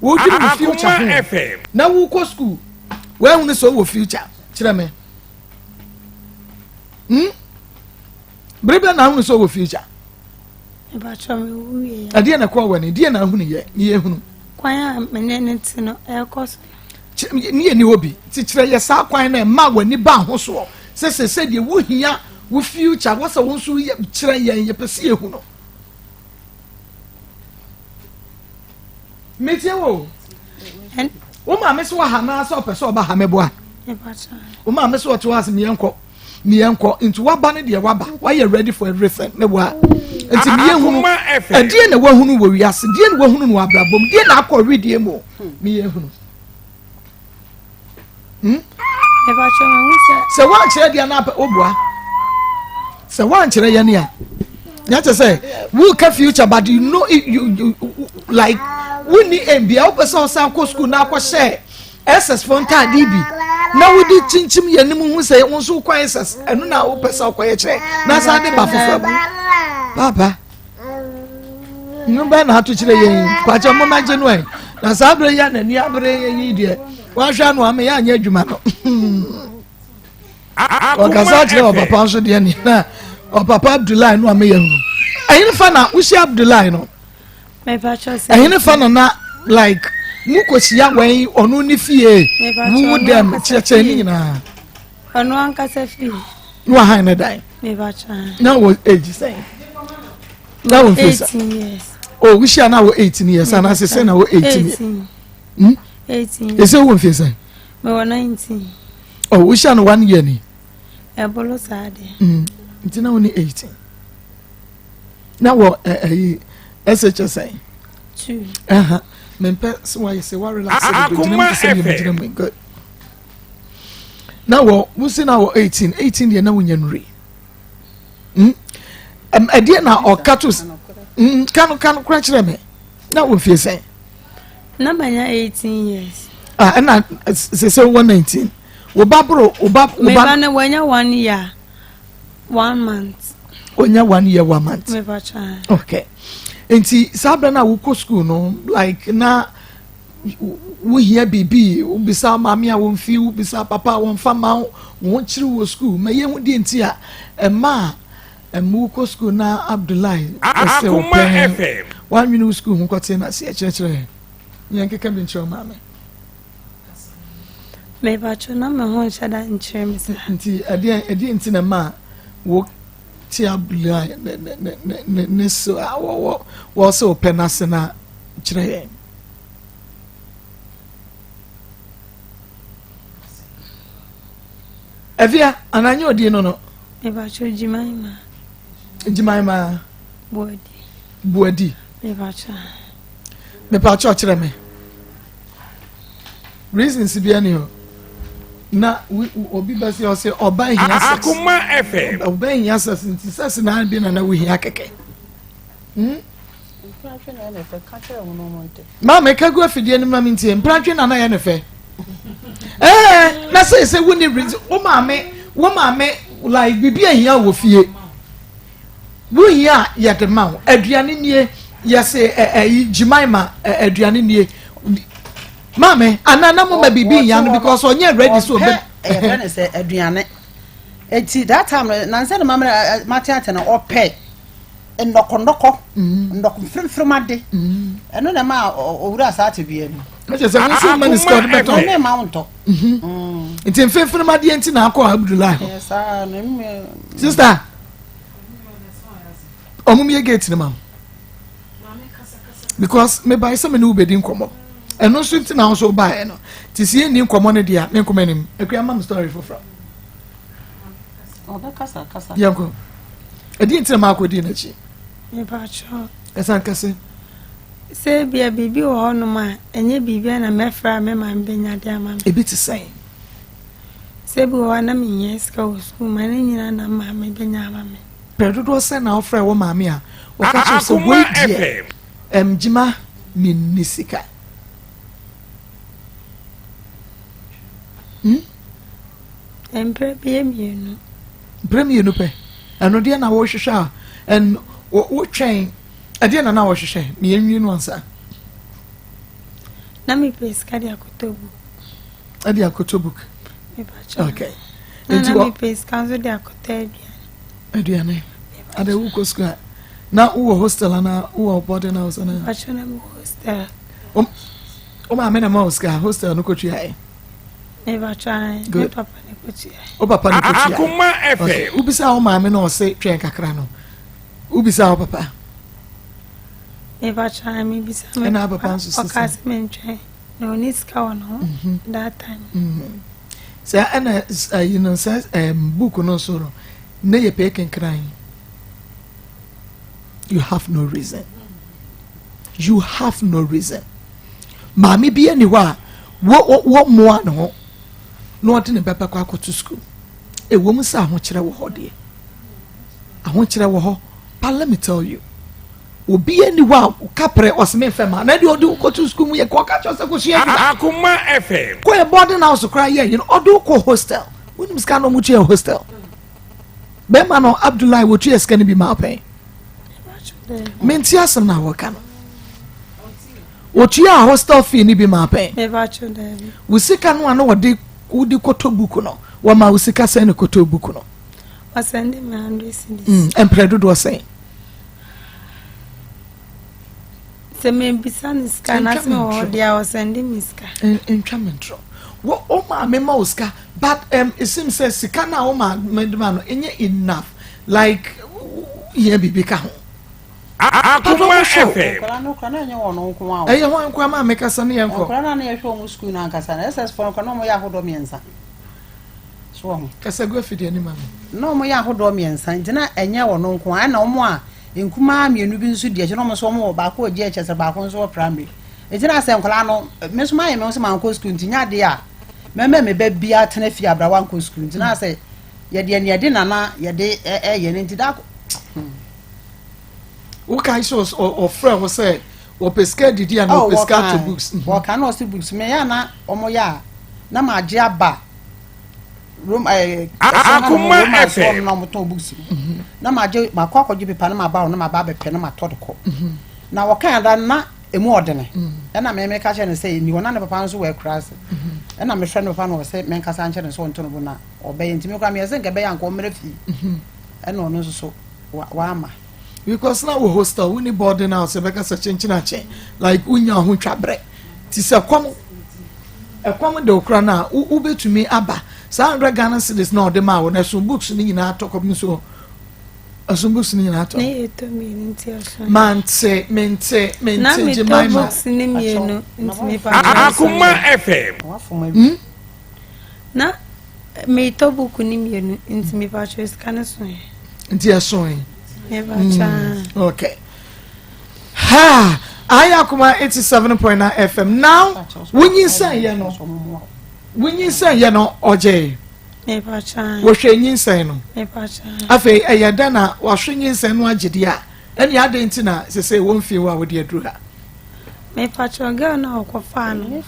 wodwene wo future ho na wokɔ school woahunu sɛ wowɔ future kyerɛ me. Hmm? Bere bɛ na ahunu sɛ wowɔ future? Ɛdeɛ na ɛkɔɔ w'ani, deɛ na ahunu yɛ, ne yɛhunu. Kwan a me ne ne te no ɛrekɔ so. Ne yɛ ni hɔ bi, nti kyerɛ yɛ saa kwan no ɛma w'ani ba ho soɔ sɛ sɛ sɛ deɛ wohia wo future wɔ sɛ wo nso yɛ kyerɛ yɛn yɛpɛ sɛ yɛhu no. Metie wo. Wo maame so wɔ ha naa sɛ ɔpɛ sɛ ɔba ha mɛboa. Wo maame so ɔte hɔ ase meyɛnkɔ. meyɛ nkɔ nti waba no deɛ waba wayɛ ready for everything ne wa nti meyɛ hunu ɛdeɛ na wahunu wɔ wiase deɛ na wahunu no wɔ abrabɔ mu deɛ na akɔ wedeɛ mu meyɛ hunu hmm? sɛ woankyerɛ deɛ na woboa sɛ woankyerɛ yɛne a na kyerɛ sɛ woka future but you know you, you, like wonni mbia wopɛ sɛ ɔsan kɔ school na akɔhyɛ SS fo ntaade bi na wode kyinkyim yɛn anim hu sɛ wo nso wokɔ SS ɛno na wopɛ sɛ wokɔyɛ kyerɛ na san de ba foforɔ ba papa nnwom bɛn na ato kyerɛ yɛn kwakyɛ mo mɛgye no ɛ na saa berɛ yi a n'ani abere yi deɛ wahwɛ ano ama yɛ anyɛ adwuma no ɔkasa kyerɛ ɔpapa nso deɛ ne na ɔpapa Abdullahi no a meyɛ no ɛhene fa na wohyia Abdullahi no Ɛhene fa na na like mu kɔhyia wɛn ɔno ne fie wuwu dɛm kyerɛkyerɛ ne nyinaa. Ɔno ankasa fie. Na wahan ne dan. Na wɔ age sɛn? Na wɔ mfe sa. Oh, wohyia na wɔ 18 years anaasɛ sɛ na wɔ 18 years. Hmm? 18. Ɛsɛ wɔ mfe sɛn? Mewɔ 19. Oh, wohyia no one year ni. Ɛbolo saa deɛ. Mm. Nti na wo ne 18. na wɔ ɛyi shs sɛn ɛha mempɛ sɛ wayɛ sɛ wa relax dodo gyina mu te sɛ deɛ megyina mu good na wɔ wosi na wɔ 18 18 deɛ na wonya nuri mm ɛdeɛ na ɔka to mm ka no ka no kora kyerɛ me na wɔ mfie sɛn na manya 18 years ah ɛna sɛ sɛ wɔ 19 wo ba boro wo ba wo ba me ba no wanya one year One month. Onya one year one month. Okay. Nti saa bere na wokɔ school no like na wohia biribi wobisa maame a wɔmfi wobisa papa a wɔmfa ma wɔn kyerɛ wɔ school ma yɛhu deɛ nti a ɛma a ɛma wokɔ school na Abdullahi ɛsɛ wɔpɛ woanwene wo school ho kɔte no ase ɛkyerɛkyerɛ yɛn keka bi nkyerɛ maame. Mepakyɛw na me ho nhyɛ da nkyerɛ me saa. Nti ɛdeɛn ɛdeɛn nti na ɛma wo te abula ne ne ne ne ne ne so a wɔwɔ wɔsɛ wɔpɛ n'ase na kyerɛ yɛn. Ɛfia anaa nye odin no no. Mepakyɛw Jimaima. Jimaima. Buadi. Buadi. Mepakyɛw. Mepakyɛw kyerɛ me. Reasons bi ɛni hɔ na obi bɛ sɛ ɔsɛ ɔba hia sex. Akoma FM. Ɔba hia sex nti sex na bi na na wo hia kɛkɛ. Hmm? Maame ka gu afidie no ma mi ntie mprantwe na na yɛ ne fɛ. Ɛɛ na sɛ sɛ wo ni reason wo maame wo maame like bibi ahia wɔ fie. Wohia a yɛde ma wo. Aduane nie, yɛse ɛyi Jemima aduane nie. Maame, anaa na mo ma biribi hia no because ɔnyɛ ready so ɔbɛ. Ɔpɛ yɛfrɛ no sɛ aduane. Eti that time no nansa na mamina mate ate no ɔpɛ nnɔkɔnnɔkɔ nnɔkɔ mfiremfirem ade. Ɛno na ɛma owura saa tebea no. Ɛkyɛ sɛ wosi mma ne sika ɔde bɛtɔ. Ɛno ma wo ntɔ. Nti mfiremfirem adeɛ nti na akɔ Abdullahi hɔ. Sister. Ɔmo mie gate no ma wo because mebae sɛ me ne wo bɛdi nkɔmmɔ ɛno nso nti na wo nso wobaeɛ no nti sɛ yɛnni nkɔmmɔ no deɛ a menkɔ m'anim akua ma me story foforɔ yɛnkɔ ɛdeɛ nti na maakɔdi n'akyi ɛsan kɛse sɛ bia biribi wɔ hɔnom a ɛnyɛ biribi a na mɛfrɛ a me maame bɛnya de ama me ebi te sɛn Sɛ bi wɔ hɔ a na mehia sika wɔ sukuu mu a, ne nyinaa na maame bɛnya ama me. Berɛ dodoɔ sɛn na wofrɛɛ wo maame a ɔka kyerɛ wo sɛ wei deɛ ɛmgyima menni sika? Hmm? Mprɛ bɛyɛ mmienu. Mprɛ mmienu pɛ. Ɛno deɛ na wɔhwehwɛ a ɛn wotwɛn ɛdeɛ na na wɔhwehwɛ mmienu mmienu ansa. Na mepɛ sika de akɔtɔ book. Ɛde akɔtɔ book. Okay. Na na mepɛ sika nso de akɔtɔ aduane. Aduane. Ade wokɔ sukuu a na wowɔ hostel anaa wowɔ boarding house anaa? Mpakyɛ na mewɔ hostel. Wo maame na ma wo sika hostel no kɔtua ɛ? Mepakyɛ me papa ne kɔtua. Wo papa ne kɔtua. Akoma FM. Wobisa wo maame na ɔse twɛn kakra no. Wobisa wo papa. Mepakyɛ mebisa me papa ɔka sɛ mentwɛn na ɔni sika wɔ ne ho mhm. that time. Mhm. Sɛ ɛna ayi no sɛ book no nso no ne yɛ pɛ kenkran. You have no reason. You have no reason. Maame bi ani hɔ a wɔ mmoa ne ho na ɔde ne bɛbɛ kɔ akɔto sukuu. Ɛwɔ mu sɛ ahokyerɛ wɔ hɔ deɛ. Ahokyerɛ wɔ hɔ. But let me tell you, obi ani hɔ a kaprɛ ɔsɛ me nfɛ ma na deɛ ɔde kɔto sukuu mu yɛ kɔ ɔka kyerɛ sɛ kɔsua adwuma. Akoma FM. Kɔ yɛ boarding house koraa yɛ yɛn ɔde kɔ hostel. Wonim sika na ɔmo tua hostel. Bɛrima no Abdullahi wɔtua sika no bi ma pɛn. Mente asɛm na wɔka no. Wɔtua hostel fee no bi ma pɛn. Wo sika no a na wɔde wode kɔtɔ book no wɔma wo sika sɛn na kɔtɔ book no. Ɔsɛnde me hundred cedis. Mm, mprɛ dodoɔ sɛn? Sɛ mebisa ne sika na sɛ mewɔ hɔ deɛ a ɔsɛnde me sika. Ntwa me ntorɔ. Wo wo maame ma wo sika but um, it seems sɛ sika no a wo maame de ma no ɛnyɛ enough like yɛ biribi ka ho. Akoma FM. Nkwadaa no kora na ɛnyɛ wɔn nko ara o. Ɛyɛ wɔn nko ara maa mekasa ne yɛn kɔ. Nkwadaa no a na yɛhwɛ wɔn sukuu no ankasa no SS foɔ no kora na wɔyɛ ahodoɔ mmiɛnsa. So wɔ ho. Kasa gu afidie no ma me. Na wɔyɛ ahodoɔ mmiɛnsa nti na ɛnyɛ wɔn nko ara ɛna wɔn a nkumaa mmienu bi nso di akyi na wɔn nso wɔn wɔ baako wɔ JHS baako nso wɔ primary nti na sɛ nkwadaa no me nso mayɛ me ho sɛ mankɔ sukuu nti nyɛ adeɛ a mɛmɛ me ba bi atena fie abira wankɔ sukuu nti na sɛ yɛde ɛne ɛde nana yɛde ɛyɛ no nti da Wokae sɛ ɔfrɛ wo sɛ wɔpɛ sika adidi anaa Oh, wɔpɛ sika wɔka ato books? Mhm. wɔka na ɔse books meyɛ a na wɔyɛ a na magye aba Rome ɛɛ kɛseɛ ha nom Akoma Roma soɔ FM. no na wɔtɔn books no na magye makɔ akɔgye pepa na maba hɔ na maba abɛpɛ na matɔ de kɔ na wɔka ada no na emu ɔdene ɛna me meka kyerɛ no sɛ ɛni hɔ na ne papa nso wɔ akura ase ɛna mefrɛ ne papa na ɔsɛ menkasa nkyerɛ no sɛ ɔnto no bo na ɔbɛyɛ nti me koraa meyɛ sɛ nka ɛbɛyɛ anka ɔmmrɛ fie ɛna ɔno nso so wama. Because na wɔ hostel wonni boarding house ɛbɛka sɛ kyenkyen akyɛn like wonya ho twa brɛ ti sɛ kɔm ɛkɔm de okura no a wobɛtumi aba saa hundred Ghana cedis na ɔde maa wo no ɛso books no nyinaa tɔ kɔm so ɛso books no nyinaa tɔ. Ne yɛ tɔ mmienu nti ɛso. Mante mente mente gye my ma. Na metɔ books ne mmienu nti mepa. Akoma FM. Hmm? Na Meetɔ book no mmienu nti mepakyɛw sika no so ɛ. Nti ɛso ɛ. Mepakyɛw. Mm, okay. Ha! Ayakuma 87.9 FM. Now, wonyinsɛn yɛ no. Wonyinsɛn yɛ no ɔgye. Mepakyɛw. Wɔhwɛ nyinsɛn no. Mepakyɛw. Afei ɛyɛ dɛ na wahwɛ nyinsɛn no agye deɛ a ɛne adɛn nti na sese wɔn fie hɔ a wɔde aduru ha. Mepakyɛw girl na ɔkɔfaa no.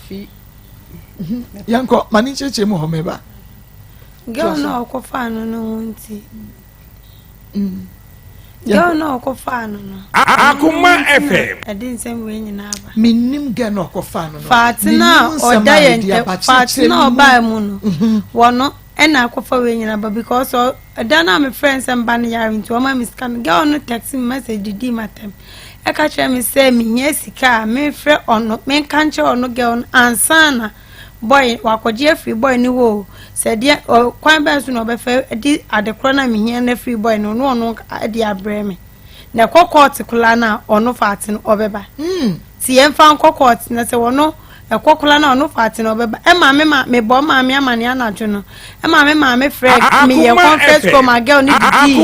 Yɛnkɔ ma ne nkyerɛkyerɛ mu hɔ meba. Girl no a ɔkɔfaa no no ho nti. Mm. Girl no a ɔkɔfaa no no. Akoma FM. Ɛde nsɛm wei nyinaa ba. Menim girl no ɔkɔfaa no no. Faate no a ɔda yɛn ntɛ faate no a ɔbaa mu no. Mhm. Wɔno ɛna akɔfa wei nyinaa ba because ɛda no a mefrɛ nsɛm ba no yare nti ɔma me sika no girl no text me message didi m'atɛm. Ɛka kyerɛ me sɛ mehia sika a memfrɛ ɔno menka nkyerɛ ɔno girl no ansa na boy wakɔgye afiri boy no hɔ o sɛ deɛ kwan bɛn so na ɔbɛfa de adekorɔ no a mehia no afiri boy no no ɔno de abrɛ me na ɛkɔ kɔɔte koraa no a ɔno faate no ɔbɛba hmm. nti yɛmfa nkɔ kɔɔte na sɛ ɔno ɛkɔ koraa no a ɔno faate no ɔbɛba ɛma me ma mebɔ maame amaneɛ anadwo no ɛma me maame frɛ meyɛ conference call ma girl no didii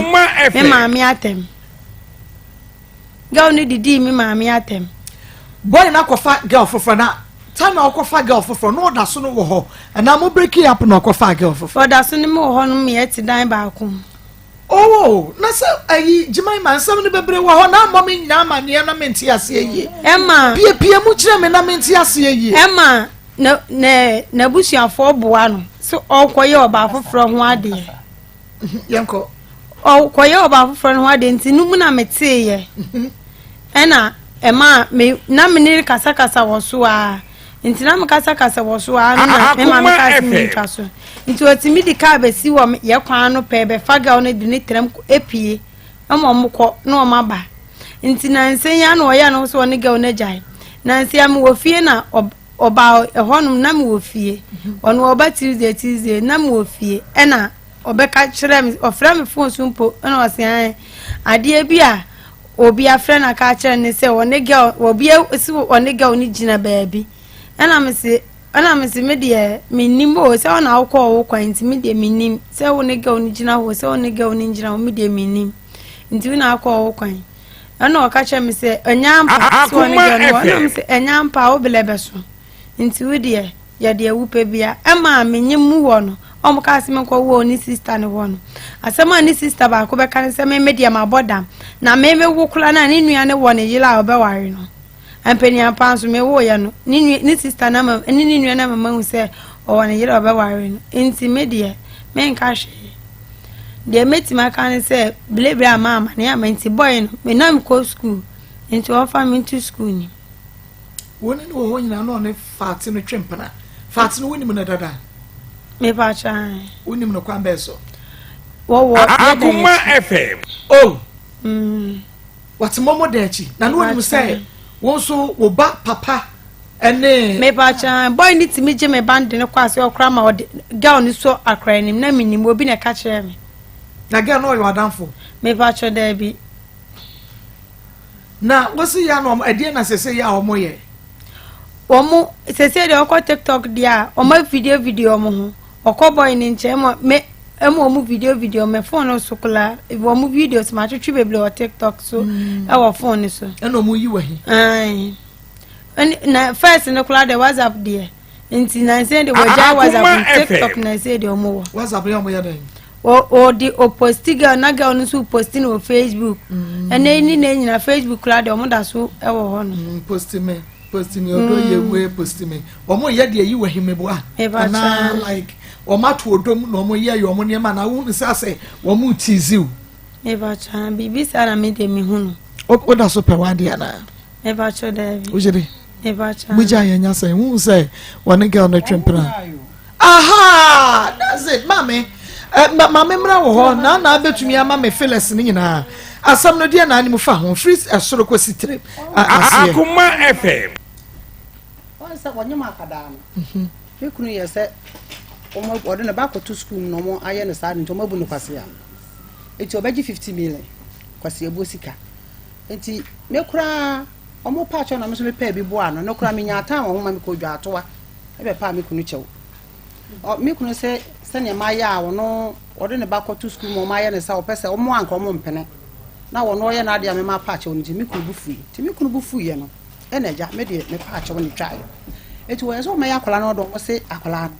me maame atɛm Girl no didii me maame atɛm. Boy no akɔfa girl foforɔ na time a ɔkɔfa girl foforɔ na ɔda so no wɔ hɔ anaa mo breaking up na ɔkɔfa girl foforɔ. Ɔda so ne me wɔ hɔ no me yɛte dan baako mu. Oh na sɛ ayi gyiman ma nsɛm no bebree wɔ hɔ na ammɔ me nyinaa amaneɛ na mente aseɛ yie. Ɛma. Piepie mu kyerɛ me na mente aseɛ yie. Ɛma. na na n'abusuafoɔ boa no sɛ ɔrekɔyɛ ɔbaa foforɔ ho adeɛ. Yɛnkɔ. Ɔkɔyɛ ɔbaa foforɔ no ho adeɛ nti no mu na meteeɛ. Ɛna ɛma me na me ne kasakasa wɔ so a nti na me kasakasa wɔ so a no na me maame kaa sɛ mentwa so. Nti ɔtumi de kaa bɛsi wɔ yɛ kwan no pɛɛ bɛfa girl no de ne tram epie ɛma ɔmo kɔ na ɔmo aba. Nti nansa yi ara na ɔyɛɛ ne ho sɛ ɔne girl no agyae. Nansa yi ara mewɔ fie na ɔbaa ɛhɔnom na mewɔ fie. Ɔno ɔba Tuesday Tuesday na mewɔ fie ɛna ɔbɛka kyerɛ me ɔfrɛ me phone so mpo ɛna ɔse ɛn adeɛ bi a obi afrɛ no aka akyerɛ ne sɛ ɔne girl obi si ɔne girl no gyina baabi ɛna me se ɛna me se me deɛ mennim o sɛ ɔna wokɔɔ wo kwan nti me deɛ mennim sɛ wo ne girl no gyina hɔ sɛ wo ne girl no gyina hɔ me deɛ mennim nti wo na akɔɔ wo kwan ɛna ɔka kyerɛ me sɛ ɛnyɛ ampa sɛ ɔne girl no wɔ ɛna me sɛ ɛnyɛ ampa wo belɛ bɛso nti wo deɛ yɛ deɛ wopɛ bia ɛma menye mu hɔ no ɔmo kaa sɛ menkɔ wɔ ne sista no hɔ no asɛm a ne sista baako bɛka ne sɛ me me deɛ mabɔ dam na me me wo koraa na ne nua ne wɔ ne yere a ɔbɛware no Ampaniampa nso mewoeɛ no, ne nua ne sista no ama ne ne nua no ama mahu sɛ ɔwɔ ne yere a ɔbɛware no. Nti me deɛ, menka hwee. Deɛ mɛtumi aka ne sɛ, bilebile a maama ne ama nti bɔe no, me na mekɔ sukuu, nti wɔmfa me nto sukuu ni. Wo ne no wɔ hɔ nyinaa na ɔne Faate no twe mpena. Faate no wonim no dada? Mepa kyɛ ae. Wonim no kwan bɛɛ so? Wɔwɔ yɛ dan Akoma akyi. FM. Oh! Mm. Wɔte mɔmɔ dan akyi na ne wɔnim sɛ wo nso wo ba papa ne. Mepakyɛ boy ne tumi gye me ba no de no kɔ ase ɔkora ma ɔde girl no so akora anim na menim obi na ɛka kyerɛ me. Na girl no ɔyɛ w'adamfo? Mepakyɛ daabi. Na wosi ya na ɛdeɛ na sese yɛ a wɔn yɛ? Wɔn sese deɛ ɔkɔ tiktok deɛ a wɔn video video wɔn ho. Ɔkɔ boy ne nkyɛn ma me ɛma wɔn video video me phone no so koraa wɔn videos ma atwitwi bebree wɔ tiktok so mm. ɛwɔ phone no so. Ɛna wɔn yi wɔ he. Ɛn na first no koraa deɛ whatsapp deɛ nti na nsɛn de wɔgya whatsapp tiktok na nsɛn deɛ wɔn wɔ. Whatsapp yɛ wɔn yɛ dɛ. Ɔde ɔposti girl na girl no nso posti no wɔ facebook mm. ɛnɛ ni na nyina facebook koraa deɛ wɔn da so ɛwɔ hɔ no. Mm, posti me posti me ɔdɔ yɛ wue posti me. Wɔn yɛ deɛ yi wɔ himeboa anaa like wɔn ato odom na wɔn yɛ yɛ wɔn nneɛma na wohu sɛ asɛ wɔn tizi o. Mepakyɛ biribi saa na me deɛ mehu no. O da so pɛ w'adeɛ anaa? Mepakyɛ daabi. Wogye di? Mepakyɛ. Mogya yɛ nya sɛn wohu sɛ wɔne girl no twe mpena. Aha that's it maame eh, maame mmra wɔ hɔ na na abɛtumi ama me feelings no nyinaa asɛm no deɛ na anim fa ho firi ɛsoro kɔsi tire aseɛ. Akoma FM. Wɔn sɛ wɔnyem akwadaa no. Mhm. Me kunu yɛ sɛ wɔn wɔde ne ba akɔto sukuu mu na wɔn ayɛ no saa de nti wɔn abu no kwasea. Eti ɔbɛgye 50 million kwaseabuo sika. Nti me koraa wɔn pa akyɛw na me nso mepɛɛ bi boa no. No koraa menya atan wɔn ho ma mekɔ dwaatoa ɛbɛpaa me kunu kyɛw. Ɔ me kunu sɛ sɛnea mayɛ a ɔno ɔde ne ba kɔto sukuu mu wɔn ayɛ no saa ɔpɛ sɛ wɔn anka wɔn mpene na wɔn ɔyɛ n'adeɛ a mema pa akyɛw no nti me kunu bu fui. Nti me kunu bu fuiɛ no. Ɛna agya, me deɛ mepɛ akyɛw ne twaeɛ. Eti wɔyɛ sɛ wɔmɛyɛ akwadaa no ɔdɔ, wɔse akwadaa no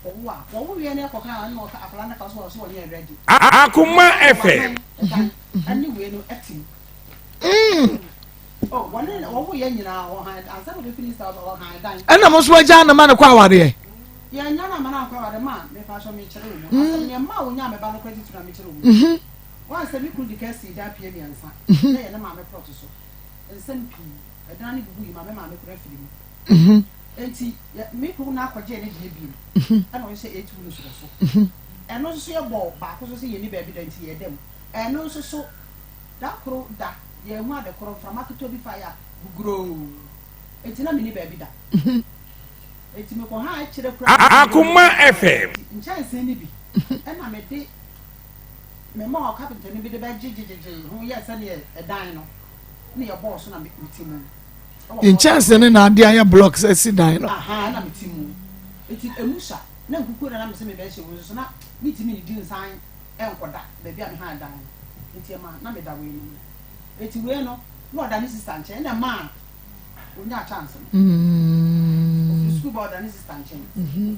wɔwo a, wɔwo wieɛ no ɛkɔka a ɛna ɔka akwadaa no ka so ɔse ɔnyɛ ready. Akoma FM. Ɛdan ɛne wei no ɛte mu. Oh, wɔne wɔwo yɛ nyinaa wɔhan ansa na ɔbɛfi ne sa wɔhan dan. Ɛna mo nso agya no ma no kɔ awareɛ. Yɛn nya no ama no ankɔ awareɛ ma mepa ahyɛ mekyerɛ wɔ mu. Asɛm nea mma a wɔnya me ba no kora titiri na mekyerɛ wɔ mu. Wɔn sɛ me kunu di ka sii dan pie mmiɛnsa na yɛ ne maame prɔto so. nsɛm pii. Ɛdan no bubui ma me maame koraa firi mu. Mhm. Enti me kunu no akɔgyee ne deɛ bio. Mhm. Ɛna ɔhyehyɛ eight rooms wɔ so. Mhm. Ɛno nso so yɛbɔɔ baako so sɛ yɛnni baabi da nti yɛda mu. Ɛno nso so da koro da yɛanhu ade koro mframa ketewa bi faeɛ a guguroo. Enti na menni baabi da. Enti mekɔhaa akyire koraa. Akoma FM. Nkyɛnsee no bi ɛna mede memaa ɔkapenta no bi de bɛgyegyegyee ho yɛɛ sɛdeɛ ɛdan no. na yɛbɔɔ so na mete mu. Nkyɛnse no na ade ayɛ blocks asi dan no. Aha na mete mu. Eti emu sa na nkukuo na na mese mebɛhyɛ mu nso so na metumi didi nsan nkɔda baabi a mehan dan no. Nti ɛma na meda wei no mu. Eti wei no na ɔda ne sista nkyɛn na ɛma onyaa chance no. Mm. Ofiri sukuu ba ɔda ne sista nkyɛn. Mm-hmm.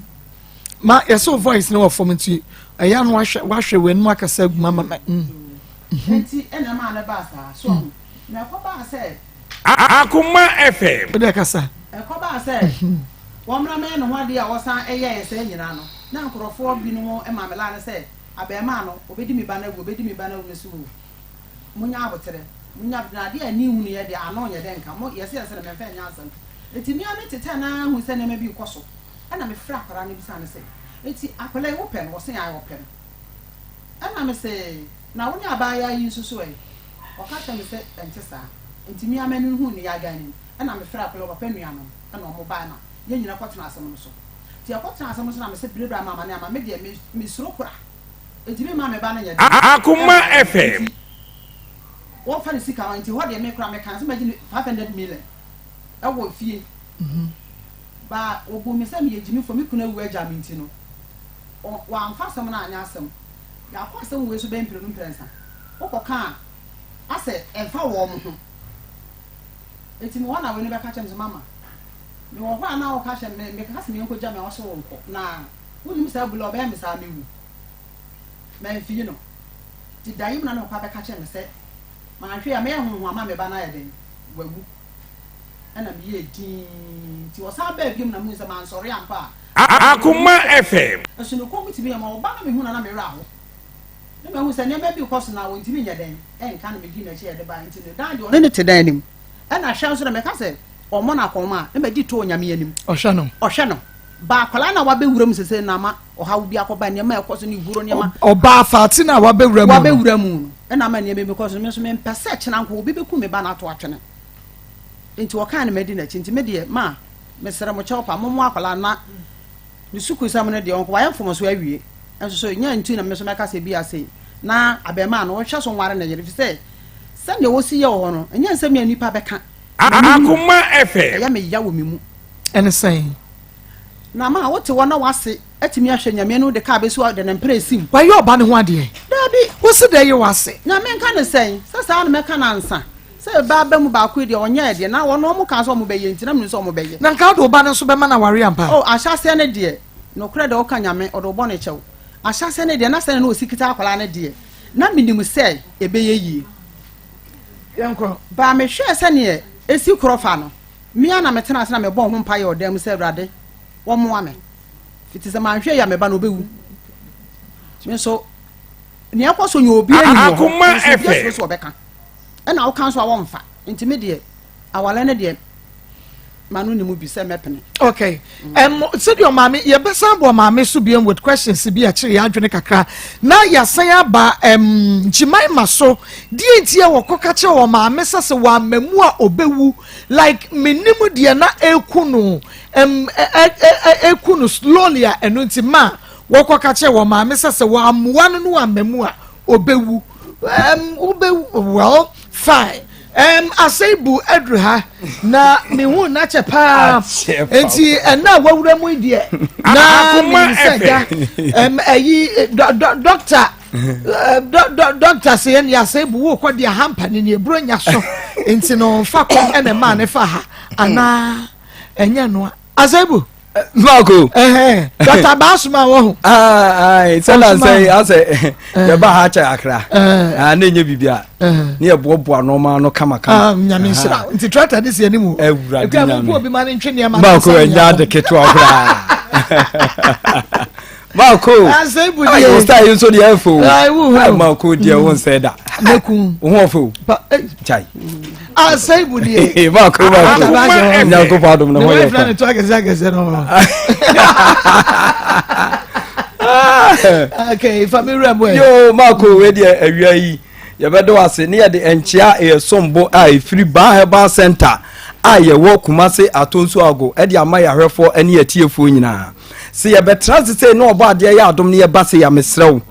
Ma yɛsɛ wo voice no wɔ fam nti ɛyɛ ano wahwɛ wahwɛ w'anim akasa agu ma ma. Mm. Enti ɛna ɛmaa no baa saa. So ahu? Na ɛkɔbaa sɛ. Akoma FM. Wode kasa. Ɛkɔbaa sɛ. Wɔmmra mmɛyɛ ne ho adeɛ a wɔsan yɛɛ saa nyinaa no, na nkurɔfoɔ binom ma me line sɛ, Abarimaa no, ɔbɛdi me ba no awu, ɔbɛdi me ba no awu. Mese, Oo, monyɛ aboterɛ, monyɛ aboterɛ, na adeɛ a ani nhunuiɛ deɛ, ano nyɛ dɛ nka. Mo, yɛse yɛse no, memfa nyɛ asɛm. Enti me ara me tetɛɛ no ara huu sɛ nneɛma bi rekɔ so. Ɛnna mefrɛɛ akwadaa no bisaa no sɛ, Enti akwadaa yi, wopɛ no? Ɔse, Ae, ɔpɛ no. Ɛnna mese, Na wo ne abaayewa yi nso so ɛ? Ɔka kyerɛɛ me sɛ, Ɛnte saa. Enti me ara m'ani huu ne yɛ adan no mu. Ɛnna mefrɛɛ akwadaa yi papa nuanom. Ɛna ɔmo bae ma yɛn nyina kɔtena asɛm no so. Nti yɛkɔtenaa asɛm no so na mese bere bra ma amane ama me deɛ me mesuro kora. Nti me mma me ba no nyɛ den Akoma ɛmma me. FM. Nti wɔmfa ne sika ma nti hɔ deɛ me kora meka sɛ mɛgye ne 500 million ɛwɔ fie. Ba wɔbuu me sɛ meyɛ gyimifoɔ me kunu awu agya me nti no ɔ wɔamfa asɛm no anyɛ asɛm. Yɛakɔ asɛm wei so bɛyɛ mprenu mprɛnsa. Wokɔka a asɛ ɛmfa wɔn ho. Enti mewɔ hɔ na wei no bɛka kyerɛ me sɛ, Mama, mewɔ hɔ a na woka kyerɛ me, meka sɛ menkɔgya me a, wose wonkɔ. Na wonim saa abula a ɔbɛyɛ me saa mewu. Mamfii no. Nti da yi mu na ne papa bɛka kyerɛ me sɛ manhwɛ a mɛyɛ honhom ama me ba no ayɛ dɛn? Wawu. Ɛna meyɛɛ dinn. Nti ɔsan baa biom na mehu sɛ mansɔre ampa a, Akoma FM. Ɛso ne kɔn mu tumi yɛ ma ɔba na mehu no a na me werɛ aho. Na mahu sɛ nneɛma bi rekɔ so na wɔntumi nyɛ dɛn nka na medii n'akyi a yɛde baeɛ nti no dan deɛ ɔne no te dan no mu ɛna hwɛ nso na meka sɛ ɔmmɔ no akɔnma a na madi to Onyame anim. Ɔhwɛ no. Ɔhwɛ no. Ba akwadaa no a wabɛwura mu sese no ama ɔhaw bi akɔba nneɛma a ɛkɔ so ne huro nneɛma. Ɔbaa faate no a wabɛwura mu no. Wabɛwura mu no ɛna ama nneɛma bi kɔ so me nso mempɛ sɛ kyena nko obi bɛku me ba no ato atwene nti ɔkaa no madi n'akyi nti me deɛ ma mesrɛ mo kyɛw pa mommoa akwadaa no na Ne sukuusɛm no deɛ, ɔnko wayɛ mfomsoɔ awie. Nso so nyɛ nti na me nso mɛka sɛ ebia sei na abarimaa no ɔnhwɛ so nware ne yere, ɛfiri sɛ sɛdeɛ ɔsi yɛ wɔ hɔ no, ɛnyɛ nsɛm a nnipa bɛka. Na me mu, Akoma FM. ɛyɛ me ya wɔ me mu. Ɛne sɛn? Na ma wote hɔ na w'ase atumi ahwɛ Nyame anim de kaa bɛsi hɔ de ne mpena asim. Wayɛ ɔba no ho adeɛ? Daabi. Wose dɛn yɛ w'ase? Na menka no sɛn? Sɛ saa na mɛka no ansa. Sɛ ba aba mu baako yi deɛ ɔnyɛɛ deɛ na wɔn wɔn kaa sɛ wɔn bɛyɛ nti na menim sɛ wɔn bɛyɛ. Na nka wode wo ba no nso bɛma no aware ampa? Oh ahyɛaseɛ no deɛ nokorɛ deɛ woka Nyame ɔde wo bɔne kyɛ wo ahyɛaseɛ no deɛ na sɛdeɛ na ɔsi kita akwadaa no deɛ na menim sɛ ɛbɛyɛ yie. Yɛnkɔ. But mehwɛɛ sɛdeɛ ɛsi korɔ fa no me ara na metena ase na mebɔɔ ho mpaeɛ wɔ dan mu sɛ Awurade wɔmmoa me fiti sɛ manhwɛ yie a me ba no ɔbɛwu me nso nea ɛkɔ so nyɛ obiara nim wɔ hɔ Akoma nso obiara FM. suro sɛ ɔbɛka. Ɛna woka nso a wɔmfa nti me deɛ awale no deɛ m'ano nni mu bi sɛ mɛpene. Okay. Um, sɛdeɛ ɔmaame yɛbɛsan bɔ ɔmaame so biom with questions bi akyere yɛn adwene kakra na yɛasan aba um, Jemima so deɛ nti a wɔkɔka kyerɛ ɔmaame sɛ sɛ wɔama mu a ɔbɛwu like menim deɛ na ɛku no um, ɛku no slowly a ɛno nti ma wɔkɔka kyerɛ wɔn maame sɛ sɛ wɔamoa no no wɔama mu a ɔbɛwu um, wobɛwu well fine um, asɛe bu aduru ha na mehu n'akyɛ paa nti ɛna a wawura mu yi deɛ na menim sɛ gya um, ɛyi dɔkta dɔkta sɛ yɛn asɛe bu wokɔ deɛ hampa ne ne eburo nya so nti no nfa kɔ ɛna ɛmaa ne fa ha anaa ɛnyɛ noa asɛe bu. Marco. Dr. Baasoma wɔ ho. Sɛ na sɛ asɛ yɛba ha kyɛ akra. Na ɛnyɛ biribi a. Ne yɛboaboa nneɛma no kama kama. Nyame nhyira. Nti tractor de si anim o. Awurade nyame. Ekura obi ma ne ntwe nneɛma. Marco ɛnyɛ ade ketewa koraa. Marco. Asɛ ibu deɛ. Ayi star yi nso deɛ ɛfɛ o. Ayi Marco deɛ wo nsɛ da. Mekun. Wo ho ɔfɛ o. Chai. Asɛ ibu deɛ. Marco Marco. Nyankopɔn adom ne ho yɛ fa. Ne to akɛse akɛse no. Okay, fa mi wura mu ɛ. Yo Marco wei deɛ awia yi. Yɛbɛda wo ase ne yɛde nkyea a ɛyɛ sombo a ɛfiri Baa Herbal Center a yɛwɔ Kumase Atonsu Ago de ama yɛahwɛfoɔ ne yɛatiefoɔ nyinaa. Sɛ yɛbɛtena ase sei na ɔbɔ adeɛ yɛ adom ne yɛba sei a mesrɛ wo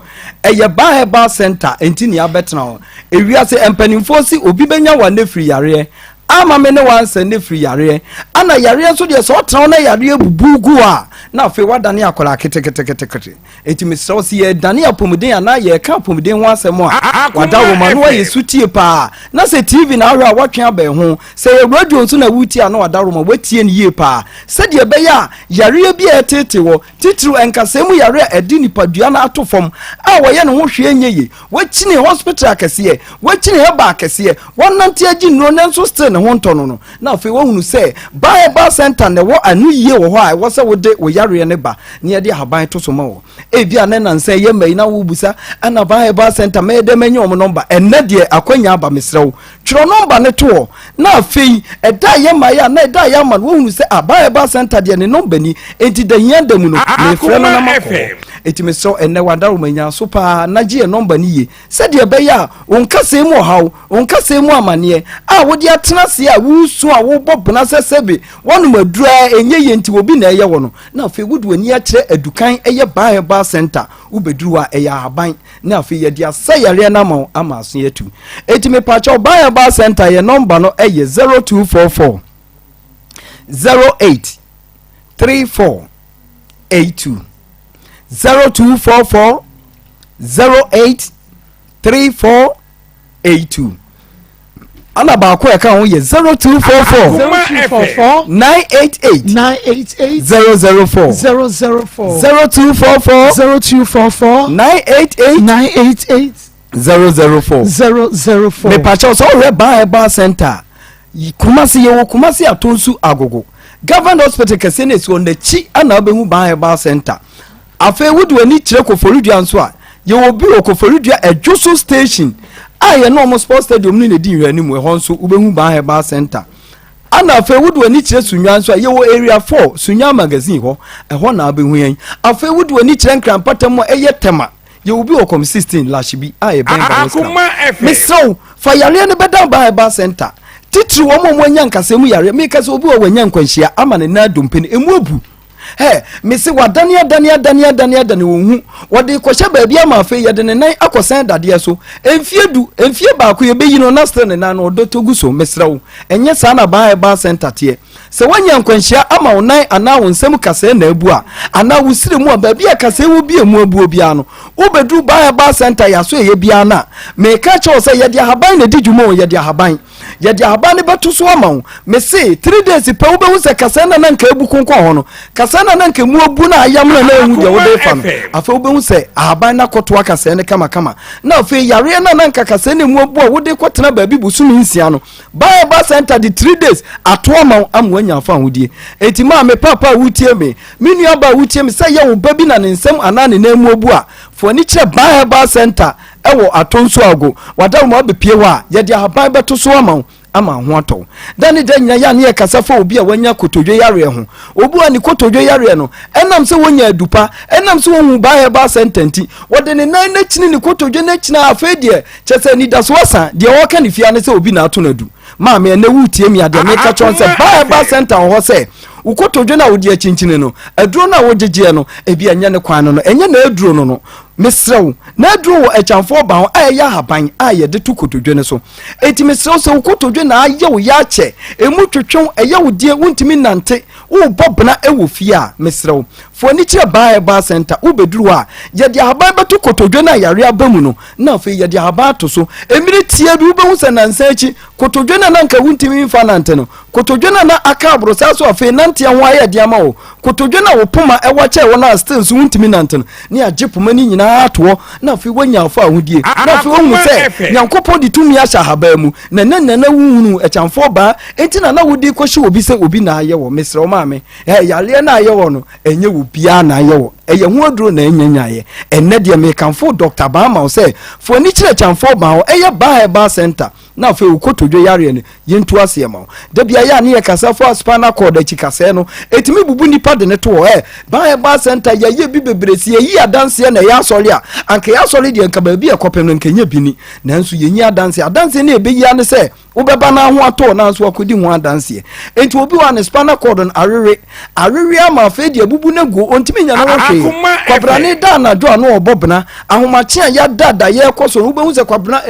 ɛyɛ Baa Herbal Center nti ne yɛabɛtena hɔ. Ewiase mpanimfoɔ se obi bɛnya wo a na ɛfiri yareɛ ama me ne wansɛ ne firi yareɛ ana yareɛ nso deɛ sɛ ɔtena hɔ na yareɛ bubu gu a na afei wadane akwadaa keteketekete. Enti mesrɛ wo, sɛ yɛredane apɔmuden anaa yɛreka apɔmuden ho asɛm a, w'adaworoma na woayɛ sotie paa. Na sɛ TV na ahwɛ a, woatwe abɛn ho. Sɛ ɛyɛ radio nso na woretie a, na w'adaworoma woatie no yie paa. Sɛdeɛ ɛbɛyɛ a yareɛ bi a ɛreteetee wɔ, titiriw nkasɛɛ mu yareɛ a ɛde nipadua no ato fam a wɔyɛ ne ho hwee nyɛ yie, woakyini hospital akɛseɛ, woakyini herbal akɛseɛ, woanante agye nnuro nanso still ne. ne ho ntɔ no no, na afei woahunu sɛ Ba Herbal Center na ɛwɔ ano yie wɔ hɔ a ɛwɔ sɛ wode wo yareɛ no ba na yɛde ahaban to so ma wo. Ebia ne nnansa yi yɛmma yi na worebisa, ɛna Ba Herbal Center mɛyɛ dɛn manya wɔn nɔmba? Ɛnnɛ deɛ akwanya aba, mesrɛ wo, twerɛ nɔmba no to hɔ na afei ɛda a yɛmma yi a na ɛda a yɛama no woahunu sɛ ah, Ba Herbal Center deɛ ne nɔmba ni, enti da hia da mu no mefrɛ no na makɔ hɔ. Enti mesrɛ wo ɛnnɛ w'adaworoma nya so paa na gye yɛn nɔmba no yie Sɛdeɛ ɛbɛyɛ a wo nkasɛɛ mu ɔhaw, wo nkasɛɛ mu amaneɛ a wode atena ase a woresu a worebɔ bena sɛ sɛbe woanom aduro a ɛnyɛ yie nti obi na ɛyɛ wo no, na afei wode w'ani akyerɛ Adukan ɛyɛ Baa Herbal Centre, wobɛduru hɔ a ɛyɛ ahaban na afei yɛde asa yareɛ no ama wo ama aso atu. Enti mepaakyɛw Baa Herbal Centre yɛn nɔmba no ɛyɛ 0244 08 34 82 0244 08 34 82 ana baako a ɛka ho yɛ 0244 0244 988 988 004 004 0244 0244 988 988 004 004. Mepakyɛw sɛ wohwɛ Ban Herbal Center a, Kumasi, yɛwɔ Kumasi Atonsu Agogo. Government Hospital kɛseɛ no ɛsi hɔ n'akyi ana wobɛhu Ban Herbal Center. Afei wode w'ani kyerɛ Koforidua nso a, yɛwɔ bi wɔ Koforidua Adwoso Station a yɛne wɔn Sports Stadium no na ɛdi nhwɛanimu, ɛhɔ nso wobɛhu Ban Herbal Center. Ana afei wode w'ani kyerɛ Sunnwan nso a, yɛwɔ Area 4, Sunnwan Magazine hɔ, ɛhɔ na wobɛhu yɛn. Afei wode w'ani kyerɛ Nkran mpatamu a ɛyɛ Tema, Yɛwɔ bi wɔ Kɔm 16 Lash bi a ɛbɛn Barnes Camp. Mesrɛ wo, fa yareɛ no bɛdan Ban Herbal Center. Titiriw wɔn a wɔanya nkasɛɛ mu yareɛ. Meka sɛ obi wɔ hɔ wanya nkwanhyia ama ne nan adompe no, emu abu. Hɛ, mese wadane adane adane adane adane ɔnhu. Wɔde rekɔhyɛ baabi ama afei yɛde ne nan akɔsɛn dadeɛ so. Mfie du, mfie baako yɛbɛyi no na still ne nan no ɔdɔ tɔ gu so. Mesrɛ wo, ɛnyɛ saa na Ban Herbal Center teɛ. Sɛ woanya nkwanhyia ama wo nan anaa wo nsam kasɛɛ na abu a, anaa wo srɛ mu a, baabi a kasɛɛ wɔ bi a emu abuo biara no, wobɛduru Ban Herbal Centre yɛ aso ɛyɛ biara no a, meka kyerɛ wo sɛ yɛde ahaban na ɛdi dwuma o, yɛde ahaban. Yɛde ahaban no bɛto so ama wo. Mese, three days pɛ wobɛhu sɛ kasɛɛ no a na anka abu konkɔn hɔ no, kasɛɛ no a na anka emu abu no a ayam no a na ɛnhu deɛ wode refa no, afei wobɛhu sɛ ahaban no akɔtoa kasɛɛ no kamakama. Na afei yareɛ no a na anka kasɛɛ no emu abu a wode rekɔtena baabi bosome nsia no, Bible Center de 3 days ato ama wo ama woanya afa ahodie. Enti maame, papa a wotie me, me nua ba a wotie me, sɛ yɛ wo ba bi na ne nsam anaa ne nan mu abu a, fa w'ani kyerɛ Bible Center ɛwɔ Atonsu Ago. W'adaworoma abɛpie hɔ a, yɛde ahaban bɛto so ama wo ama ho atɔ wo. Da ne da nyina yɛ a ne yɛkasa fa obi a wanya kotodwe yareɛ ho. Obi a ne kotodwe yareɛ no, ɛnam sɛ wɔnya adupa, ɛnam sɛ wɔhu Bible Center nti, wɔde ne nan n'akyini ne kotodwe n'akyini a afei deɛ Kyerɛ sɛ anidaso asa, deɛ ɔreka ne fie ara ne sɛ obi na ato no adu. Maame, ɛnnɛ woretie me a, deɛ meka kyerɛ wo ne sɛ, Ba Herbal Centre wɔ hɔ sɛ wo kotodwe no a wode akyinkyini no, aduro no a wogyegyeɛ no, ebia ɛnyɛ ne kwan no no, ɛnyɛ n'aduro no no. Mesrɛ wo, n'aduro wɔ Akyamfoɔ ban hɔ a ɛyɛ ahaban a yɛde to kotodwe no so. Enti mesrɛ wo sɛ wo kotodwe na ayɛ wo ya akyɛ, emu twetwe wo, ɛyɛ wo deɛ, wontumi nnante, worebɔ bena wɔ fie a, mesrɛ wo, fa w'ani kyerɛ Ban Herbal Centre. Wobɛduru hɔ a, yɛde ahaban bɛto kotodwe no a yareɛ aba mu no, na afei yɛde ahaban ato so. Mmere tiaa bi, wobɛhu sɛ nnansa akyi, kotodwe no a na anka wuntumi mfa nnante no, kotodwe no a na aka aborosaa so afei nanteɛ ho ayɛ den ama wo, kotodwe no a wo poma wɔ kyɛɛ wo no a still nso wuntumi nnante no, na yɛagye poma no nyinaa ato hɔ, na afei woanya afa ahodie, na afei woahu sɛ Nyankopɔn de tumi ahyɛ ahaban mu, na ɛnnɛ nna na wonhunuu akyamfoɔ baa, enti na na wode rekɔhyɛ obi sɛ obi na ayɛ wɔ. Mesrɛ wo maame, ɛɛ, yareɛ no a ayɛ wɔ no, Ɛnyɛ obiara na ayɛ wo, ɛyɛ ho aduro na ɛnyɛ nyaeɛ. Ɛnnɛ deɛ mekamfo Doctor Baa ma wo sɛ fa w'ani kyerɛ Kyamfoɔ Baa hɔ, ɛyɛ Baa Herbal Centre, na afei wo kotodwe yareɛ no yɛntu aseɛ ma wo. Da biara yɛ a ne yɛkasa fa spinal cord akyi kasɛɛ no, ɛtumi bubu nipa de no to hɔ. Ɛ, Baa Herbal Centre yɛayɛ bi bebree, sɛ yɛyi adanseɛ na ɛyɛ asɔre a, anka yɛ asɔre deɛ nka baabi a ɛkɔpem no nka ɛnyɛ bi ni. Nanso yɛnyi adanseɛ, adanseɛ no a ɛbɛyi ara ne sɛ, Wobɛba na ho atɔ wo nanso wakɔdi ho adanseɛ. Enti obi wɔ a ne spinal cord no awewe, awewe ama afei deɛ abubu no agu, ɔntumi nya ne ho hwee. Kwabrane da anadwo a na ɔbɔ bena, ahomakye a yɛada da yɛrekɔ so no, wobɛhu sɛ kwabena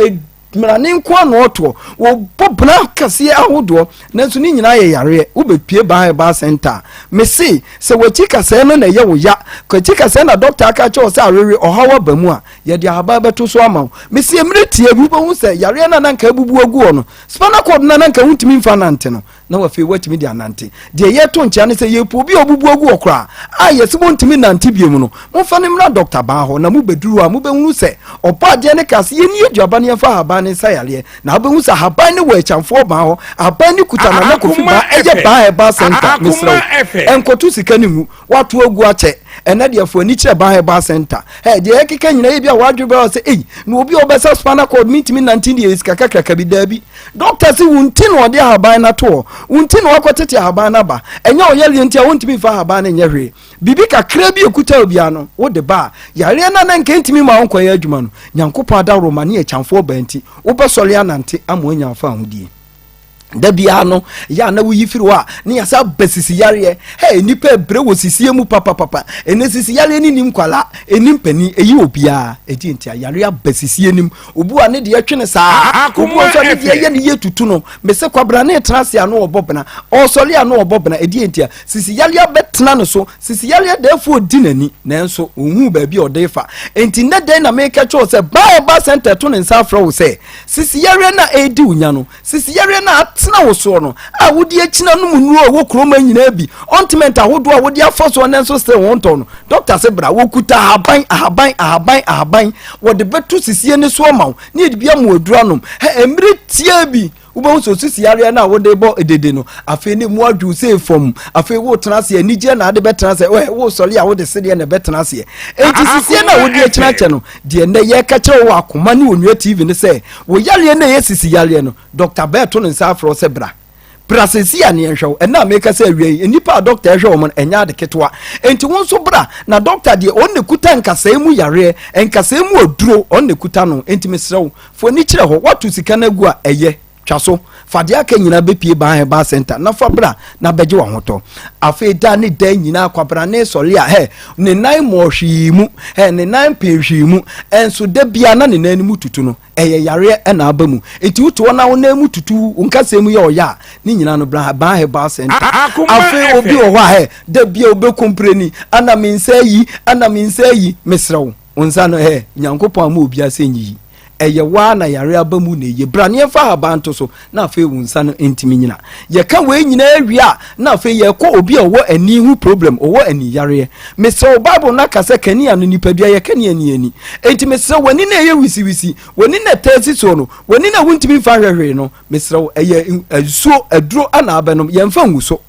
mmerane nko a na ɔtoɔ. Wɔbɔ bena kɛseɛ ahodoɔ, nanso ne nyinaa yɛ yareɛ. Wobɛpue Ban Herbal Center a, mese sɛ w'akyi kasɛɛ no na ɛyɛ wo ya, w'akyi kasɛɛ na dɔkta aka akyerɛ wo sɛ awewe, ɔhaw aba mu a, Yɛde ahaban bɛto so ama wo. Mese mmerɛ tiaa bi wobɛhu sɛ yareɛ no a na anka abubu agu hɔ no, spinal cord no a na anka wontumi mfa nante no, na afei woatumi de anante. Deɛ yɛto nkyea ne sɛ yɛpɛ obi a ɔbubu agu hɔ koraa a yɛse montumi nnante bio mu no, momfa no mmra Dɔkta Baa hɔ na mobɛduru hɔ a mobɛhunu sɛ Ɔbɔadeɛ no kaa sɛ yɛnni aduaba na yɛmfa ahaban no nsa yareɛ. Na wobɛhu sɛ ahaban no wɔ Akyamfoɔ Baa hɔ. Ahaban no kuta Nana Kofi Baa, ɛyɛ Baa Herbal Centre. Mesrɛ wo, nkɔto sika no ngu. Woato agu akyɛ. Ɛnnɛ deɛ fa w'ani kyerɛ Baa Herbal Centre. Hɛ, deɛ yɛkeka nyinaa ebia w'adwene bɛyɛ wo sɛ, ei, na obi a ɔbɛsa spinal cord mentumi nnante deɛ ɛyɛ sika kakraka bi. Daabi. Dɔkta se wo nti na ɔde ahaban no ato hɔ. Wo nti na wakɔtete ahaban no aba. Ɛnyɛ wo yareɛ nti a wontumi mfa ahaban no nyɛ hwee. Biribi kakra bi a ɛkuta wo biara no, wode ba a, yareɛ no a na anka ɛntumi mma wonkɔyɛ adwuma no, Nyankopɔn adaworoma ne akyamfoɔ baa nti, wobɛsɔre anante ama woanya wo fawohodie. Da biara no, yɛ a na woyi firi hɔ a, ne yɛasa aba sisi yareɛ. Hɛ, nnipa ɛbrɛ wɔ sisie mu papapapa. Ɛnɛ sisi yareɛ no nni nkwalaa, ɛnni mpanin, ɛyi obiara. Ɛdeɛ nti a yareɛ aba sisie no mu. Obi wɔ a ne deɛ twe no saa. Obi wɔ nso a ne deɛ yɛ ne yie tutu no. Mese kwabena ne tena ase a na ɔbɔ bena. Ɔresɔre a na ɔbɔ bena. Ɛdeɛ nti a sisi yareɛ abɛtena ne so. Sisi yareɛ dɛɛfoɔ di n'ani nanso ɔnhuu baabi a ɔde refa. Enti nnɛ dɛn na meka kyerɛ wo sɛ Ba Herbal Centre to ne nsa afrɛ wo sɛ sisi yareɛ no a ɛredi wo nya no, sisi yareɛ no a atena wo soɔ no a wode akyina nom nnuro a ɛwɔ kurom ha nyinaa bi, ointment ahodoɔ a wode afa soɔ nanso still wontɔ no, dɔkta se bra, wɔkuta ahaban, ahaban, ahaban, ahaban, wɔde bɛto sisie no so ama wo ne yɛde bi ama wo aduro anom. Hɛ, mmerɛ tiaa bi Wobɛhu sɛ osisi yareɛ no a wode bɔ dede no, afei ne mu adwo sei fam. Afei wotena aseɛ, anigyeɛ na ade bɛtena aseɛ. Wɛ, wosɔre a wode sedeɛ na ɛbɛtena aseɛ. Enti sisie no a wode akyina kyɛ no, deɛ nnɛ yɛreka kyerɛ wo wɔ Akoma ne Onua TV ne sɛ, wo yareɛ no a ɛyɛ sisi yareɛ no, Dɔkta bɛɛto ne nsa afrɛ wo sɛ bra. Bra seesei a ne yɛnhwɛ wo. Ɛnnɛ a meka sɛ awia yi, nnipa a dɔkta ɛhwɛ wɔn no, ɛnyɛ ade ketewa. Enti wo nso bra, na dɔkta deɛ, ɔno na ɛkuta nkasɛɛ mu yareɛ, nkasɛɛ mu aduro, ɔno na ɛkuta no. Enti mesrɛ wo, Fa w'ani kyerɛ hɔ. Woato sika no agu a, ɛyɛ. Twa so. Fa deɛ aka nyinaa bɛpue Ban Herbal Centre na fa bra na bɛgye w'ahotɔ. Afei da ne da nyinaa kwabrane sɔre a, hɛ, ne nan mmɔɔ hwee mu, hɛ, ne nan mpee hwee mu, nso da biara na ne nan no mu tutu no. Ɛyɛ yareɛ na aba mu. Nti wote hɔ na wo nan mu tutu, wo nkasɛɛ mu yɛ ɔya a, ne nyinaa no bra Ban Herbal Centre. Afei obi wɔ hɔ a, hɛ, da biara wobɛkompreni, ana me nsa ayi, ana me nsa ayi, mesrɛ wo. Wo nsa no ɛ, Nyankopɔn amma obiara sɛ nyiyi. Ɛyɛ wo ara na yare aba mu na eye. Bra na yɛmfa ahaban nto so, na afei wo nsa no ntumi nyina. Yɛka wei nyinaa wie a, na afei yɛkɔ obi a ɔwɔ ani ho problem, ɔwɔ ani yareɛ. Mesrɛ wo, Bible no aka sɛ kanea no, nipadua yɛ kanea ni ani. Enti mesrɛ wo, w'ani no a ɛyɛ wisiwisi, w'ani no a ɛtaa si soɔ no, w'ani no a wontumi mfa nhwɛ hwee no, mesrɛ wo, ɛyɛ nsuo, aduro na abɛnom, yɛmfa ngu so.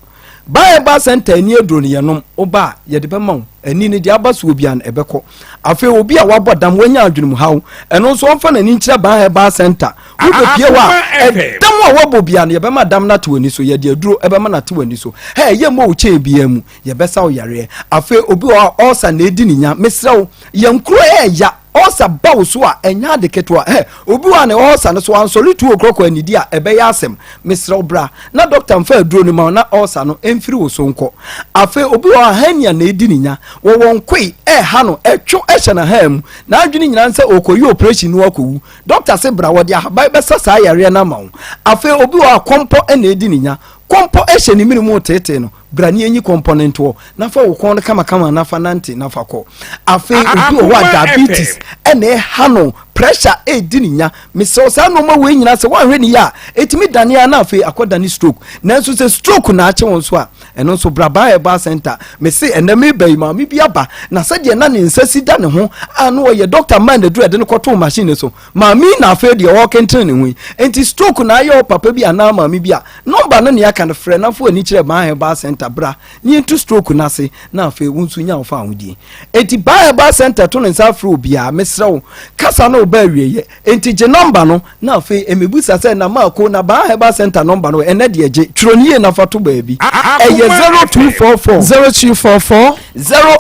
Ba herbal center ani aduro no yɛnom, woba a yɛde bɛma wo. Ani no deɛ aba soɔ biara no ɛbɛkɔ. Afei obi a wabɔ dam, wanya adwenemhaw, ɛno nso ɔmfa n'ani nkyerɛ Ban Herbal Center. Wobɛpie hɔ a, ɛdam a wabɔ biara no yɛbɛma dam no ate w'ani so, yɛde aduro ɛbɛma no ate w'ani so. Hɛ, yɛmmɔ wo kyɛn biara mu, yɛbɛsa wo yareɛ. Afei obi wɔ hɔ a ulcer na ɛdi ne nya, mesrɛ wo, yɛn kuro ɛɛya. Ulcer ba wo so a, ɛnyɛ ade ketewa. Hɛ, obi wɔ hɔ a ne ulcer no so wansɔre tu okorɔkɔ annidi a, ɛbɛyɛ asɛm. Mesrɛ wo bra na dɔkta mfa aduro no ma wo na ulcer no mfiri wo so nkɔ. Afei obi wɔ hɔ a hernia na ɛdi ne nya. Wɔwɔ nkoe, ɛreha no, ɛtwo hyɛ n'ahaa mu. N'adwene nyinaa ne sɛ ɔrekɔyi operation na wakɔwu. Dɔkta se bra, wɔde ahaban bɛsa saa yareɛ no ama wo. Afei obi wɔ hɔ a kɔmpɔ na ɛdi ne nya. Kɔmpɔ hyɛ ne mene mu reteetee no. Bra ne yɛnyi kɔmpɔ no ntoɔ na fa wo kɔn no kamakama na fa nante na fa kɔ. Afei obi wɔ hɔ a diabetes ɛna ɛha no, pressure ɛredi ne nya. Mesrɛ wo saa nnoɔma wei nyinaa sɛ woanhwɛ ne yie a ɛtumi dane ara na afei akɔdane stroke. Nanso sɛ stroke na akye wo nso a ɛno nso bra Baa Herbal Center. Mese ɛnɛ mereba yi maame bi aba na sɛdeɛ na ne nsa si da ne ho a na ɔyɛ doctor maa no aduru a ɛde no kɔtoo machine no so. Maame yi na afei deɛ ɔrekentene ne ho yi. Enti stroke na ayɛ wo papa bi anaa maame bi a, nɔmba no nea aka no frɛ na fa w'ani kyerɛ Baa Herbal Center bra na yɛntu stroke no ase na afei wo nso nya wo fawohodie. Enti Baa Herbal Center to ne nsa frɛ obiara, mesrɛ wo, kasa no reba awieɛ, enti gye nɔmba no na afei mmɛbisa sɛ na Marko na Baa Herbal Center nɔmba no wɔ, ɛnnɛ deɛ gye, twerɛ no yie na fa to baabi. Ɛyɛ 0244. 0244.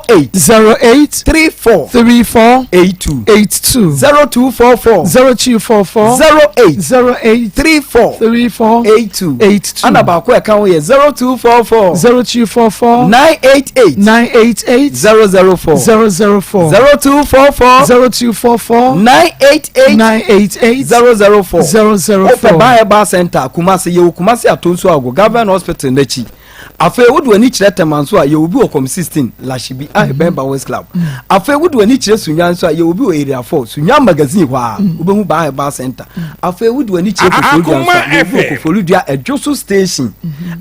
08. 08. 34. 34. 82. 82. 0244. 0244. 08. 08. 34. 34. 82. 82. Ana baako a ɛka ho yɛ 0244. 0244. 988. 988. 004. 004. 0244. 0244. 988. 988. 004. 004. Wopɛ Ban Herbal Center, Kumasi, yɛwɔ Kumasi Atonsu Ago, Government Hospital n'akyi. Afei wode w'ani kyerɛ Tema nso a, yɛwɔ bi wɔ Kɔm 16, Lashibi a ɛbɛn Bowers Club. Afei wode w'ani kyerɛ Sunyani nso a, yɛwɔ bi wɔ Area 4, Sunyani Magazine hɔ a, wobɛhu Baa Herbal Center. Afei wode w'ani kyerɛ Koforidua nso a, yɛwɔ bi wɔ Koforidua Adwoso Station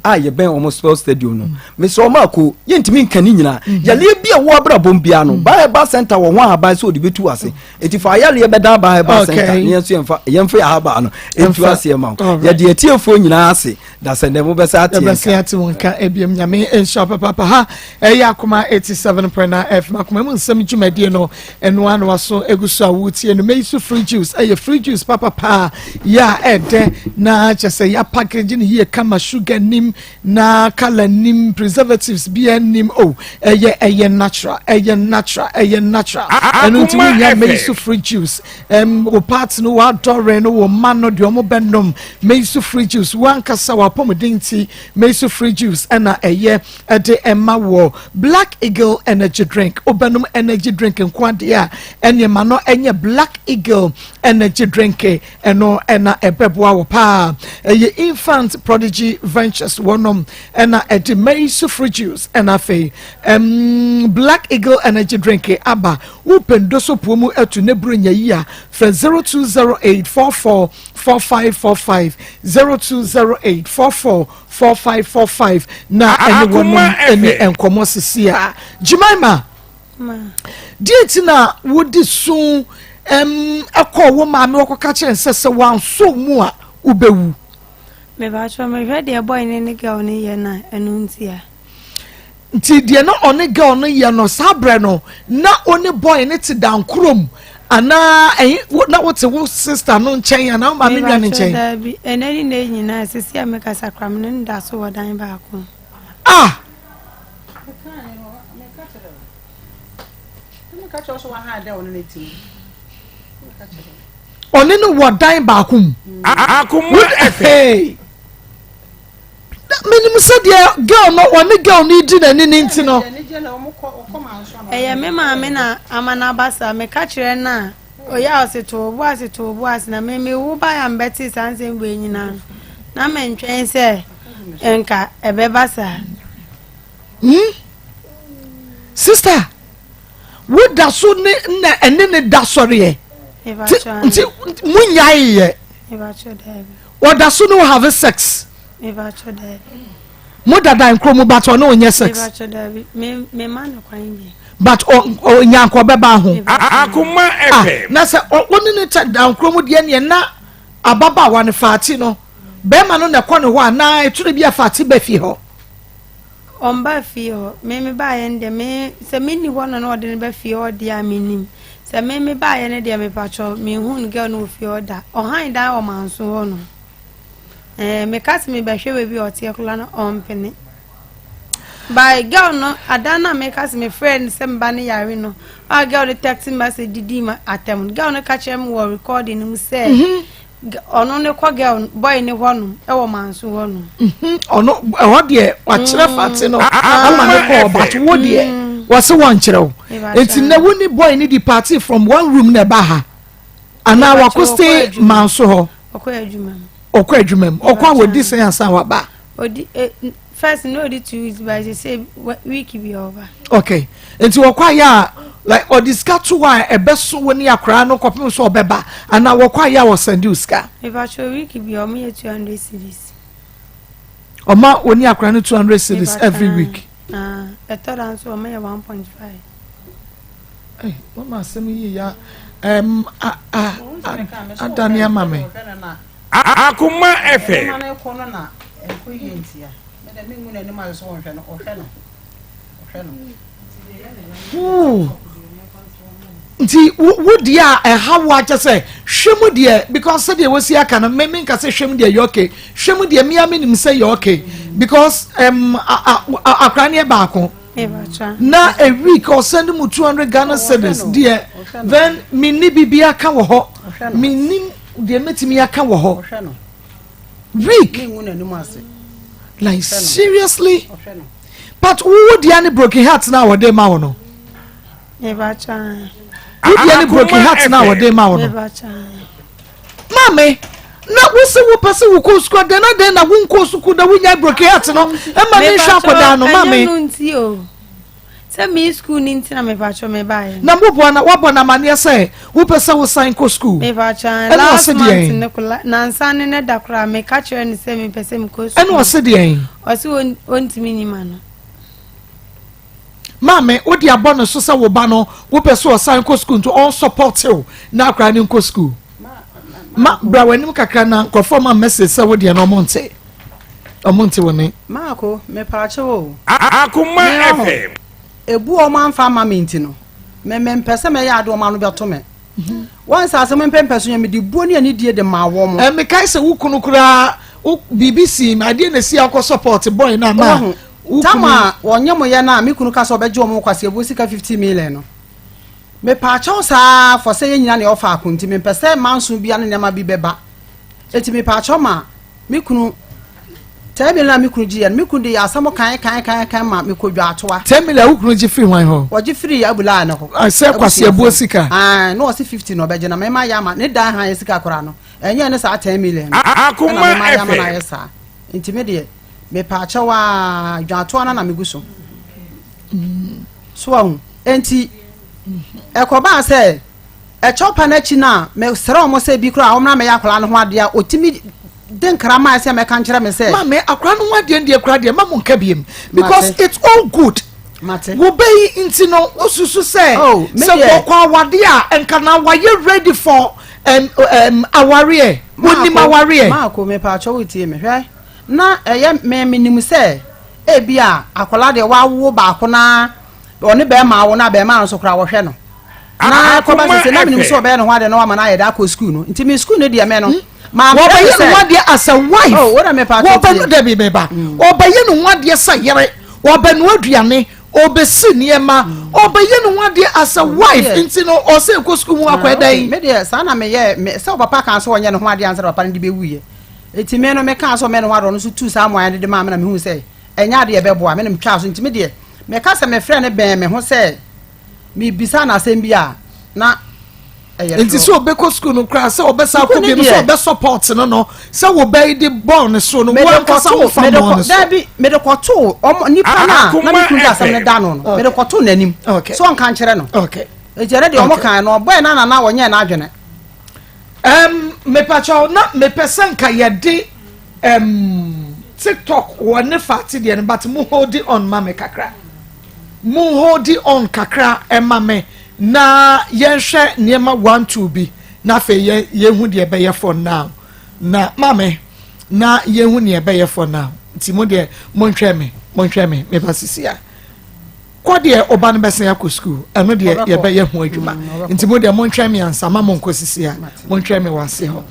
a yɛbɛn wɔn sports stadium no. Mesrɛ wo Marko, yɛntumi nka ne nyinaa. Yareɛ bi a ɛwɔ abrabɔ mu biara no, Baa Herbal Center wɔ ho ahaban sɛ wɔde bɛtu ase. Eti fa ayareɛ bɛdan Baa Herbal Center ne yɛn nso yɛmfa yɛmfa yɛ ahaban no ɛntu aseɛ ma wo. Yɛde atiefoɔ nyinaa ase. Da sɛ ndɛ mobɛsa ate yɛn nka. Yɛbɛsa ate wɔn nka ebiem. Nyame nhyira papaapa. Ha ɛyɛ Akoma 87.9 FM Akoma mu nsɛm dwumadie no ɛno ano waso egu so a wotie no. Meyi so free juice ɛyɛ free juice papapa yɛ a ɛdɛ na kyɛ sɛ yɛ package ne yie kama sugar nim na color nim preservatives bi nim oh ɛyɛ ɛyɛ natural ɛyɛ natural ɛyɛ natural ɛno nti wonya meyi so free juice Ɛm, wo party no, w'adɔre no, wo mma no, deɛ wɔn bɛnom. Meisu free juice, w'ankasa w'apɔmuden nti, Meisu free juice ɛna ɛyɛ ɛde ɛma wɔ. Black Eagle energy drink, wobɛnom energy drink nko adeɛ a, ɛneɛ ma no ɛnyɛ Black Eagle energy drink, ɛno ɛna ɛbɛboa wo paa. Ɛyɛ Infant Prodigy Ventures wɔnom ɛna ɛde Meisu free juice ɛna afei ɛm, Black Eagle energy drink aba. Wopɛ ndosopuo mu atu ne Buronya yi a, frɛ 0208 44 4545, 0208 44 4545 na ɛne wɔnom ɛni nkɔmmɔ sisi a. Jemima, deɛ nti na wode su ɛkɔɔ wo maame wɔkɔka kyerɛ nsɛ sɛ wanso mu a wobɛwu? Mebakyɛ mehwɛ deɛ boy ne ne girl ne yɛ na ɛno nti a. Nti deɛ na ɔne girl no yɛ no saa berɛ no na ɔne boy no te dankoro mu anaa ɛhe na wote wo sister no nkyɛn anaa wo maame nua no nkyɛn? Daabi, ɛnɛ ne nɛ nyinaa sisi a mekasa kora me ne no da so wɔ dan baako. Ah! Ɔne no wɔ dan baako mu. Akoma FM. Menim sɛ deɛ girl no ɔne girl no di n'ani ne nti no. Ɛyɛ me maame na ama no aba saa meka kyerɛ no a ɔyɛ a ɔse to wo bo ase to wo bo ase na me me wo baeɛ a mebɛtee saa nsɛm wei nyinaa no na mentwɛn sɛ nka ɛbɛba saa. Hmm? Sister, wo da so ne na ɛne ne da sɔreɛ. Nti munyaeɛ. Ɔda so ne wo have sex. Mo dada nkuro mu but ɔne wo nyɛ sex. But ɔnyanka ɔbɛba ho. Akoma ah, FM. Na sɛ wo ne ne tɛ da nkuro mu deɛ neɛ na ababaawa no faati no bɛrima no na ɛkɔ ne hɔ anaa ɛtwerɛ bi a faati bɛ fie hɔ. Ɔmba fie hɔ. Me me baeɛ no deɛ me sɛ menni hɔ no na ɔde no ba fie hɔ deɛ a mennim. Sɛ me me baeɛ no deɛ mepakyɛw menhuu girl no wɔ fie hɔ da. Ɔhan dan wɔ manso hɔ nom. Ɛɛ meka sɛ mebɛhwɛ baabi a ɔteɛ koraa no ɔmpene. By girl no ada no a meka sɛ mefrɛ no sɛ meba no yare no a girl no text message didi ma atɛm no girl no ka kyerɛ me wɔ recording no mu sɛ mm -hmm. Ɔno ne kɔ girl boy ne hɔ nom ɛwɔ manso hɔ nom. Mhm, ɔno ɛhɔ deɛ wakyerɛ mm. fate no ama ne kɔɔ but wo deɛ mm. wɔse wɔnkyerɛ wo nti na wo ne boy ne di party from one room na ɛba ha anaa wakɔ stay manso hɔ ɔkɔ adwuma mu ɔkɔ a wɔdi sɛn ansa waba. Odi eh, first no odi two weeks but she say week bi ɔba. Okay, nti wɔkɔ ayɛ a like ɔde sika to hɔ a ɛbɛso wo ne akwaraa no kɔpem so ɔbɛba anaa wɔkɔ ayɛ a wɔsɛnde wo sika. Mepakyɛ week bi ɔmo yɛ 200 cedis. Ɔma wo ne akwaraa no 200 cedis every week. Ah, ɛtɔ da nso ɔmo yɛ 1.5. Hey, mama asɛm yi ya ɛm a a adane ama me. Akoma FM. Ɛma no kɔ no na ɛnkɔ yie ntia. Me dɛ mengu n'anim ase sɛ ɔnhwɛ no, ɔhwɛ no. Ɔhwɛ no. Nti wo deɛ a ɛha wo akyɛ sɛ hwɛ mu deɛ because sɛdeɛ wɔsi aka no me menka sɛ hwɛ mu deɛ yɛ okay hwɛ mu deɛ mea menim sɛ yɛ okay because um, akora ne yɛ baako na a week ɔsɛn mu 200 Ghana cedis deɛ then menni biribi aka wɔ hɔ mennim Deɛ mɛtumi aka wɔ hɔ week like seriously but wowo deɛ ne broken heart na wɔde ma wo no wo deɛ ne broken heart na wɔde ma wo no maame. Na wo se wopɛ sɛ wokɔ sukuu adɛn na dɛn na wonkɔ sukuu na wonya broken heart no ɛma ne nhwɛ akwadaa no maame. Ɛnyɛ no nti o. Sɛ me sukuu ni nti na mepatwɔ me baeɛ. Na moboa na wabɔ no amaneɛ sɛ wopɛ sɛ wosan kɔ sukuu. Mepatwɔ last month ne kola nansa ne ne da koraa meka kyerɛ no sɛ mepɛ sɛ mekɔ sukuu. Ɛna ɔse deɛn? Ɔse ɔntumi nyi ma no. Maame, wode abɔ no so sɛ wo ba no wopɛ sɛ ɔsan kɔ sukuu nti ɔnsɔpɔte wo na akwadaa no nkɔ sukuu. Ma bra w'anim kakra na nkurɔfoɔ ma message sɛ wo deɛ no ɔmo nte. Ɔmo nte wo ne. Maako, mepaakyɛw o. Akoma FM. Ebu a ɔmo amfa amma me nti no, me mempɛ sɛ mɛyɛ ade a ɔmo ano bɛto me. Wɔn sɛ asɛm mpɛmpɛ so yɛ mede buo ne anidie de maa wɔn. Ɛ mekae sɛ wo kunu koraa wo biribi sii ma adeɛ na esi akɔ support boy no ama wo Tam a wɔnyɛ mo yɛ no a me kunu ka sɛ ɔbɛgye wɔn kwaseɛbuo sika 50 million no, mepaakyɛw saa for sɛ yɛn nyina na yɛwɔ faako nti mempɛ sɛ manso bia ne nneɛma bi bɛba. Eti mepaakyɛw ma me kunu 10 million a me kunu gye yɛ no, me kunu de yɛ asɛm kan kan kan kan ma mekɔ dwa atoa. 10 million a wo kunu gye firi hwan hɔ? Wɔgye firi Abulaa no hɔ. Ah, sɛ kwaseɛbuo sika? Ah, na ɔse 50 na ɔbɛgye na mema yɛ ama ne dan han yɛ sika koraa no ɛnyɛ ne saa 10 million no ɛna mema yɛ ama no ayɛ saa nti me deɛ Mepaakyɛw aa, dwaatoa no na megu so. So wahu? Enti, ɛkɔbaa sɛ, ɛkyɛw pa no akyi no a, mesrɛ wɔn sɛ bi koraa wɔmmra mmɛyɛ akwadaa no ho adeɛ a, ɔtumi de nkra maa sɛ mɛka nkyerɛ me sɛ. Maame, akwadaa no ho adeɛ deɛ koraa deɛ, mma mo nka biem. Because it's all good. Mate. Wo bɛ yi nti no, wosusu sɛ, oh, sɛ wɔkɔ awadeɛ a, nka na wayɛ ready for um, um, awareɛ. Wonim awareɛ. Maako, mepaakyɛw wotie me. Hwɛ. Na ɛyɛ me menim sɛ ebia akwadaa deɛ wawo baako na ɔne bɛrima awo na bɛrima no nso koraa wɔhwɛ no na kɔba sese na menim sɛ ɔbɛyɛ ne ho adeɛ na wama no ayɛ de akɔ sukuu no nti me sukuu no deɛ me no hmm? wɔbɛyɛ ne ho adeɛ as a wife oh, wona mepa wɔbɛno dɛbi meba hmm. ɔbɛyɛ ne ho adeɛ sɛ yere ɔbɛnoa aduane ɔbɛsi nneɛma hmm. ɔbɛyɛ ne ho adeɛ as a wife nti no ɔsɛ ɛkɔ sukuu mu akɔ ɛdɛn ah, me deɛ saa na meyɛ sɛ ɔpapa kan sɛ ɔnyɛ ne ho adeɛ ansa na papa no de bɛwuyɛ Enti me no, mekaa sɛ ɔmmɛyɛ ne ho ade, ɔno nso tuu saa mmuaeɛ no de maa me na mehuu sɛ ɛnyɛ adeɛ a ɛbɛboa me na metwaa so. Nti me deɛ, meka sɛ mefrɛɛ no bɛn me ho sɛ mebisa no asɛm bi a, na ɛyɛ Nti sɛ torɔ. ɔbɛkɔ sukuu no koraa sɛ ɔbɛsan akɔ Sukuu no bio no sɛ deɛ, ɔbɛsɔpɔt no no sɛ wo ba yi de bɔɔl no so no wo mede ankasa kɔtoo wofa mede bɔɔl kɔ no so. daabi mede kɔtoo ɔmo nipa no a na me kunu de asɛm no da no no mede kɔtoo n'anim Okay. sɛ ɔnka nkyerɛ no. Okay. Enti ɛno deɛ ɔmo Okay. kae no ɔbɔɛ no na na ɔnyɛɛ n'adwene. Um, mepakyɛw na mepɛ sɛ nka yɛde um, tiktok wɔ ne fa te deɛ no but mo hold on ma me kakra mo hold on kakra ɛma me na yɛnhwɛ nneɛma one two bi na afei yɛ yɛhu deɛ ɛbɛyɛ for now na maame na yɛhu deɛ ɛbɛyɛ for now nti mo deɛ monhwɛ me monhwɛ me meba sisi a. Kɔ deɛ ɔba no bɛsan akɔ sukuu ɛno deɛ yɛbɛyɛ ho adwuma mm, nti mo deɛ montwɛn me ansa ma monkɔ sisi a montwɛn me wɔ ase hɔ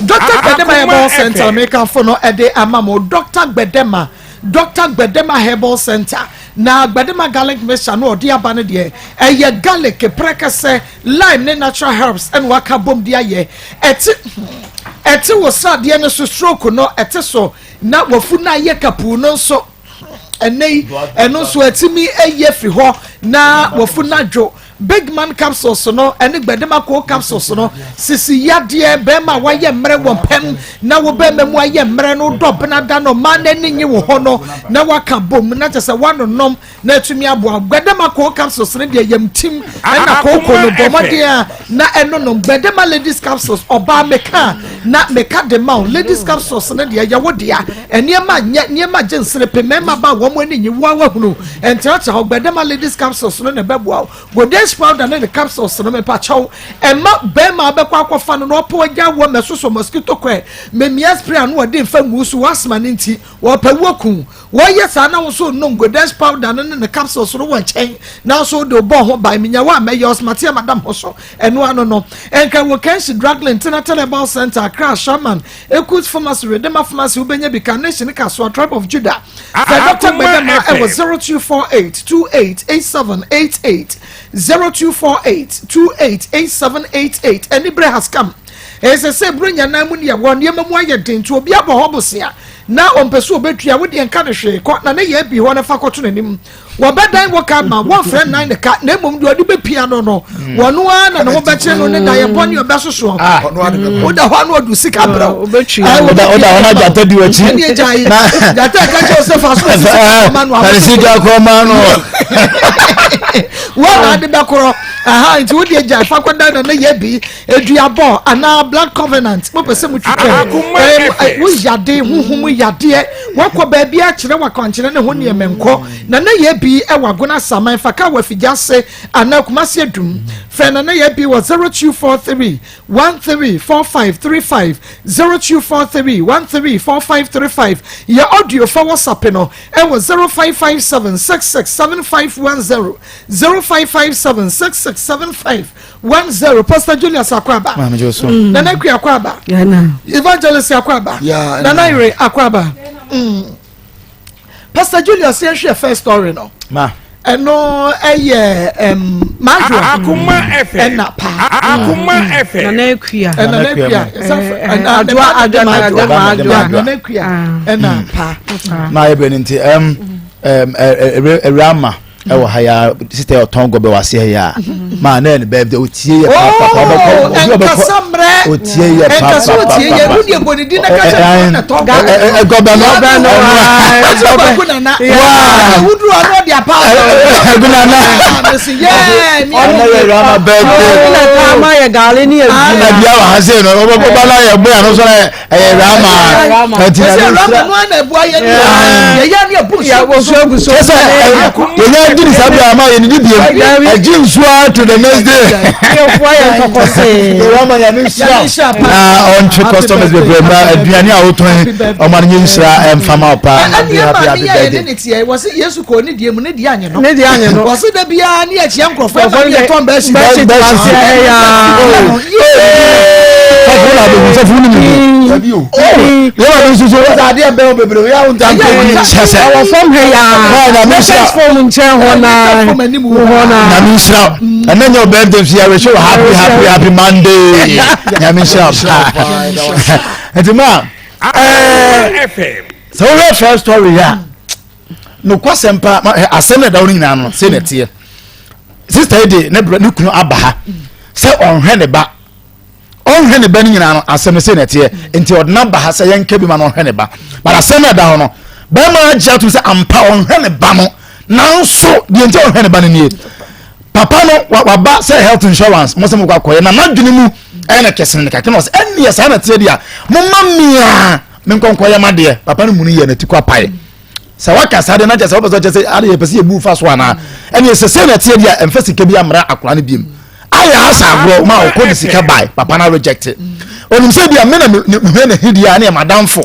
Dr. Gbedema Herbal Center mekamfo no ɛde ama mo Dr. Gbedema Dr. Gbedema Herbal Center na Gbedema garlic mixture no ɔde aba no deɛ ɛyɛ garlic prɛkɛsɛ lime ne natural herbs ɛna waka bom de ayɛ ɛte ɛte wɔ sradeɛ no so stroke no ɛte so na wafu no ayɛ kapuu no nso ɛnɛ yi ɛno nso atumi ayi afiri hɔ na wafu no adwo big man capsules no ɛne gbɛdema koo capsules no sisi yadeɛ bɛrima a wayɛ mmerɛ wɔ mpɛm na wo bɛrima mu ayɛ mmerɛ no dɔ benada no ɔmaa n'ani nye wo hɔ no na waka bom na kyɛ sɛ wanonom na atumi aboa gbɛdɛma koo capsules no deɛ yam tim ɛna kooko no bɔ mmɔden a na ɛno nom gbɛdɛma ladies capsules ɔbaa meka na meka de ma wo ladies capsules no deɛ yɛwo dea nneɛma nyɛ nneɛma gye nsere pe mmarima ba wɔn ani nye wo awahunu ntenatena hɔ gbɛdɛma ladies capsules no na ɛbɛboa wo goden's powder ne ne capsules no mepa kyɛw ɛma bɛrima abɛkɔ akɔfa no na ɔpɔ agya wɔ mɛsoso mosquito coil memia spray ano ɔde nfa ngu so asoma ne nti wɔpɛ wo aku Wɔyɛ saa na wo nso renom Goden's powder no ne ne capsules no wɔ nkyɛn na nso wode wobɔ ho ban. Menya wo a mɛyɛ ɔsmate madam ho so. Ɛno ano no, ɛnka wɔ Kanshi Draglin, Tenatel Herbal Center, Accra, Sherman, Ekus Pharmacy, Redema Pharmacy, wobɛnya bi, Carnation ne Kasoa, Tribe of Judah. Frɛ Dr. Gbedema ɛwɔ 0248 28 8788, 0248 28 8788. Anibere has come. Ɛsɛ sɛ Buronya nan mu ne yɛwɔ nneɛma mu ayɛ den nti obi abɔ hɔ bosea. na ɔmpɛ sɛ ɔbɛtua wo deɛ nka no hwee kɔ na ne yɛ abi hɔ no fa kɔto n'anim wɔbɛdan wɔ ka ma wɔmfrɛ nnan ne ka na mmom deɛ ɔde bɛpia no no hmm. wɔno ara na ne ho bɛkyerɛ no ne da yɛ bɔne ɔbɛsosoɔ ah. woda hɔ ano ɔdu sika brɛ wo woda hɔ na gyata di w'akyi ɛne agya yi gyata ɛka kyerɛ wo sɛ fa so sika kɔma no fa sika kɔma no wɔn na ade bɛkorɔ aha nti wode agya fa kɔda na ne yɛ bi Aduabɔ anaa blood covenant mo pɛ sɛ mo twitwa wo yade huhum yadeɛ wakɔ baabi akyerɛ wakwankyerɛ ne ho nneɛma nkɔ na na yɛ bi ɛwɔ agona saman fa ka wɔ afigya ase anaa kumasi adum fɛ na na yɛ bi wɔ 0243 134535 0243 134535 yɛ audio fa whatsapp no ɛwɔ 0557 667510 0557 6675 10 Pastor Julius Akwaba mm. Nana Akua Akwaba Evangelist Akwaba Nana Yere Akwaba mm. Pastor Julius yɛn hwɛ first story no ma ɛno ɛyɛ mahua akoma fm ɛna paa akoma fm nana akua nana akua adwoa adwoa adwoa nana akua ɛna paa na ayɛ bɛ ne nti ɛm ɛm ɛwura ama. ɛwɔ ha ya sista yɛ ɔtɔn gɔbɛ wɔ aseɛ ha ya maa ne yɛ ne birthday otie yɛ paapapa ɔbɛkɔ obi ɔbɛkɔ otie yɛ paapapa gɔbɛ no gɔbɛ no waa ɛgunana ɔno yɛ rama birthday ɛbia wɔ ha se no ɔbɛkɔ ba na yɛ bɔ yɛ no so na yɛ. ɛyɛ rama ɛti na ne nsira rama na ɛboa yɛ ni yɛ yɛ ni ɛbu nsu agu so kyɛ sɛ yɛnyɛ di ni saa bi ama yɛ ni di biem ɛgye nsuo to the next day yɛfoɔ yɛ ntɔkɔse rama yɛ ne nhyira na ɔntwe customers bebree ma aduane a wotɔn ɔma no nyɛ nhyira ɛmfama ɔpa happy happy happy birthday ne teɛ wɔ se yesu kɔ ne deɛ mu ne deɛ anyɛ no ne deɛ anyɛ no wɔ se da biara ne yɛkyia nkurɔfoɔ ɛma ne yɛtɔn bɛɛsi bɛɛsi sɔfo na abehu sɔfo ni mi dabi o yɛ ma mi nso so ɔsɛ adeɛ bɛn o bebree o yà wò nta nko yi kyɛ sɛ ɛwɔ fam ha yaa nyame nhyira fam nkyɛn hɔ naa hɔ naa nyame nhyira ɛnɛ nyɛ o birthday nso yɛ wish you happy happy happy monday nyame nhyira paa nti ma ɛɛ sɛ wohwɛ first story yɛ a nokwasɛm paa asɛm na ɛda hɔ no nyinaa no sɛ na ɛteɛ sista yi de ne brɛ ne kunu aba ha sɛ ɔnhwɛ ne ba ɔnhwɛ ne ba no nyinaa no asɛm no sɛ na ɛteɛ nti ɔde n'aba ha sɛ yɛnka bi ma no ɔnhwɛ ne ba but asɛm na ɛda hɔ no bɛrima agye atum sɛ ampa ɔnhwɛ ne ba no nanso deɛ nti ɔnhwɛ ne ba no nie papa no waba sɛ health insurance mo sɛ mo kɔ akɔyɛ na n'adwene mu ɛyɛ na kɛse ne kakra na ɔsɛ ɛnneɛ saa na ɛteɛ deɛ mo ma mmea me nkɔnkɔ yɛ ma deɛ papa no mu no yɛ n'ati kɔ apae sɛ waka saa deɛ na kyɛ sɛ wopɛ sɛ ɔkyɛ sɛ ade yɛpɛ sɛ yɛbu fa so anaa ɛne sɛ sɛ na ɛteɛ deɛ ɛmfa sika bi ammra akora no biom ayɛ asa agorɔ ma ɔkɔ de sika bae papa no reject onim sɛ bia me na mehwɛ na hidi a ne madamfo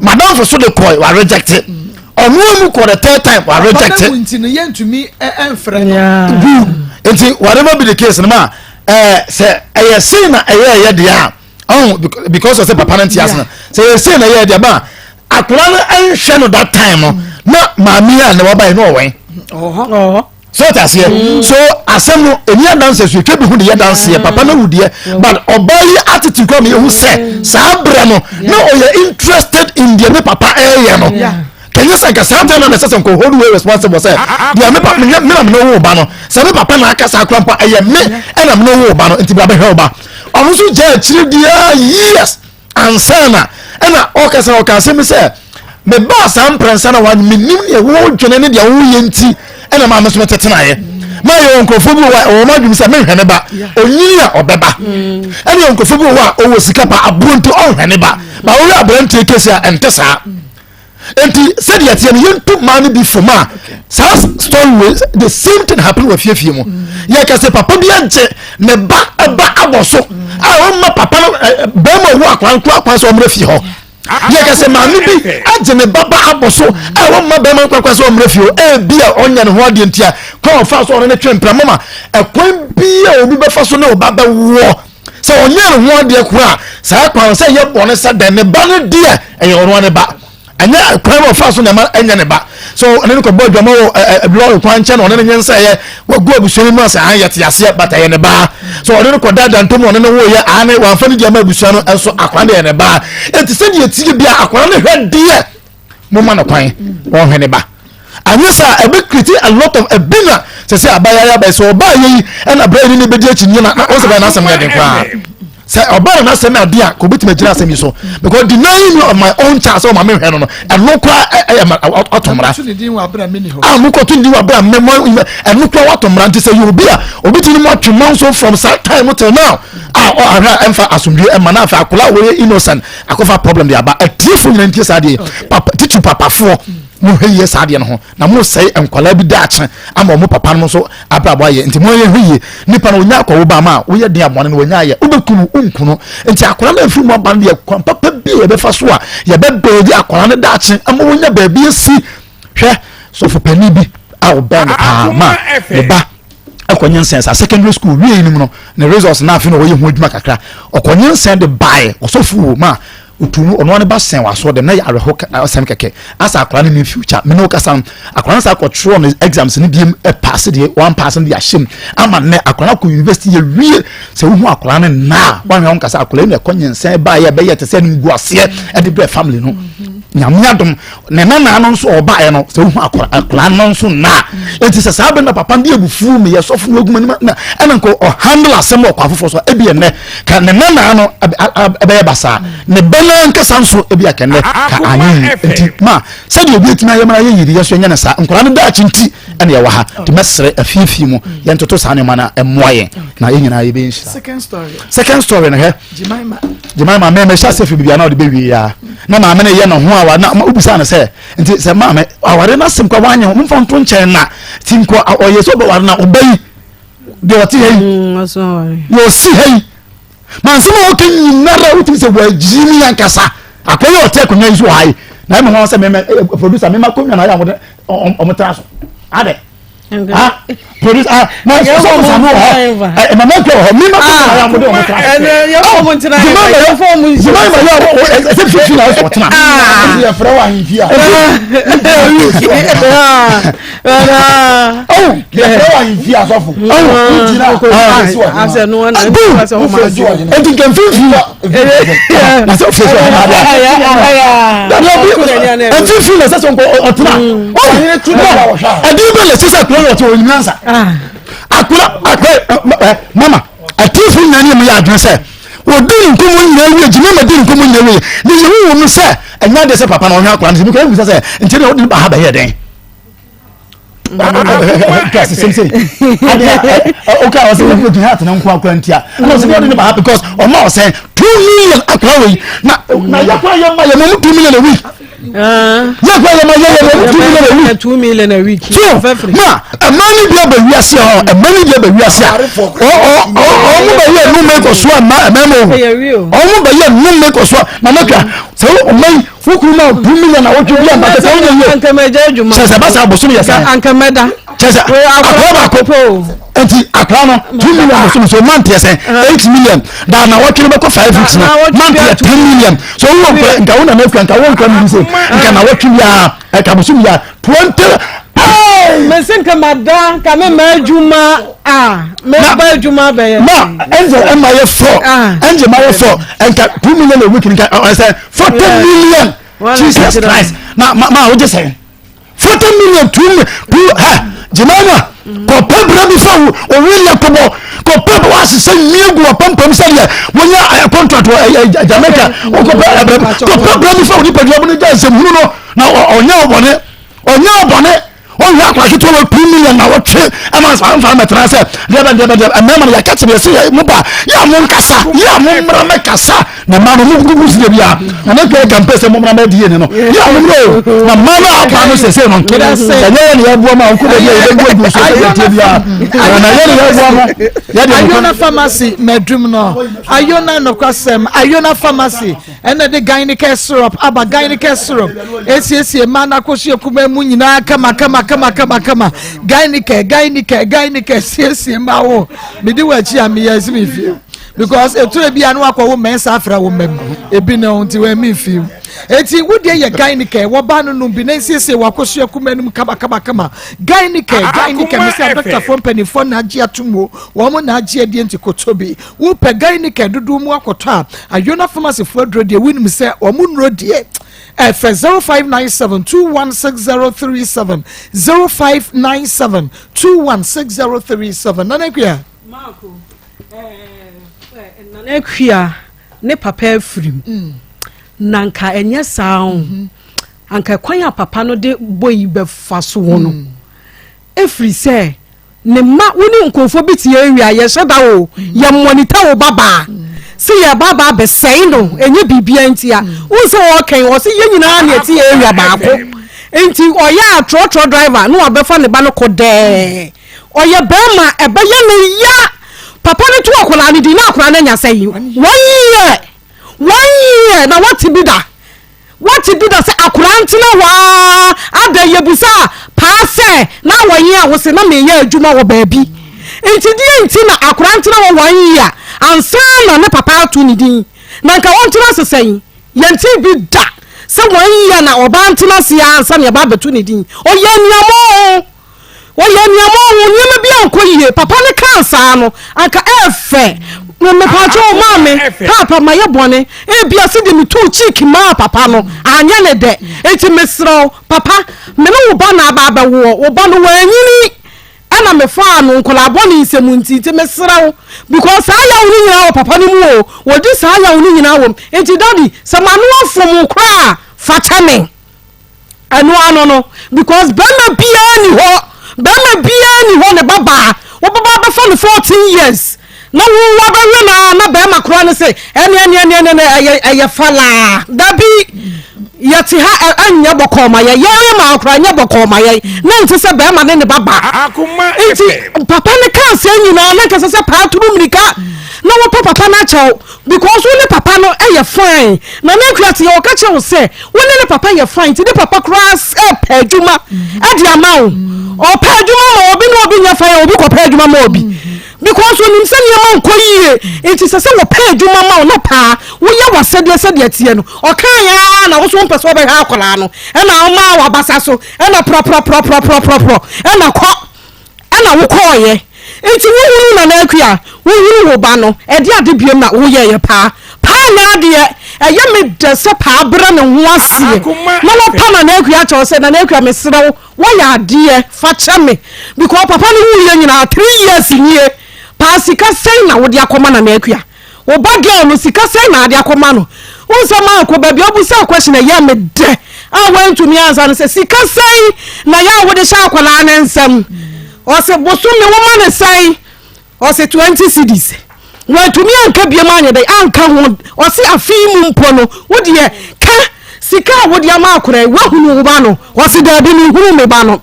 madamfo so de kɔe wa reject ɔno amu kɔ the third time wa reject good nti whatever be the case no ma ɛɛ sɛ ɛyɛ sei na ɛyɛ ɛyɛ deɛ a ɔn because ɔsɛ papa no nte ase no sɛ ɛyɛ sei na ɛyɛ deɛ ba akwadaa no nhwɛ no that time no na maame a na waba yi no ɔwɛn so ɔte aseɛ mm. so asɛm no ɛni adanseɛ so etwa bi ho de yɛ danseɛ mm. papa no wu deɛ but ɔbaa yi attitude kora mi ehu sɛ mm. saa berɛ no na ɔyɛ interested in deɛ ne papa ɛyɛ no kɛnyɛ sɛ nka saa time na ɛsɛ sɛ nka hold way responsible sɛ deɛ me papa me na me ne wo ba no sɛ me papa na aka saa kora mpo ɛyɛ me ɛna me ne wo ba no nti bra bɛhwɛ wo ba ɔno nso gya akyire deɛ years ansa na ɛna ɔka sɛ ɔka asɛm bi sɛ mebaa saa mprɛnsa na wɔn menim deɛ wɔredwene ne deɛ wɔreyɛ nti ɛna maa me nso metetenaeɛ maa yɛ wɔ nkurɔfoɔ bi wɔ hɔ a wɔn adwene sɛ menhwɛ ne ba onyini a ɔbɛba ɛna yɛ nkurɔfoɔ bi wɔ hɔ a ɔwɔ sika pa aboɔ nti ɔnhwɛ ne ba ba wɔyɛ aberanteɛ kɛse a ɛnte saa nti sɛdeɛ ɛteɛ no yɛntu mmaa no bi fam a saa story wei the same thing happen wɔ fiefie mu yɛka sɛ papa bi agye ne ba ɛba abɔ so a ɔmma papa no bɛrima ɔwɔ akwan nko akwan sɛ ɔmmerɛ fie hɔ yɛka sɛ maame bi agye ne ba ba abɔ so a ɔmma bɛrima nko akwan sɛ ɔmmerɛ fie hɔ ebi a ɔnya ne ho adeɛ ntia kwan ɔfa so ɔno ne twe mpira mama ɛkwan bi a obi bɛfa so ne ɔba bɛwoɔ sɛ ɔnyɛ ne ho adeɛ koraa saa kwan sɛ yɛ bɔne sɛ dɛn ne ba no deɛ ɛyɛ ɔno ne ba. Ɛnyɛ kwan a ɔfa so na ɛma ɛnyɛ ne ba. So ɔne no kɔbɔ adwama wɔ ɛ ɛ lɔɔre kwan nkyɛn na ɔne no nyinsɛn yɛ wagu abusua no mu ase an yɛte aseɛ but ɛyɛ ne ba. So ɔne no kɔda adanto mu ɔne no woyɛ ane wamfa ne di ama abusua no nso akwadaa no yɛ ne ba. Enti sɛdeɛ ɛtie bia akwadaa no hwɛ deɛ momma no kwan ɔnhwɛ ne ba. Anyɛ saa ɛbɛ create a lot of ɛbi na sɛ sɛ abayewa yɛ abayɛ sɛ ɔbaa yɛ yi ɛna abira yi ne ne bɛdi akyi nyina na ɔsɛ bɛyɛ n'asɛm yɛ den koraa sɛ ɔbaa na n'asɛm ade a kò obetumi agyina asɛm yi so because denying me of my own child sɛ ɔma mi hwɛ no no ɛno koraa ɛyɛ ma ɔtɔ mmara a mo kɔ to ne din wɔ abira mɛ mo ɛno koraa watɔ mmara nti sɛ yɛ obi a obi ti ne mo atwe mo nso from that time till now a ɔ ahwɛ a ɛnfa asomdwe ɛma na afɛ akwadaa a wɔyɛ innocent akɔfa problem de aba atiefo nyina ntie saa deɛ papa titi papafoɔ. Monhwɛ yie saa adeɛ no ho na mosɛe nkwadaa bi daakye ama wɔn papa no nso abrabɔ ayɛ nti mo yɛhwɛ yie nipa no onya akɔwo ba ama a woyɛ den abɔne no wanya ayɛ wobɛku no wonku no nti akwadaa no amfiri mu aba no deɛ kwan papa bi a yɛbɛfa so a yɛbɛbɛɛdi akwadaa no daakye ama wonya baabi asi hwɛ sɔfo panin bi a ɔbɛn no paa ma ne ba ɛkɔ nyinsɛn sa secondary school wie yi mu no ne results na afei na ɔyɛ ho adwuma kakra ɔkɔ nyinsɛn de bae ɔsɔfo wɔ ma Otu no ɔno ara ne ba sɛn wɔ asɔre dɛm na yɛ awerɛho asɛm kɛkɛ asɛ akwadaa no nim future me ne wo kasa no akwadaa no saa kɔtwerɛ no exams no biem ɛpaase deɛ wɔn paase no de ahyɛ mu ama nnɛ akwadaa no akɔ university yɛ wie sɛ wohu akwadaa no nnaa wɔn ahwɛ wɔn kasa akwadaa yi na ɛkɔ nyɛnsɛn baayɛ ɛbɛyɛ te sɛ no ngu aseɛ ɛde brɛ family no nyame adom ne nana no nso ɔbaeɛ no sɛ wohu akwadaa no nso nnaa enti sɛ saa bɛ na papa no de abufuo meyɛ sɔfo no aguma no na ɛna nka ɔhandle asɛm wɔ ɔkwan foforɔ so ebi ɛnnɛ ka ne nana no ɛbɛyɛ basaa ne ba no ankasa nso ebi akɛnnɛ ka anyɛ yi nti ma sɛdeɛ obi atumi ayɛ mara yɛ yiri yɛ so ɛnyɛ ne saa nkwadaa no daakye nti ɛna ɛwɔ ha nti mɛsrɛ afiefie mu yɛntoto saa nneɛma no ɛmmoa yɛn na yɛn nyinaa yɛbɛyɛ nhyira second story second story no hwɛ Jemima mɛmɛ hyɛ ase firi biribi a na ɔde bɛwie ya na maame no yɛ ne ho awa na wobisa no sɛ nti sɛ maame aware no asɛm kɔ wanyɛ ho momfa nto nkyɛn na ti nkɔ ɔyɛ sɛ ɔbɛware na ɔba yi deɛ ɔte ha yi deɛ ɔsi ha yi ma nsɛm a ɔka nyinara wotumi sɛ wɔagyi mi ankasa akɔyɛ ɔte akonnwa yi so wɔ ha yi na ɛma ho sɛ mɛmɛ producer mɛma akonnwa na ayɛ a wɔn tra so adɛ ah produce ah na sɔfo sanu wɔ hɔ ɛ mama nkɛ wɔ hɔ mi ma kɔ na yɛ amode wɔn tena ɛnɛ yɛ fɔ mu ntena yɛ yɛ fɔ mu nhyɛ juma ma yɛ ɔ ɛsɛ fifi na ɛsɛ ɔtena. Ɛsɛ yɛ frɛ wɔ ahemfi a. Ɔwɔ yɛ frɛ wɔ ahemfi a sɔfo. Ɔwɔ ngyina ofesi wɔ hema. Asɛ no wɔn na ɛsɛ ɔmo Ofesi wɔ hema. Eti nkɛ mfimfini na sɛ ofesi wɔ hema deɛ. Mfimfini na ɛsɛ sɛ nkɔ ɔtena. Ɔwɔ ɛdi bɛ na ɛsɛ sɛ akura yɛ ɔtena ɔnyina nsa. Akura akura ɛ mama atiefo nyinaa ne mu yɛ adwene sɛ wɔdi nkɔmmɔ nyinaa wie gyina ma di nkɔmmɔ nyinaa wie ne yɛhu wɔ mu sɛ ɛnyɛ adeɛ sɛ papa na ɔhwɛ akora no sɛ bi kɔ ɛmu sɛ nkyɛn na ɔde ne ba ha bɛyɛ dɛn. Same same. Okay, I was saying you have to know kwa ntia. And I was saying ba because o ma say 2 million akwa we na na ya kwa ya ma ya mo 2 million a week. Ya kwa ya ma ya ya mo 2 million a week. 2 million a week. So, ma a man bi aba wiase ho, a man bi aba wiase a. O o o o mo ba ye no me ko so ma ma mo. O mo ba ye no me ko so na na twa. So o man Wo kunu ma wo million na wotwe bi amba sɛ wonyɛ yie. Anka mɛgya adwuma. Kyɛ sɛ basa abosom yɛ sɛn. Anka mɛda. Kyɛ sɛ akora baako. Nti akora no 2 million bosom so month yɛ sɛn 8 million. Da na wɔtwe no bɛkɔ 5 weeks no month yɛ 10 million. So wowɔ nkora nka wo nana akua nka wo nkora mi sɛ nka na wɔtwe biara ɛka bosom biara 20. Mese nka mada nka me ma adwuma a meba adwuma bɛyɛ. Ma angel ɛma yɛ 4 angel ma yɛ 4 nka 2 million a week nka ɔsɛ 40 million Jesus Christ na ma ma wogye sɛn 40 million two two ha Jemima kɔpɛ berɛ bi fa wo owi yɛ kɔbɔ kɔpɛ bɛ wahyehyɛ nwie gu wapampam sɛdeɛ wonya contract wɔ Jamaica wokɔpɛ ɛbrɛ kɔpɛ berɛ bi fa wo nipadua mu no gya nsɛmhunu no na ɔnyɛ wo bɔne ɔnyɛ wo bɔne ɔnyɛ akwa ketewa wɔ 2 million na wɔtwe ɛma nfa mɛtena sɛ deɛbɛ deɛbɛ deɛbɛ mmarima no yɛka kyerɛ sɛ yɛ mo ba yɛ a mo nkasa yɛ a mo mmra mɛkasa na mmaa no mo gugu si deɛ bia na ne kura kampe sɛ mo mmra mɛdi yɛ ne no yɛ a mo mmra o na mmaa no aba no sɛsɛ no sɛ nyɛ yɛ ne yɛboa ma nkɔ baabi a yɛbɛgu agu so sɛ yɛtie bia na yɛ ne yɛboa mo yɛ deɛ Ayona Pharmacy madum no Ayona nokwasɛm Ayona Pharmacy Ɛna de Gynaecare syrup aba. Gynaecare syrup esiesie mmaa n'akosua kumaa mu nyinaa kama kama kama kama kama. Gynaecare, Gynaecare, Gynaecare siesie mmaa wo. Medi wɔ akyi a meyɛ ɛsi mi fie. Because eturo bi a no akɔ wo mɛnsa afra wo mɛm. Ebi na nti wɔn mi fi. Eti wo deɛ yɛ gynaecare wɔba no nom bi na nsiesie wakosua kuma anim kama kama kama. Gynaecare gynaecare mi sɛ adɔktafoɔ mpanimfoɔ na agye atum o wɔn na agye adie nti koto bi. Wopɛ gynaecare dodoɔ mu akɔtɔ a Ayona pharmacy foɔ aduro deɛ wonim sɛ wɔn nnuro deɛ ɛfɛ 0597 216037 0597 216037 Nana Akua. Marco, eh, Nana Akua ne papa afirim. Mm. Na nka ɛnyɛ saa o. Mm-hmm. Anka kwan a papa no de bɔ yi bɛfa so wɔ no. Mm. Ɛfiri sɛ ne mma wo ne nkurɔfoɔ bi te area yɛhyɛ da o yɛ monitor wo babaa sɛ yɛ babaa bɛsɛe no ɛnyɛ biribia ntia wohu sɛ ɔɔkɛn ɔse yɛ nyinaa ne ɛte area baako nti ɔyɛ a trɔtrɔ driver na wabɛfa ne ba no kɔ dɛɛ ɔyɛ bɛrima ɛbɛyɛ ne ya papa no to akwadaa no din na akwadaa no anya sɛ yi one year one year na wate bi da Woate bi da sɛ akoraa ntena hɔ ara adɛn? Yɛbisaa paa sɛ na wɔye a wose na meyɛ adwuma wɔ baabi nti deɛn nti na akoraa ntena hɔ one year ansa na ne papa ato ne din? Na nka ɔntena ase sɛn? Yɛntee bi da sɛ one year na ɔbaa ntena ase ara ansa na yɛba abɛto ne din. Ɔyɛ aniammɔho. Wɔyɛ nea wɔhu, nneɛma bi ankɔ yie. Papa no kaa saa no, anka ɛyɛ fɛ. Mepaakyɛw o, maame, paapa, mayɛ bɔne. Ebia sɛdeɛ metuu cheek maa papa no, anyɛ ne dɛ. Enti mesrɛ wo, papa, me ne wo ba na aba abɛwoɔ. Wo ba no, wanyini ɛna mefaa no nkwadaa bɔne nsam nti, nti mesrɛ wo. Because saa yaw no nyinaa wɔ papa no mu o. Wɔdi saa yaw no nyinaa wɔ mu. Enti daddy, sɛ m'ano afom wo koraa a, fa kyɛ me. Ɛno ano no because bɛrima biara ni hɔ bɛrima biara ni hɔ ne ba baa wobɛba abɛfa no 14 years na wo wabɛwe no a na bɛrima koraa no se ɛne ɛne ɛne ɛne ɛne ɛyɛ ɛyɛ falaa dabi yɛte ha ɛnyɛ bɔkɔɔ ma yɛ yɛre ma akora nyɛ bɔkɔɔ ma yɛ na nte sɛ bɛrima ne ne ba baa nti papa ne kaa sɛ nyinaa na nkɛsɛ sɛ paa turu mmirika na wɔpɛ papa no akyɛw Because wo ne papa no yɛ fine. Nana Akua te ɔka kyerɛ wo sɛ wo ne ne papa yɛ fine nti ne papa koraa pɛ adwuma de ama wo. Ɔpɛ adwuma ma obi ne obi nyɛ fine a obi kɔpɛ adwuma ma obi. Because onim sɛ nneɛma nkɔ yie nti sɛ sɛ wɔpɛ adwuma ma wo na paa woyɛ w'asɛdeɛ sɛdeɛ teɛ no. Ɔkaa yɛ ara na wo so wompɛ sɛ wobɛhwɛ akwadaa no ɛna ɔmaa w'abasa so ɛna prɔprɔprɔprɔprɔprɔ ɛna kɔ. Ɛna wo kɔɔyɛ nti wo hunu Nana Akua wo hunu wo ba no ɛde ade biom na wo yɛɛyɛ paa paa nyɛ adeɛ ɛyɛ me dɛ sɛ paa brɛ ne ho aseɛ na wɔ pa Nana Akua kyɛw sɛ Nana Akua me serɛ wo wayɛ adeɛ fa kyɛ me because papa no wuiɛ nyinaa 3 years nie paa sika sɛn na wode akɔma Nana Akua Wo ba girl no sika sɛn na ade akɔma no? Wohu sɛ mankɔ baabi a wobusaa question a ɛyɛɛ me dɛ a woantumi ansa no sɛ sika sɛn na yɛ a wode hyɛ akwadaa no nsam? Ɔse bosome woma no sɛn? Ɔse 20 cedis. Wantumi anka biom anyɛ dɛn anka ho. Ɔse afe yi mu mpo no wodeɛ ka sika a wode ama akwadaa yi woahunu wo ba no? Ɔse daabi menhunu me ba no.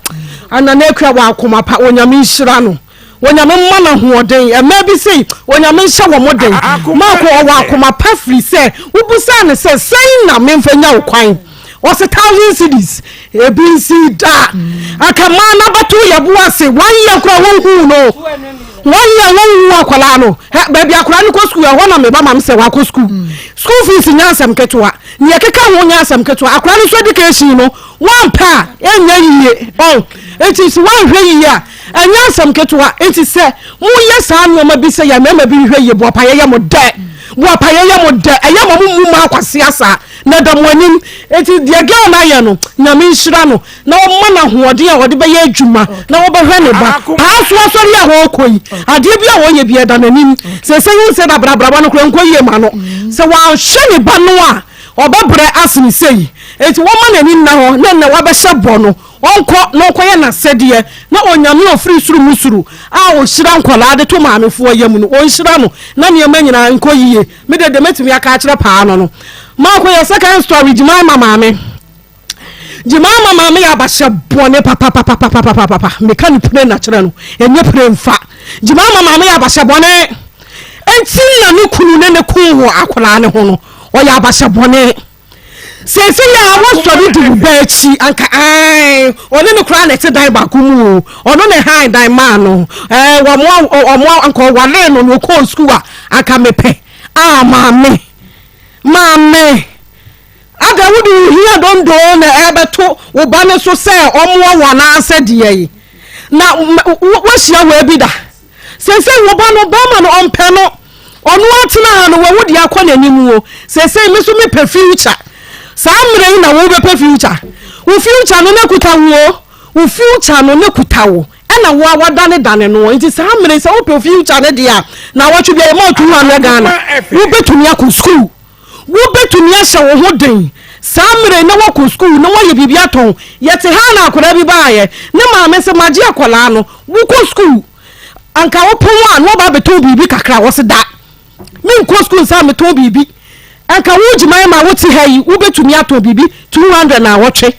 Nana Akua wɔ akoma pa Onyame nhyira no. Onyame mma no ahoɔden. Mmaa bi sei, Onyame nhyɛ wɔn den. Marko ɔwɔ akoma pa firi sɛ wobusaa no sɛ sɛn na memfa nya wo kwan? Ɔse thousand cedis. Ebi nsi da. Anka mmaa no abɛto yɛ bo ase one year koraa wɔnhuu no. One year wɔnhuu akwadaa no. Hɛ, baabi akwadaa no kɔ sukuu ɛhɔ na meba ma me sɛ wakɔ sukuu. School fees nyɛ asɛm ketewa. Nea ɛkeka ho nyɛ asɛm ketewa. Akwadaa no so education no wampɛ a ɛnyɛ yie. Ɔn, enti sɛ woanhwɛ yie a Ɛnyɛ asɛm ketewa. Enti sɛ moyɛ saa nneɛma bi sɛ yɛ mmarima bi nhwɛ yie, boapayɛ yɛ mo dɛ. Boapayɛ yɛ mo dɛ. Ɛyɛ ma mo mmu mmaa kwasea saa. Na ɛda mo anim. Enti deɛ girl no ayɛ no, Nyame nhyira no na ɔmma no ahoɔden a ɔde bɛyɛ adwuma na ɔbɛhwɛ ne ba. Paa so asɔre a ɔrekɔ yi, adeɛ bi a ɔyɛ bi ɛda n'anim. Seesei wohu sɛ dabrabraba no koraa nkɔ yie ma no. Sɛ wanhwɛ ne ba no a, ɔbɛbrɛ asene sei. Enti wɔmma n'ani nna hɔ na nnɛ wabɛhyɛ bɔ no. Ɔnkɔ na ɔnkɔyɛ n'asɛdeɛ, na Onyame a ɔfiri soro mu soro a ɔhyira nkwadaa de to maamefoɔ yam no, ɔnhyira no na nneɛma nyinaa nkɔ yie. Me deɛ, deɛ mɛtumi aka akyerɛ paa no no. Maako yɛ second story, Jemima maame. Jemima maame yɛ abahyɛ bɔne papapapapapapa. Meka no pire na kyerɛ no, ɛnyɛ pire mfa. Jemima maame yɛ abahyɛ bɔne. Enti na ne kunu ne ne ko wɔ akwadaa no ho no, ɔyɛ abahyɛ bɔne. Seesei a wasɔre di wo ba akyi, anka ae, ɔne no koraa na ɛte dan baako mu o, ɔno na ɛhan dan maa no, ɛɛ, wɔn wɔn anka ɔwaree no na ɔkɔɔ sukuu a, anka mepɛ. Ah, maame, maame, adɛn wode wo hia dondoo na ɛrebɛto wo ba no so sɛ ɔmmoa wo anaasɛ deɛ? Na woahyia wei bi da? Seesei wo ba no, bɛrima no ɔmpɛ no. Ɔno ara tena ha no, wawu deɛ akɔ n'anim o. Seesei me nso mepɛ future. Saa mmerɛ yi na wobɛpɛ future. Wo future no na kuta wo o. Wo future no na kuta wo. Ɛna wo a wadanedane no. Nti saa mmerɛ yi sɛ wopɛ future no deɛ a, naawɔtwe biara yɛma wo 200 Ghana. Wobɛtumi akɔ school. Wobɛtumi ahyɛ wo ho den saa mmerɛ yi na woakɔ sukuu na woayɛ biribi atɔn. Yɛte ha na akwadaa bi baeɛ, ne maame se magye akwadaa no, wokɔ sukuu anka wopɔn a na woaba abɛtɔn biribi kakra. Ɔse da, menkɔ sukuu nsa metɔn biribi. Anka wo gyiman ma wote ha yi wobɛtumi atɔn biribi 200 naawɔtwe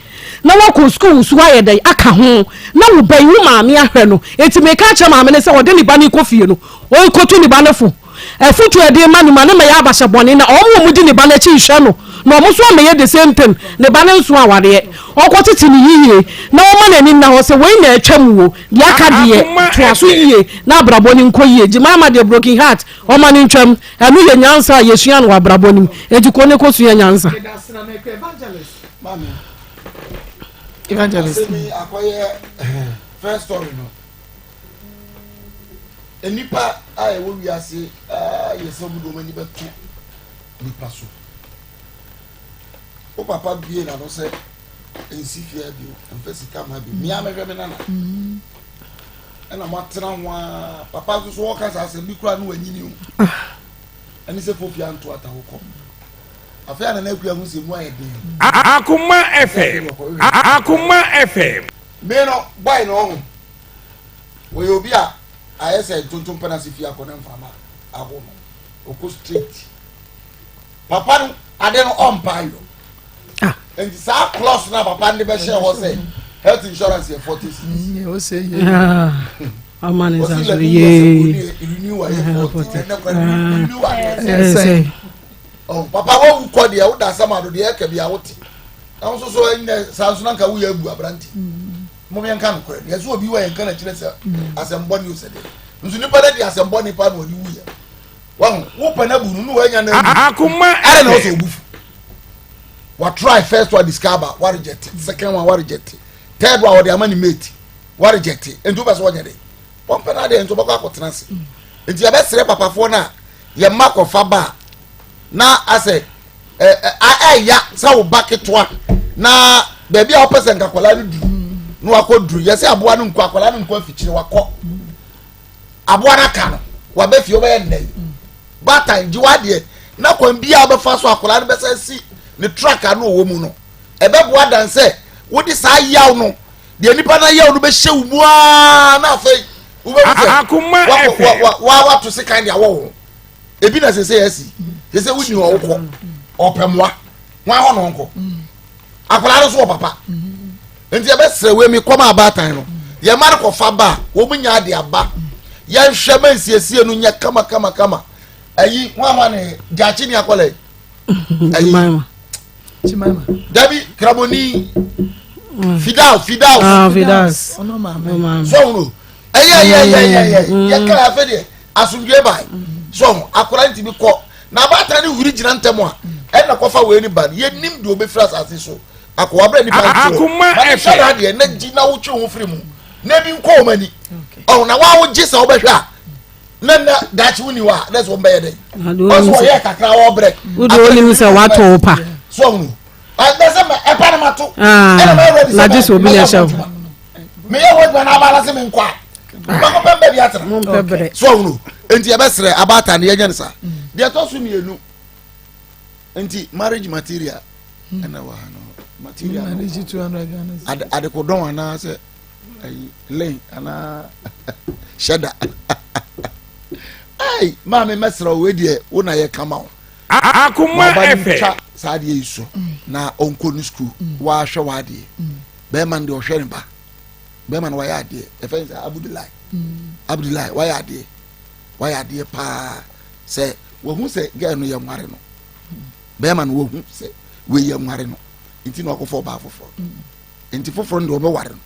na woakɔ sukuu so ayɛ dɛn aka ho na wo ba yi wo maame ahwɛ no. Enti meka akyerɛ maame no sɛ ɔde ne ba no rekɔ fie no ɔnkɔtu ne ba no fo. Afutu a ɛde rema no ma no mmɛyɛ abahyɛ bɔne na wɔn a wɔdi ne ba no akyi nhwɛ no na wɔn nso ammɛyɛ the same thing, ne ba no nso awareɛ ɔnkɔtete no yiye na ɔmma n'ani nna hɔ sɛ wei na atwam o, deɛ aka deɛ toa so yie na abrabɔ no nkɔ yie. Jemima deɛ broken heart ɔma no ntwam, ɛno yɛ nyansa a yɛsua no wɔ abrabɔ no mu, enti kɔ ne kɔsua nyansa. Evangelist. Asɛm yi akɔyɛ first story no. Nnipa a ɛwɔ wiase yɛ sɛ wɔde wɔn ani bɛto nipa so. Wo papa bie n'ano sɛ nsi fie bio, mfa sika ma bi. Mmea mehwɛ me nana. Mm. Ɛna mo atena ho a papa nso so wɔka saa asɛm bi koraa no wanyini o. Ah. Ɛne sɛ fofia nto ata hɔ kɔ. Afei a nana akua ho sɛ mu ayɛ den. Akoma FM. Akoma FM. Me no boy no ɔho. Wɔyɛ obi a ayɛ sɛ ntontom pɛ n'ase fie akɔ na mframa aho no ɔkɔ straight papa no ade no ɔmpa ayɔ ah. nti saa clause na papa no de bɛhyɛ hɔ sɛ health insurance yɛ 40 cedis ɔma ne nsa so yee renew ayɛ 40 ɛnɛ kora renew ayɛ papa wawu kɔ deɛ woda asɛm ado deɛ ɛka bi a wote na wo nso so ɛnyɛ saa nso na nka woyɛ abu aberante Mom yɛnka nokorɛ no, yɛsɛ obi wu a yɛnka no akyerɛ sɛ asɛm bɔne o sɛ deɛ nso nipa no de asɛm bɔne paa na ɔde wuyɛ wahu wopɛ no abu no ne wanya no abu Akoma ɛdɛ na ɔsɛ FM. obu fu wa try first one discover wa reject second one wa reject third one ɔde ama ne mate wa reject nti wopɛ sɛ ɔnyɛ de wɔmpɛ no adeɛ nti ɔbɛkɔ akɔtena ase nti yɛbɛsrɛ papafoɔ no a yɛma kɔfa ba a na asɛ ɛya sɛ wo ba ketewa na baabi a wopɛ sɛ nka akwadaa no duru na wakɔ duru yɛsɛ aboa no nkɔ akwadaa no nkɔ afikyire wakɔ aboa no aka no wabɛ fie wobɛyɛ nnɛ yi baatan gye wadeɛ na kwan biara wobɛfa so akwadaa no bɛsɛ si ne truck ano wɔ mu no ɛbɛboa dan sɛ wode saa yaw no deɛ nipa no yaw no bɛhyɛ wo mu aa na afei wobɛhu sɛ wato sekan de awɔ wo ebi na sese asi sese wonni hɔ wokɔ ɔpɛ mmoa wɔn ahɔ na ɔnkɔ akwadaa no nso wɔ papa nti ɛbɛsrɛ wei mi kɔm abaatan no yɛn mma no kɔfa ba a wɔn nya ade aba yɛnhwɛ ma nsiesie no nyɛ kama kama kama ayi wɔn ahɔ ne gyaakye ni akɔla yi ayi dabi kramoni fidal fidal ah, fidal sɔhun ɛyɛ ɛyɛ ɛyɛ ɛyɛ yɛ kala afɛ deɛ. Asomdwoe bae. So ɔho, akwadaa no tumi kɔ, na abaatan no huri gyina ntɛm a, ɛna kɔfa wei ne ba no. Yɛnnim deɛ ɔbɛfiri asase so akɔ, wabrɛ nnipa nte hɔ. Akoma Ma ne hwɛ FM. n'adeɛ, na gyi na wotwe wo ho firi mu, na ebi nkɔ wɔn ani. Ɔho, na waa wogye sɛ wobɛhwɛ a, na na daakye wonni hɔ a, na sɛ wɔn bɛyɛ dɛn? Na deɛ Ɔsɛ onim sɛ- ɔyɛ kakra ɔbrɛ. Wo deɛ onim sɛ wato wo pa. So ɔho, ɛnɛ sɛ mɛ ɛpa no mato. Ah, Ɛna mɛ ready sɛ na gye sɛ obi na mɛyɛ ɛhyɛ ho wo. adwuma. Meyɛ ho adwuma na aba na sɛ menkɔ a. Mako pɛ baabi atena. Mompɛ berɛ. So ɔhunu nti yɛbɛsrɛ abaatan no yɛnyɛ no saa. Deɛ ɛtɔ so mmienu nti marriage material ɛna wɔ ha no material no Marriage 200 Ghana cedis. ade adekodɔn anaasɛ ayi lane anaa hyɛda. Ɛy maame mɛsrɛ wo wei deɛ wo na yɛ kama wo. Akoma Ma ɔba no FM. ntwa saa adeɛ yi so na ɔnkɔ ne sukuu wahwɛ w'adeɛ bɛrima no deɛ ɔhwɛ ne ba. Bɛrima no wayɛ adeɛ ɛfɛ sɛ Abudulai mm. Abudulai wayɛ adeɛ wayɛ adeɛ paa sɛ wahu sɛ gɛɛ no yɛ nware no bɛrima no wahu sɛ Wei yɛ nware no nti na ɔkɔfa ɔbaa foforɔ nti foforɔ no deɛ ɔbɛware no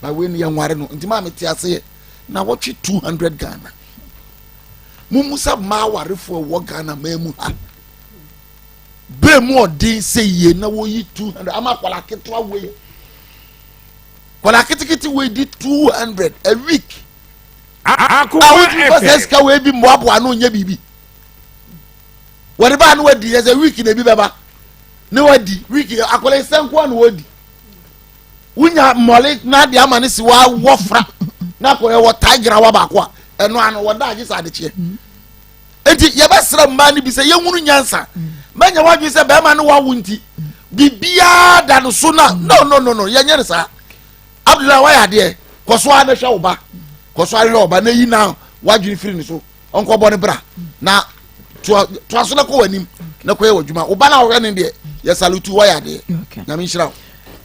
ba wei no yɛ nware no nti maame te aseɛ na wɔtwe 200 Ghana. Mummusa mmaa awarefoɔ ɛwɔ Ghana maa mu ha bere mu ɔden sɛ yie na wɔyi 200 ama akwadaa ketewa wei, akwadaa ketekete wei di 200 a week. A wotumi fa sɛ sika wei bi mmoaboa ano nyɛ biribi wɔde baa no wadi yɛ sɛ week na ebi bɛba ne wadi week. Akwadaa sɛ nkoa na wɔdi wonya mmɔle na de ama ne si wawɔ fra na akɔyɛ wɔ tiger wa baako a ɛno ano wɔda agye sɛ adekyeɛ. Eti yɛbɛsrɛ mmaa no bi sɛ yɛhunu nyansa mɛnya wadwene sɛ bɛrima no wawo nti biribiara da no so na no no no no yɛnyɛ no saa. Abdullahi, wayɛ adeɛ, kɔ so ara na hwɛ wo ba, kɔ so ara hwɛ wo ba na yi na wadwene firi ne so, ɔnkɔbɔ ne bra na toa toa so na kɔ w'anim na kɔyɛ w'adwuma. Wo ba na ɔhwɛ ne deɛ yɛ salute, wayɛ adeɛ, Nyame nhyira wo.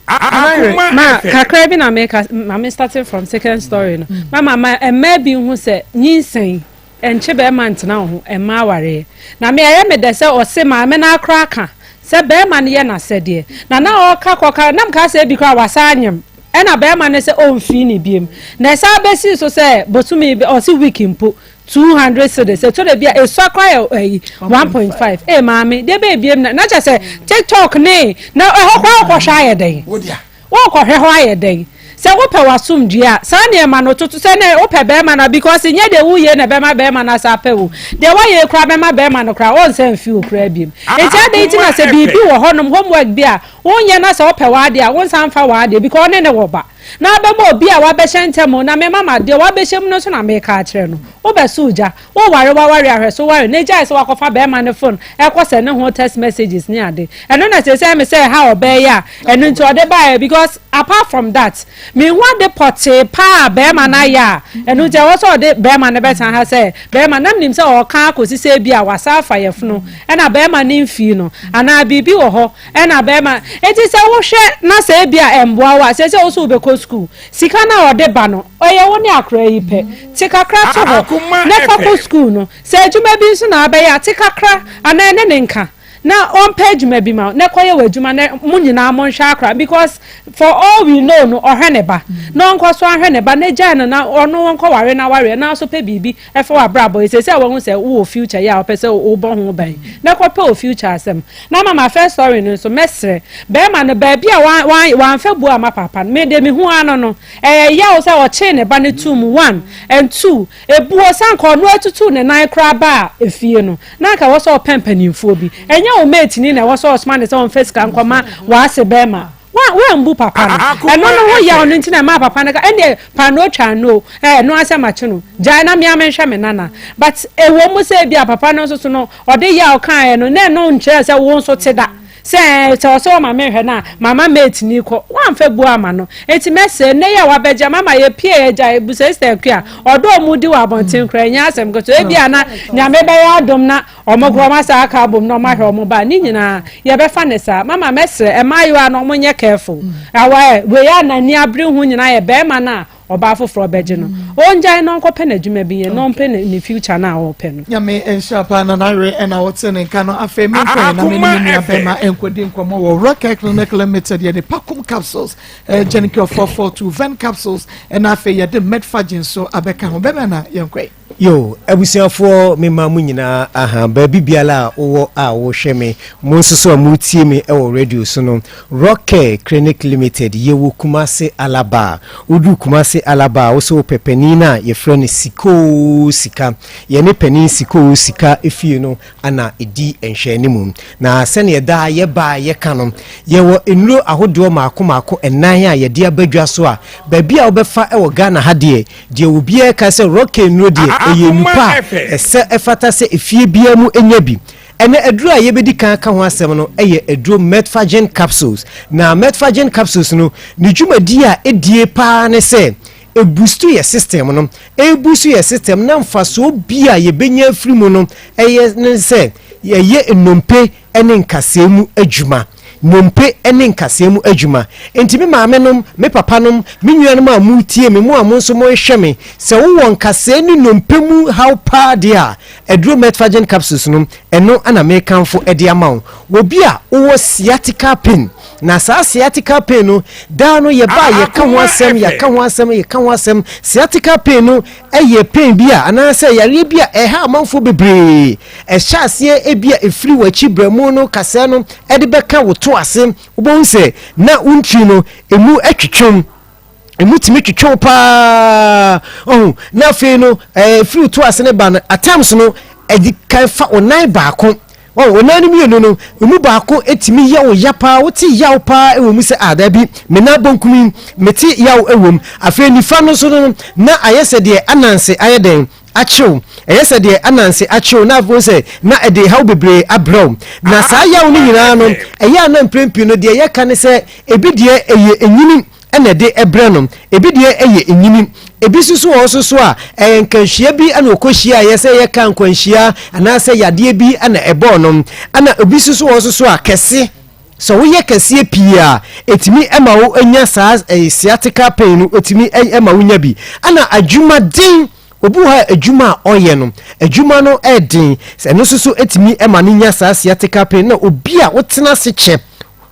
Ma kakra bi na meka ma me starting from second story no. Mama ma mmaa bi hu sɛ nyinsɛn ɛnkye bɛrima ntena wo ho mma awareɛ. Na me ɛyɛ me dɛ sɛ ɔse maame no akora aka sɛ bɛrima no yɛ n'asɛdeɛ. Na na ɔka kɔka na meka sɛ ebi koraa wasa anyem ɛna bɛrima no sɛ ɔmfii ne biem. Na ɛsan bɛsii so sɛ bosome bi ɔse week mpo 200 cedis, ɛtɔ da bi a ɛsua koraa yɛ ɛyi 1.5. Ee maame, deɛ bɛyɛ biem na na kyɛ sɛ TikTok ne na ɛhɔ koraa wokɔhwɛ ayɛ dɛn? Worekɔhwɛ hɔ ayɛ dɛn? Sɛ wopɛ w'asomdwoeɛ a, saa nneɛma no toto sɛ na wopɛ barima no a, because nyɛ deɛ woyɛ na ɛbɛma barima no asan apɛ wo. Deɛ woayɛ yi koraa bɛma barima no koraa ɔnsan mfi wo koraa biom. Nti adɛn nti na sɛ biribi wɔ hɔnom, homework bi a wonyɛ na sɛ ɔpɛ w'adeɛ a, wonsan mfa w'adeɛ because ɔne no wɔ ba. Na abɛma obi a wabɛhyɛ ntam na me mama deɛ wabɛhyɛ mu no nso na meka akyerɛ no. Wobɛso gya. Woware w'aware a hwɛ so ware na gyae sɛ wakɔfa bɛɛma no phone ɛkɔ sɛne ho text messages ne ade. Ɛno na seesei ɛyɛ me sɛ ɛha ɔbaa yi a ɛno nti ɔde baeɛ because apart from that menhu ade pɔtee paa a bɛɛma no ayɛ a ɛno nti ɛwɔ sɛ ɔde bɛɛma no bɛtena ha sɛ bɛɛma na menim sɛ ɔɔka akɔsi sɛ ebia wasan afa yafunu ɛna bɛɛma no mfii no anaa biribi wɔ hɔ ɛna bɛɛma nti sɛ wohwɛ na sɛ ebia ɛmboa wo a seesei wo so wobɛkɔ school. Sika no a ɔde ba no, ɔyɛ wo ne akora yi pɛ. Te kakra to hɔ na fa kɔ sukuu no. Sɛ adwuma bi nso na abɛyɛ a, te kakra anaa ɛne no nka na ɔmpɛ adwuma bi ma wo na kɔyɛ w'adwuma na mo nyinaa monhwɛ akora because for all we know no, ɔhwɛ ne ba na ɔnkɔ so ahwɛ ne ba na gyae no na ɔno ɔnkɔware n'awareɛ na nso pɛ biribi ɛfa w'abrabɔ yi. Seesei a wahu sɛ wowɔ future yi a ɔpɛ sɛ wobɔ ho ban na kɔpɛ wo future asɛm. Na ama ma first story no nso, mɛsrɛ bɛrima no baabi a wan wan wamfa buo amma papa no, me deɛ mehu ara no no, ɛyɛ yaw sɛ ɔkyee ne ba no too mu one and two, ebuo sɛ anka ɔno atutu ne nan koraa baa efie no, na anka ɛwɔ sɛ ɔpɛ mpanimfoɔ bi, ɛnyɛ wo mate ni na ɛwɔ sɛ ɔsoma no sɛ ɔmfa sika nkɔma w'ase bɛrima. Wa wambu papa no. Ɛno no ho yaw no nti na ɛmaa papa no ka ɛndeɛ paanoo twa no o, ɛɛ ɛno ara sɛ makye no. Gyae na me ara menhwɛ me nana. But ɛwɔ mu sɛ ebia papa no nso so no ɔde yaw kaeɛ no na ɛno nkyerɛ sɛ wo nso te da sɛ ɛɛ sɛ ɔsɛ ɔma menhwɛ no a mama mate ni kɔ. Woamfa buo amma no. Enti mɛsrɛ nnɛ yi a wabɛgye ama ma yɛpie agya busa Sister Akua ɔdɔ a wɔdi wɔ abɔnten koraa ɛnyɛ asɛm ketewa. Ebia na Nyame bɛyɛ adom na Ɔmo koraa ɔmo asan aka abom na ɔmo ahwɛ ɔmo ba ne nyinaa yɛbɛfa ne saa. Mama mɛsrɛ mmaayewa no ɔmo nyɛ careful. Awa ɛ wei a n'ani abere ho nyinaa yɛ bɛɛma no a ɔbaa foforɔ bɛgye no. Ɔngyae na ɔnkɔpɛ n'adwuma bi nyɛ na ɔmpɛ ne ne future no a ɔɔpɛ no. Nyame nhyira paa Nana Were ɛna wote ne nka no. Afei me nkɔɛ na me ne me nua bɛma nkɔdi nkɔmmɔ wɔ Rock Care Clinic Limited. Yɛde Pacom capsules, eh, Genicure 442, Ven capsules ɛna afei yɛde Medfagin nso abɛka ho. Bɛma na yɛnkɔɛ. Yo, abusuafoɔ mema mo nyinaa aha, baabi biara a wowɔ a wohwɛ me, mo nso so a moretie me wɔ radio so no, Rock Care Clinic Limited, yɛwɔ Kumasi Alaba. Woduru Kumasi Alaba a, wo sɛ wopɛ panin no a yɛfrɛ no Sikoo Sika. Yɛne panin Sikoo Sika fie no ana ɛdi nhwɛanimu. Na sɛdeɛ daa yɛba a yɛka no, yɛwɔ nnuro ahodoɔ mmaako mmaako nnan a yɛde aba dwa so a, baabi a wobɛfa wɔ Ghana ha deɛ, Deɛ obiara ka sɛ Rockay nnuro deɛ, ɛyɛ nnupa a ɛsɛ ɛfata sɛ efie biara mu nya bi. Ɛnnɛ aduro a yɛbɛdi kan aka ho asɛm no yɛ aduro Metforgen capsules. Na Metforgen capsules no, ne dwumadie a ɛdie pa ara ne sɛ, ɛbustu yɛ system no. Ɛrebustu yɛ system na mfasoɔ bi a yɛbɛnya afiri mu no yɛ ne sɛ, ɛyɛ nnompe ne nkasɛɛ mu adwuma. nnompe ne nkasɛɛ mu adwuma. Enti me maamenom, me papanom, me nuanom a moretie me, mo a mo nso morehwɛ me, sɛ wowɔ nkasɛɛ ne nnompe mu haw paa deɛ a, aduro Metforgen capsules no, ɛno na merekamfo de ama wo. Obi a wowɔ sciatica pain, na saa sciatica pain no, daa no yɛba a yɛka ho asɛm, yɛka ho asɛm, yɛka ho asɛm. Sciatica pain no yɛ pain bi a anaasɛ yareɛ bi a ɛha amanfoɔ bebree. Ɛhyɛ aseɛ ebi a ɛfiri w'akyi berɛmu no kasɛɛ no de bɛka wo to ase. Wobɛhu sɛ na wo ntiri no ɛmu twetwem. Ɛmu tumi twetwe paa. Ɔho na afei no ɛfiri wo to ase no ba no, at times no ɛdi kan fa wo nan baako. Wɔn wo nan no mmienu no, emu baako tumi yɛ wo ya paa, wote yaw paa wɔ mu sɛ, ah, daabi, me nan bonkum yi, mete yaw wɔ mu. Afei nifa no nso no, na ayɛ sɛ deɛ ananse ayɛ dɛn akyew. Ɛyɛ sɛ deɛ ananse akyew, na afei sɛ na ɛde haw bebree abrɛ wo. Na saa yaw no nyinaa no, ɛyɛ a na mprɛn pii no, deɛ yɛka ne sɛ, ebi deɛ ɛyɛ enyini na ɛde brɛ no, ebi deɛ ɛyɛ nyini. Ebi nso so wɔ hɔ nso so a, ɛyɛ nkanhyia bi na ɔkɔhyiaeɛ, sɛ ɛyɛ kaa nkwanhyia anaasɛ yadeɛ bi na ɛbɔɔ no. Ɛna ebi nso so wɔ hɔ nso so a, kɛse. Sɛ woyɛ kɛseɛ pii a, ɛtumi ma wo nya saa sciatica pain no, ɛtumi ma wonya bi. Ɛna adwumaden, obi wɔ hɔ a adwuma a ɔyɛ no, adwuma no ɛden, ɛno nso so ɛtumi ma no nya saa sciatica pain. Na obi a wotena ase kyɛ,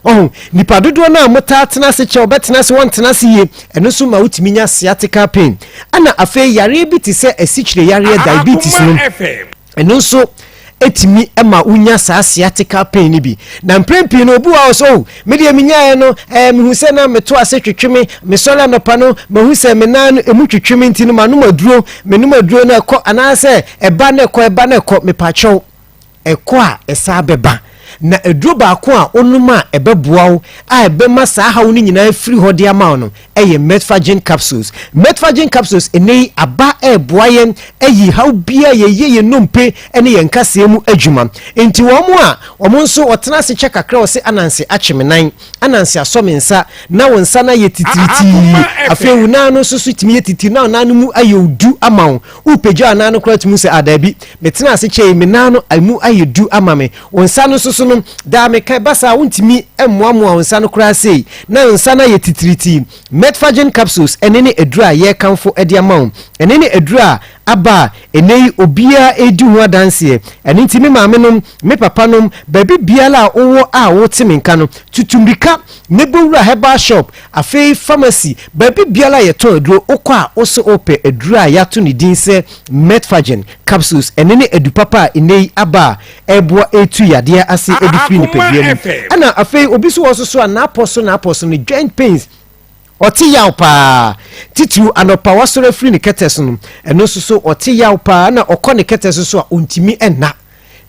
Wahu? Nnipa dodoɔ no a wɔtaa tena ase kyɛ, wɔbɛtena ase, wɔntena ase yie, ɛno nso ma wotumi nya sciatica pain. Ɛna afei yareɛ bi te sɛ asikyire yareɛ, diabetes no, ɛno nso ɛtumi ma wonya saa sciatica pain no bi. Na mprɛn pii no, obi wɔ hɔ sɛ, oh, me deɛ menyaeɛ no, eh, mehu sɛ na meto ase twetwe me, mesɔre anɔpa no, mahu sɛ me nan no ɛmu twetwe me nti no, manom aduro, menom aduro no ɛkɔ, anaasɛ ɛba na ɛkɔ, ɛba na ɛkɔ, mepakyɛw. Ɛkɔ a, ɛsan bɛba. Na aduro baako a wonom a ɛbɛboa wo a ɛbɛma saa haw no nyinaa afiri hɔ de ama wo no yɛ Metforgen capsules. Metforgen capsules ɛnnɛ yi aba reboa yɛn ayi haw biara a yɛyɛ yɛn nnompe ne yɛn nkasɛɛ mu adwuma. Enti wɔn a wɔn nso wɔtena ase kyɛ kakra wɔse ananse akye me nan, ananse asɔ me nsa, na wo nsa no ayɛ titiritii, afei wo nan no nso so tumi yɛ titiri na wo nan no mu ayɛ odu ama wo. Worepagya wo nan no koraa tumi hu sɛ, ah, daabi, metenaa ase kyɛe yi, me nan no emu ayɛ du ama me. Wo nsa no nso so no, daa meka, ɛba saa a, wontumi mmoamoa wo nsa no koraa sei, na wo nsa no ayɛ titiritii. Metforgen capsules, ɛno ne aduru a yɛrekamfo de ama wo. Ɛno ne aduru a aba a ɛnnɛ yi obiara redi ho adanseɛ. Ɛno nti me maamenom, me papanom, baabi biara a wowɔ a wote me nka no, tutu mmirika na bɛwura herbal shop, Afei pharmacy, baabi biara a yɛtɔn aduro, wokɔ a wose wopɛ aduro a yɛato ne din sɛ Metforgen capsules, ɛno ne adu papa a nnɛ yi aba a ɛreboa ɛretu yadeɛ ase de firi nipadua mu. Ɛna afei obi nso wɔ hɔ nso so a n'apɔ so n'apɔ so no joint pains, ɔte yaw paa, titiriw anɔpa wasɔre afiri ne kɛtɛ so no, ɛno nso so ɔte yaw paa, ɛna ɔkɔ ne kɛtɛ so nso a ɔntumi nna.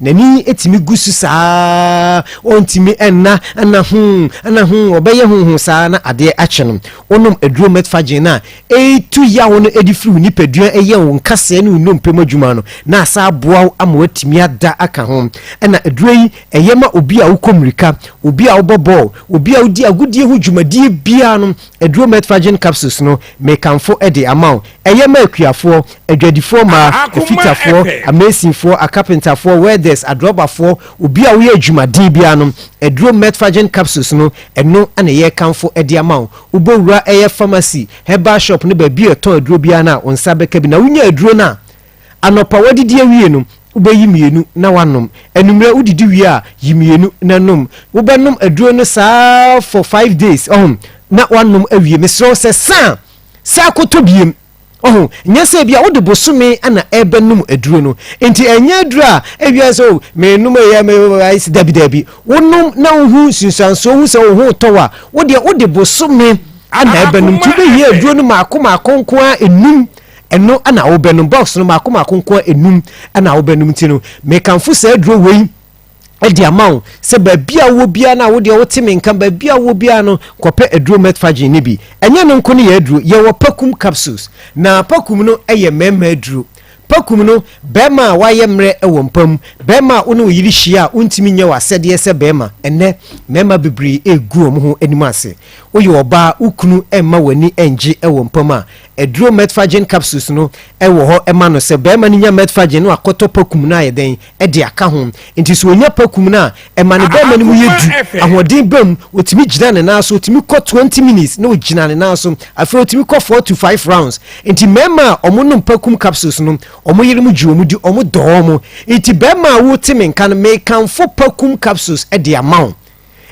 N'ani tumi gu so saa, ɔntumi nna, ɛna ho, ɛna ho, ɔbɛyɛ ho ho saa na adeɛ akye no. Wonom aduro Metforgen no a, ɛretu yaw no de firi wo nipadua, ɛyɛ wo nkasɛɛ ne wo nnompe mu adwuma no, na asa aboa wo ama woatumi ada aka ho. Ɛna aduro yi, ɛyɛ ma obi a wokɔ mmirika, obi a wobɔ bɔɔl, obi a wodi agodie ho dwumadie biara no, aduro Metforgen capsules no, mekamfo de ama wo. Ɛyɛ ma akuafoɔ, adwadifoɔ mmaa, afitafoɔ, amesinfoɔ, akapentafoɔ, welders, adrɔbafoɔ, obi a woyɛ adwumaden biara no, aduro Metforgen capsules no, ɛno na yɛrekamfo de ama wo. Wobɔ wura ɛyɛ pharmacy, herbal shop ne baabi a yɛtɔn aduro biara no a, wo nsa bɛka bi. Na wonya aduro no a, anɔpa woadidi awie no, wobɛyi mmienu na woanom. Anwummerɛ wodidi wie a, yi mmienu na nom. Wobɛnom aduro no saa for 5 days, ɔho, na woanom awie. Mesrɛ wo sɛ sa a, san kɔtɔ biem. Ɔho, nyɛ sɛ ebia wode bosome na ɛrebɛnom aduro no. Nti ɛnyɛ aduro a ebia sɛ o menom ɛyɛ me ayɛ sɛ dabi dabi. Wonom na wohu nsunsuansoɔ, wohu sɛ wo ho retɔ wo a, wo deɛ wode bosome na ɛrebɛnom. Nti wobɛhia aduro no mmaako mmaako nko ara enum, ɛno na wobɛnom. Box no mmaako mmaako nko ara enum na wobɛnom. Nti no, mekamfo saa aduro wei de ama wo sɛ baabi a wowɔ biara no a wodeɛ wote me nka baabi a wowɔ biara no kɔpɛ aduro Metforgen no bi. Ɛnyɛ no nko ne yɛ aduro, yɛwɔ Pakum capsules. Na Pakum no yɛ mmarima aduro. Pakum no, barima a wayɛ mmerɛ wɔ mpa mu, Barima a wo ne wo yere hyia a wontumi nyɛ w'asɛdeɛ sɛ barima. Ɛnnɛ, mmarima bebree regu wɔn ho anim ase. Woyɛ ɔbaa, wo kunu mma w'ani nnye wɔ mpa mu a, aduro Metforgen capsules no wɔ hɔ ma no. Sɛ barima no nya Metforgen na wakɔtɔ pakum no ayɛ dɛn de aka ho. Nti sɛ ɔnya pakum no a, ɛma ne barima no mu yɛ du, ahoɔden ba mu, ɔtumi gyina ne nan so, ɔtumi kɔ 20 minutes na ɔgyina ne nan so. Afei ɔtumi kɔ 4 to 5 rounds. Nti mmarima a wɔnom pakum capsules no, Wɔn yerenom gye wɔn di, wɔdɔ wɔn. Nti barima a wote me nka no, mekamfo Pakum capsules de ama wo.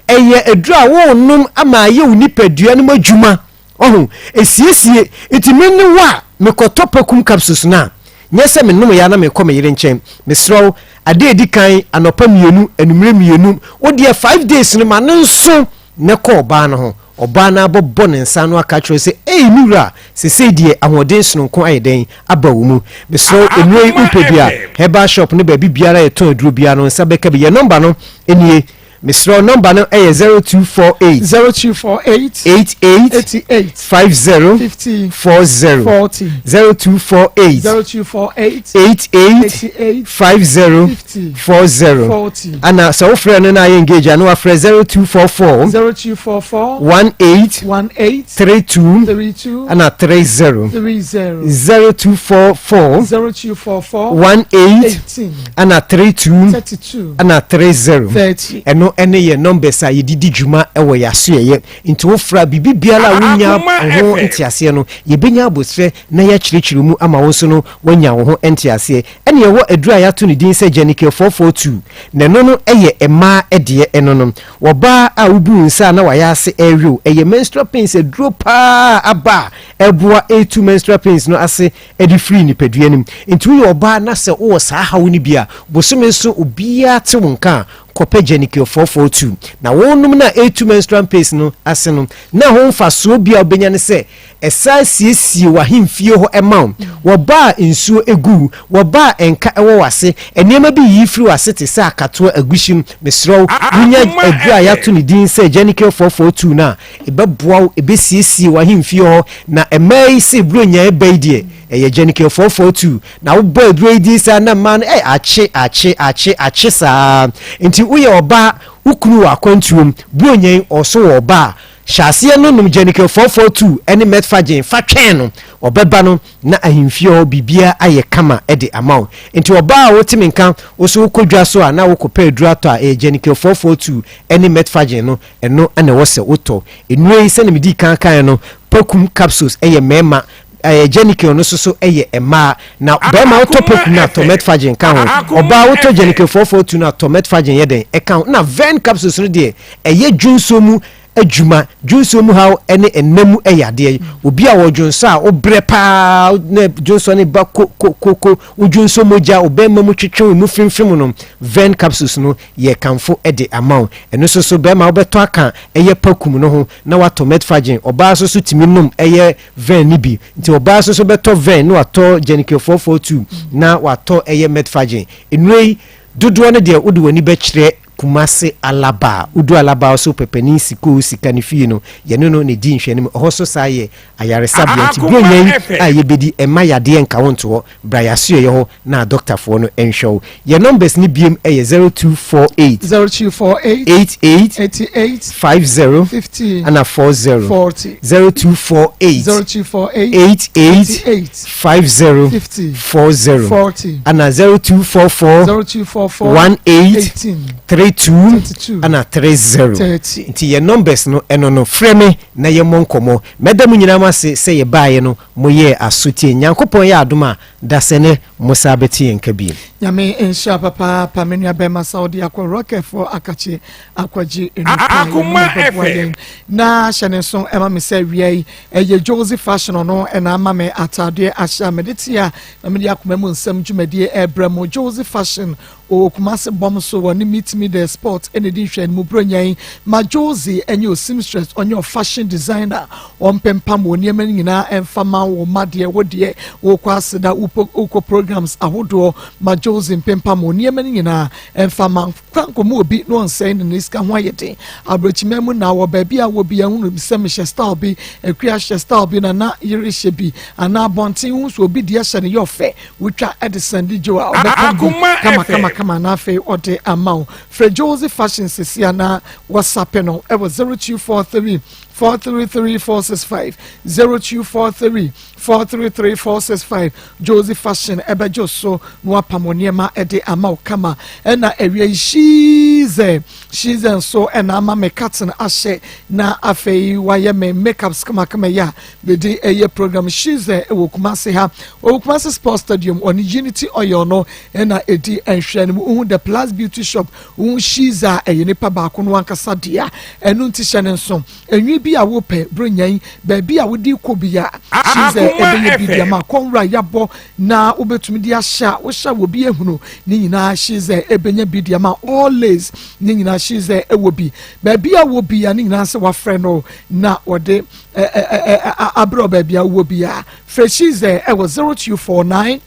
Ɛyɛ aduru a worenom ama ayɛ wo nipadua no mu adwuma. Ɔho, esiesie. Nti me ne wo a mekɔtɔ Pakum capsules no a, nyɛ sɛ menom yɛ a na mekɔ me yere nkyɛn. Mesrɛ wo, ade a ɛdi kan, anɔpa mmienu, anwummerɛ mmienu. Wo deɛ five days no ma no nso. Na kɔ ɔbaa no ho. Ɔbaa no ara bɛbɔ ne nsa ano aka akyerɛ wo sɛ, Ei, me wura, seesei deɛ ahoɔden sononko ayɛ dɛn aba wo mu? Mesrɛ wo, nnuro yi wopɛ bi a, herbal shop ne baabi biara a yɛtɔn aduro biara no, wo nsa bɛka bi. Yɛn nɔmba no nie. Mesrɛ wo, nɔmba no yɛ 0248. 0248. 88. 88. 50. 50. 40. 40. 0248. 0248. 88. 88. 50. 50. 40. 40. Ana sɛ wofrɛ no na ayɛ engage a na wafrɛ 0244. 0244. 18. 18. 32. 32. Ana 30. 30. 0244. 0244. 18. 18. Ana 32. 32. Ana 30. 30. Ɛno ɛne yɛ numbers a yɛde di dwuma ɛwɔ yɛ asoɛyɛ. Nti wofrɛ a biribi biara a wonya ho nteaseɛ no yɛbɛnya abosrɛ na yɛakyerɛkyerɛ mu ama wo nso no woanya wo ho nteaseɛ. Ɛne ɛwɔ aduru a yɛato ne din sɛ Janikel 442 na ɛno no yɛ mmaa deɛ ɛno no wɔbaa a wobu wo nsa a na wayɛ ase ɛrewew ɛyɛ menstrual pains aduro paa aba a ɛboa ɛretu menstrual pains no ase de firi nipadua no mu. Nti woyɛ ɔbaa na sɛ wowɔ saa haw no bi a bosome nso obiara te wo nka a kɔpɛ Janikel 442 na wonom no a ɛretu menstrual pains no ase no na ɛho mfasoɔ bi a wobɛnya ne sɛ Ɛsan siesie w'ahemfie hɔ ma wo. Wɔba a nsuo gu wo, wɔba a nka wɔ w'ase, nneɛma bi yiyi firi w'ase te sɛ akatoa, aguhyi. Mesrɛ wo, wonya aduro a yɛato ne din sɛ Janikel 442 no a, ɛbɛboa wo, ɛbɛsiesie w'ahemfie hɔ. Na mmaa yi se Buronya reba yi deɛ, ɛyɛ Janikel 442. Na wobɔ aduro yi din saa na mmaa no, eh, akye, akye, akye, akye saa. Nti woyɛ ɔbaa, wo kunu wɔ akwantuom, Buronya yi ɔso wɔ ɔba a, Hyɛ aseɛ no nom Janikel 442 ne Metforgen fa twɛn no, ɔbɛba no na ahemfie hɔ biribiara ayɛ kama de ama wo. Nti ɔbaa a wote me nka, wo so wokɔ dwa so a na wokɔpɛ aduro atɔ a, ɛyɛ Janikel 442 ne Metforgen no, ɛno na ɛwɔ sɛ wotɔ. Nnuro yi sɛdeɛ medii kan kaeɛ no, Pakum capsules yɛ mmarima, ɛyɛ Janikel no nso so yɛ mmaa. Na barima wotɔ Pakum no a, tɔ Metforgen ka ho. Ɔbaa wotɔ Janikel 442 no a, tɔ Metforgen yɛ dɛn? Ɛka ho. Na Vern capsules no deɛ, ɛyɛ dwonsɔ mu adwuma, dwonsɔ mu haw ne nna mu yadeɛ. Obi a ɔdwonsɔ a wobrɛ paa na dwonsɔ no ba ko ko ko ko, wodwonsɔ mogya, wo bɛrima mu twetwe wo mu femfem no, Vern capsules no yɛ kamfo de ama wo. Ɛno nso so bɛrima wobɛtɔ aka ɛyɛ pakum no ho na watɔ Metforgen. Ɔbaa nso so tumi nom ɛyɛ Vern no bi. Nti ɔbaa nso so bɛtɔ Vern na watɔ Genical 442 na watɔ ɛyɛ Metforgen. Nnuro yi dodoɔ no deɛ wode w'ani bɛkyerɛ Kumase Alaba. Wodu Alaba a so pɛpɛni Sikoo sika ne fie no, yɛne no na ɛdi nhwɛanim. Ɛhɔ so saa yɛ ayaresabea nti Buronya yi a yɛbɛdi mma yadeɛ nka wo nto hɔ. Bra yɛasoɛeɛ hɔ na adɔktafoɔ no nhwɛ wo. Yɛn numbers no biom yɛ 0248. 0248. 88. 88. 50. 50. Ɛna 40. 40. 0248. 0248. 88. 88. 50. 50. 40. 40. Ɛna 0244. 0244. 18. 18. 32. 32. Ɛna 30. 30. Nti yɛn numbers no ɛno no frɛ me na yɛmmɔ nkɔmmɔ. Mɛda mo nyinaa mo ase sɛ yɛbaeɛ no moyɛɛ aso tie. Nyankopɔn yɛ adom a, dasɛ ne mo saa bɛte yɛn nka bio. Nyame nhyira papaapa me nua bɛma sa wode akɔ rocket foɔ akakye akɔgye nnupa yɛn na bɛboa yɛn na hyɛ ne nso ɛma me sɛ wia yi ɛyɛ Josie fashion ɔno ɛna ama me ataadeɛ ahyɛ a mede te a na mede akoma mu nsɛm dwumadie ɛbrɛ mo Josie fashion Ɔwɔ Kumasi bɔm so wɔ ne Meet Me There Spot na edi nhwɛanimu Buronya yi ma Josie nyɛ o seamstress, ɔnyɛ o fashion designer, ɔmpempam wo nneɛma no nyinaa mfa ma wo mma deɛ wo deɛ wokɔ aseda wokɔ programs ahodoɔ ma Josie. Josie mpempam wo nneɛma no nyinaa ɛmfa ma mfa nkɔma obi na ɔnsɛe no ne sika ho ayɛ den. Abrɔkyiman mu na wɔ baabi a wɔ bi ahunu sɛ mehyɛ style bi, Akua hyɛ style bi, Nana yere hyɛ bi anaa abɔnten wohu sɛ obi deɛ hyɛ no yɛ ɔfɛ wotwa de sɛnde Joe a ɔbɛpam bi kama kama kama na afei ɔde ama wo. Frɛ Josie Fashion sɛsi anaa WhatsApp no wɔ 0243 433 465 0243 433 465 Josie Fashion ɛbɛgye wo so na wapam wo nneɛma ɛde ama wo kama. Ɛna awia yi Shize Shize nso ɛna ama me cotton ahyɛ na afei wayɛ me makeups kamakama yi a mede ɛyɛ program. Shize ɛwɔ Kumasi ha, ɔwɔ Kumasi Sports Stadium, ɔne Unity Oil no ɛna ɛdi nhwɛ no mu. Wohu The Plus Beauty Shop, wohu Shize a ɛyɛ nipa baako no ankasa dea. Ɛno nti hyɛ ne nso. Enwi bi a wopɛ, Buronya yi, baabi a wode rekɔ biara, kyerɛ sɛ ɛbɛyɛ biribi ama kɔnwura yɛabɔ na wobɛtumi de ahyɛ a wohyɛ a obi ahunu ne nyinaa hye sɛ ɛbɛnya bi de ama all lace ne nyinaa hye sɛ ɛwɔ bi baabi a wɔ biara ne nyinaa sɛ wafrɛ no na wɔde abrɛ baabi a wowɔ biara frɛ hye sɛ ɛwɔ 0249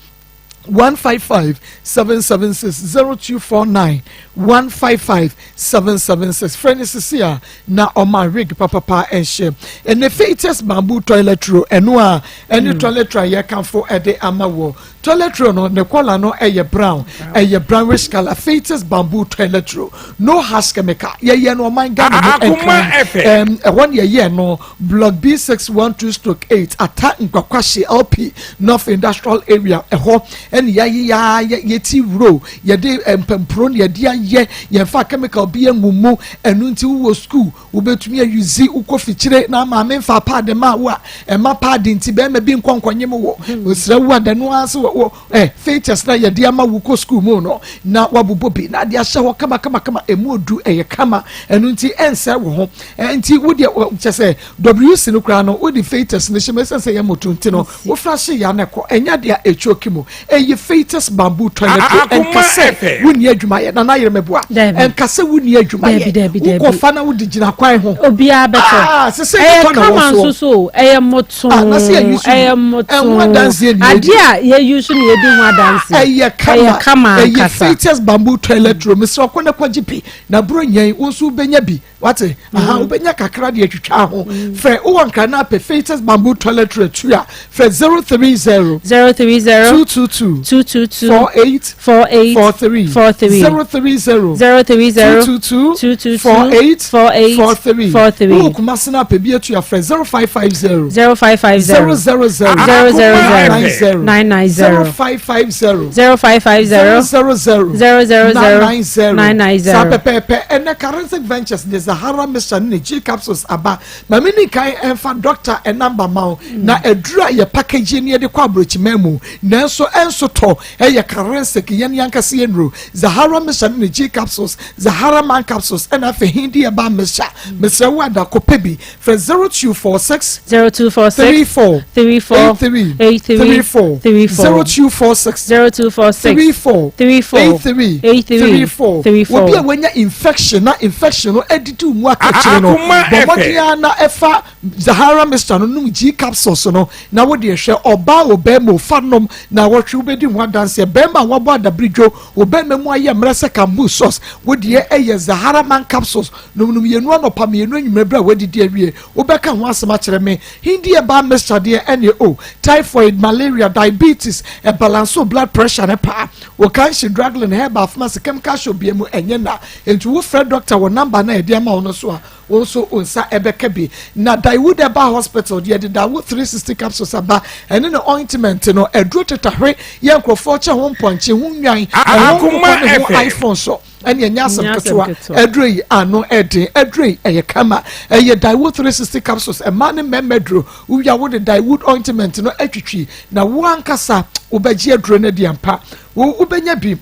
155 776 0249 155 776 frɛ no sisi a na ɔma wig papapa ɛnhyɛ ɛnɛ Fatus bamboo toilet roll ɛno a ɛne mm. toilet roll a yɛkamfo ɛde ama wɔ toilet roll no ne kɔla no ɛyɛ brown ɛyɛ brownish colour. Fatus bamboo toilet roll, no harsh chemical. Yɛyɛ no ɔman Ghana mu ɛnkran ɛhɔ ne yɛyɛ no Block B 612/8, Ata Nkwakwahye LP, North Industrial Area, ɛhɔ ɛne yɛayeyɛ yɛ yɛti wuro, yɛde mpampuro ne yɛde ayɛ, yɛmfa chemical bi angu mu. Ɛno nti wowɔ school wobɛtumi ayuzi, wokɔ fikyire na maame mfa paade ma wo a ɛma paade nti bɛrima bi nkɔ nkɔnye mu wɔ osrɛ wo a dɛno ara so wɔ ɛ features na yɛde ama wo kɔ school mu no na wabobɔ bi na ade ahyɛ hɔ kama kama kama, emu odu, ɛyɛ kama, ɛno nti ɛnsɛ wo ho. Nti wo deɛ kyɛ sɛ WC no koraa no wode features no hyɛ mu, ɛsɛ sɛ yɛ moto nti no wofra hye ya no ɛkɔ ɛnyɛ deɛ ɛtwoki mu. Ɛyɛ Fetus bamboo toilet roll. Ɛnka sɛ wonni adwuma yɛ Nana yere meboa. Ɛnka sɛ wonni adwuma yɛ wokɔfa na wode gyina kwan ho. Obiara bɛtɔ. Ah, sɛ sɛ ɛyɛ yɛtɔ na kama wɔ nso soɔ. So ɛyɛ moto. Ah, na sɛ yɛyi so ɛyɛ bi. moto. Ɛho adanseɛ ni adeɛ a yɛyi so na yɛdi ho adanseɛ. Ɛyɛ kama. Ɛyɛ kama ɛyɛ ankasa. Fetus bamboo toilet roll. Mesrɛ kɔ na kɔgye bi na buro nyɛn wo nso wobɛnya bi. Wate aha mm. Wobɛnya kakra de atwitwa ho. Frɛ wowɔ nkra no apɛ Fatus bamboo toilet roll tu a, frɛ 030 030 222 222 48 48 43 43 030 030 222 222 48 48 43 43. Wowɔ Kumase no apɛ bi atu a, frɛ 0550 0550 000 000 990 990 0550 0550 000 000 990 990. Saa pɛpɛɛpɛ. Ɛnɛ Karensic Ventures de Zahara mixture ne ne G capsules aba. Ma me ni kan ɛmfa doctor number ma wo na aduru a yɛ package ne yɛde kɔ aburokyiman mu nanso ɛnso tɔ ɛyɛ Karensic yɛn yankasa yɛ nnuro Zahara mixture ne ne G capsules, Zahara man capsules, ɛna afei Hindi herbal mixture. Mesrɛ wo ada kɔpɛ bi. Frɛ 0246 0246 34 34 83 83 34 34 0246 0246 34 34 83 83 34 34. Obi a wanya infection na infection no adidi mu akakyire no, Akoma bɔ mmɔden FM. ara na ɛfa Zahara mixture no nom, G capsules no na wode hwɛ ɔbaa o bɛrima o, fa nom na wɔtwe wobɛdi ho adanseɛ. Bɛrima a wabɔ adabiridwo wo bɛrima mu ayɛ mmerɛ sɛ kambu sauce, wodeɛ ɛyɛ Zahara man capsules. Nom no mmienu anɔpa, mmienu anwummerɛ berɛ a woadidi awie. Wobɛka ho asɛm akyerɛ me. Hindi herbal mixture deɛ ɛneɛ o, typhoid, malaria, diabetes, ɛbalanse wo blood pressure no paa. Okanshi, Draglin, herbal pharmacy, chemical shop biara mu ɛnyɛ na. Enti wofrɛ doctor wɔ number no a yɛde ama wo no so a, wo nso wo nsa ɛbɛka bi. Na Daewood Herbal Hospital deɛ yɛde Daewood 360 capsules aba, ɛne ne ointment no, aduro tetahwe yɛ nkurɔfoɔ kyɛ ho mpɔnkye, ho nnwan, ɛho nkokɔ ne ho iPhone so. Ɛne ɛnyɛ asɛm ketewa. Aduro yi ano ɛden, aduro yi ɛyɛ kama. Ɛyɛ Daewood 360 capsules, ɛmaa ne mmarima aduro. Wowia wode Daewood ointment no atwitwi na wo ankasa wobɛgye aduro no adi ampa. Wo wobɛnya bi.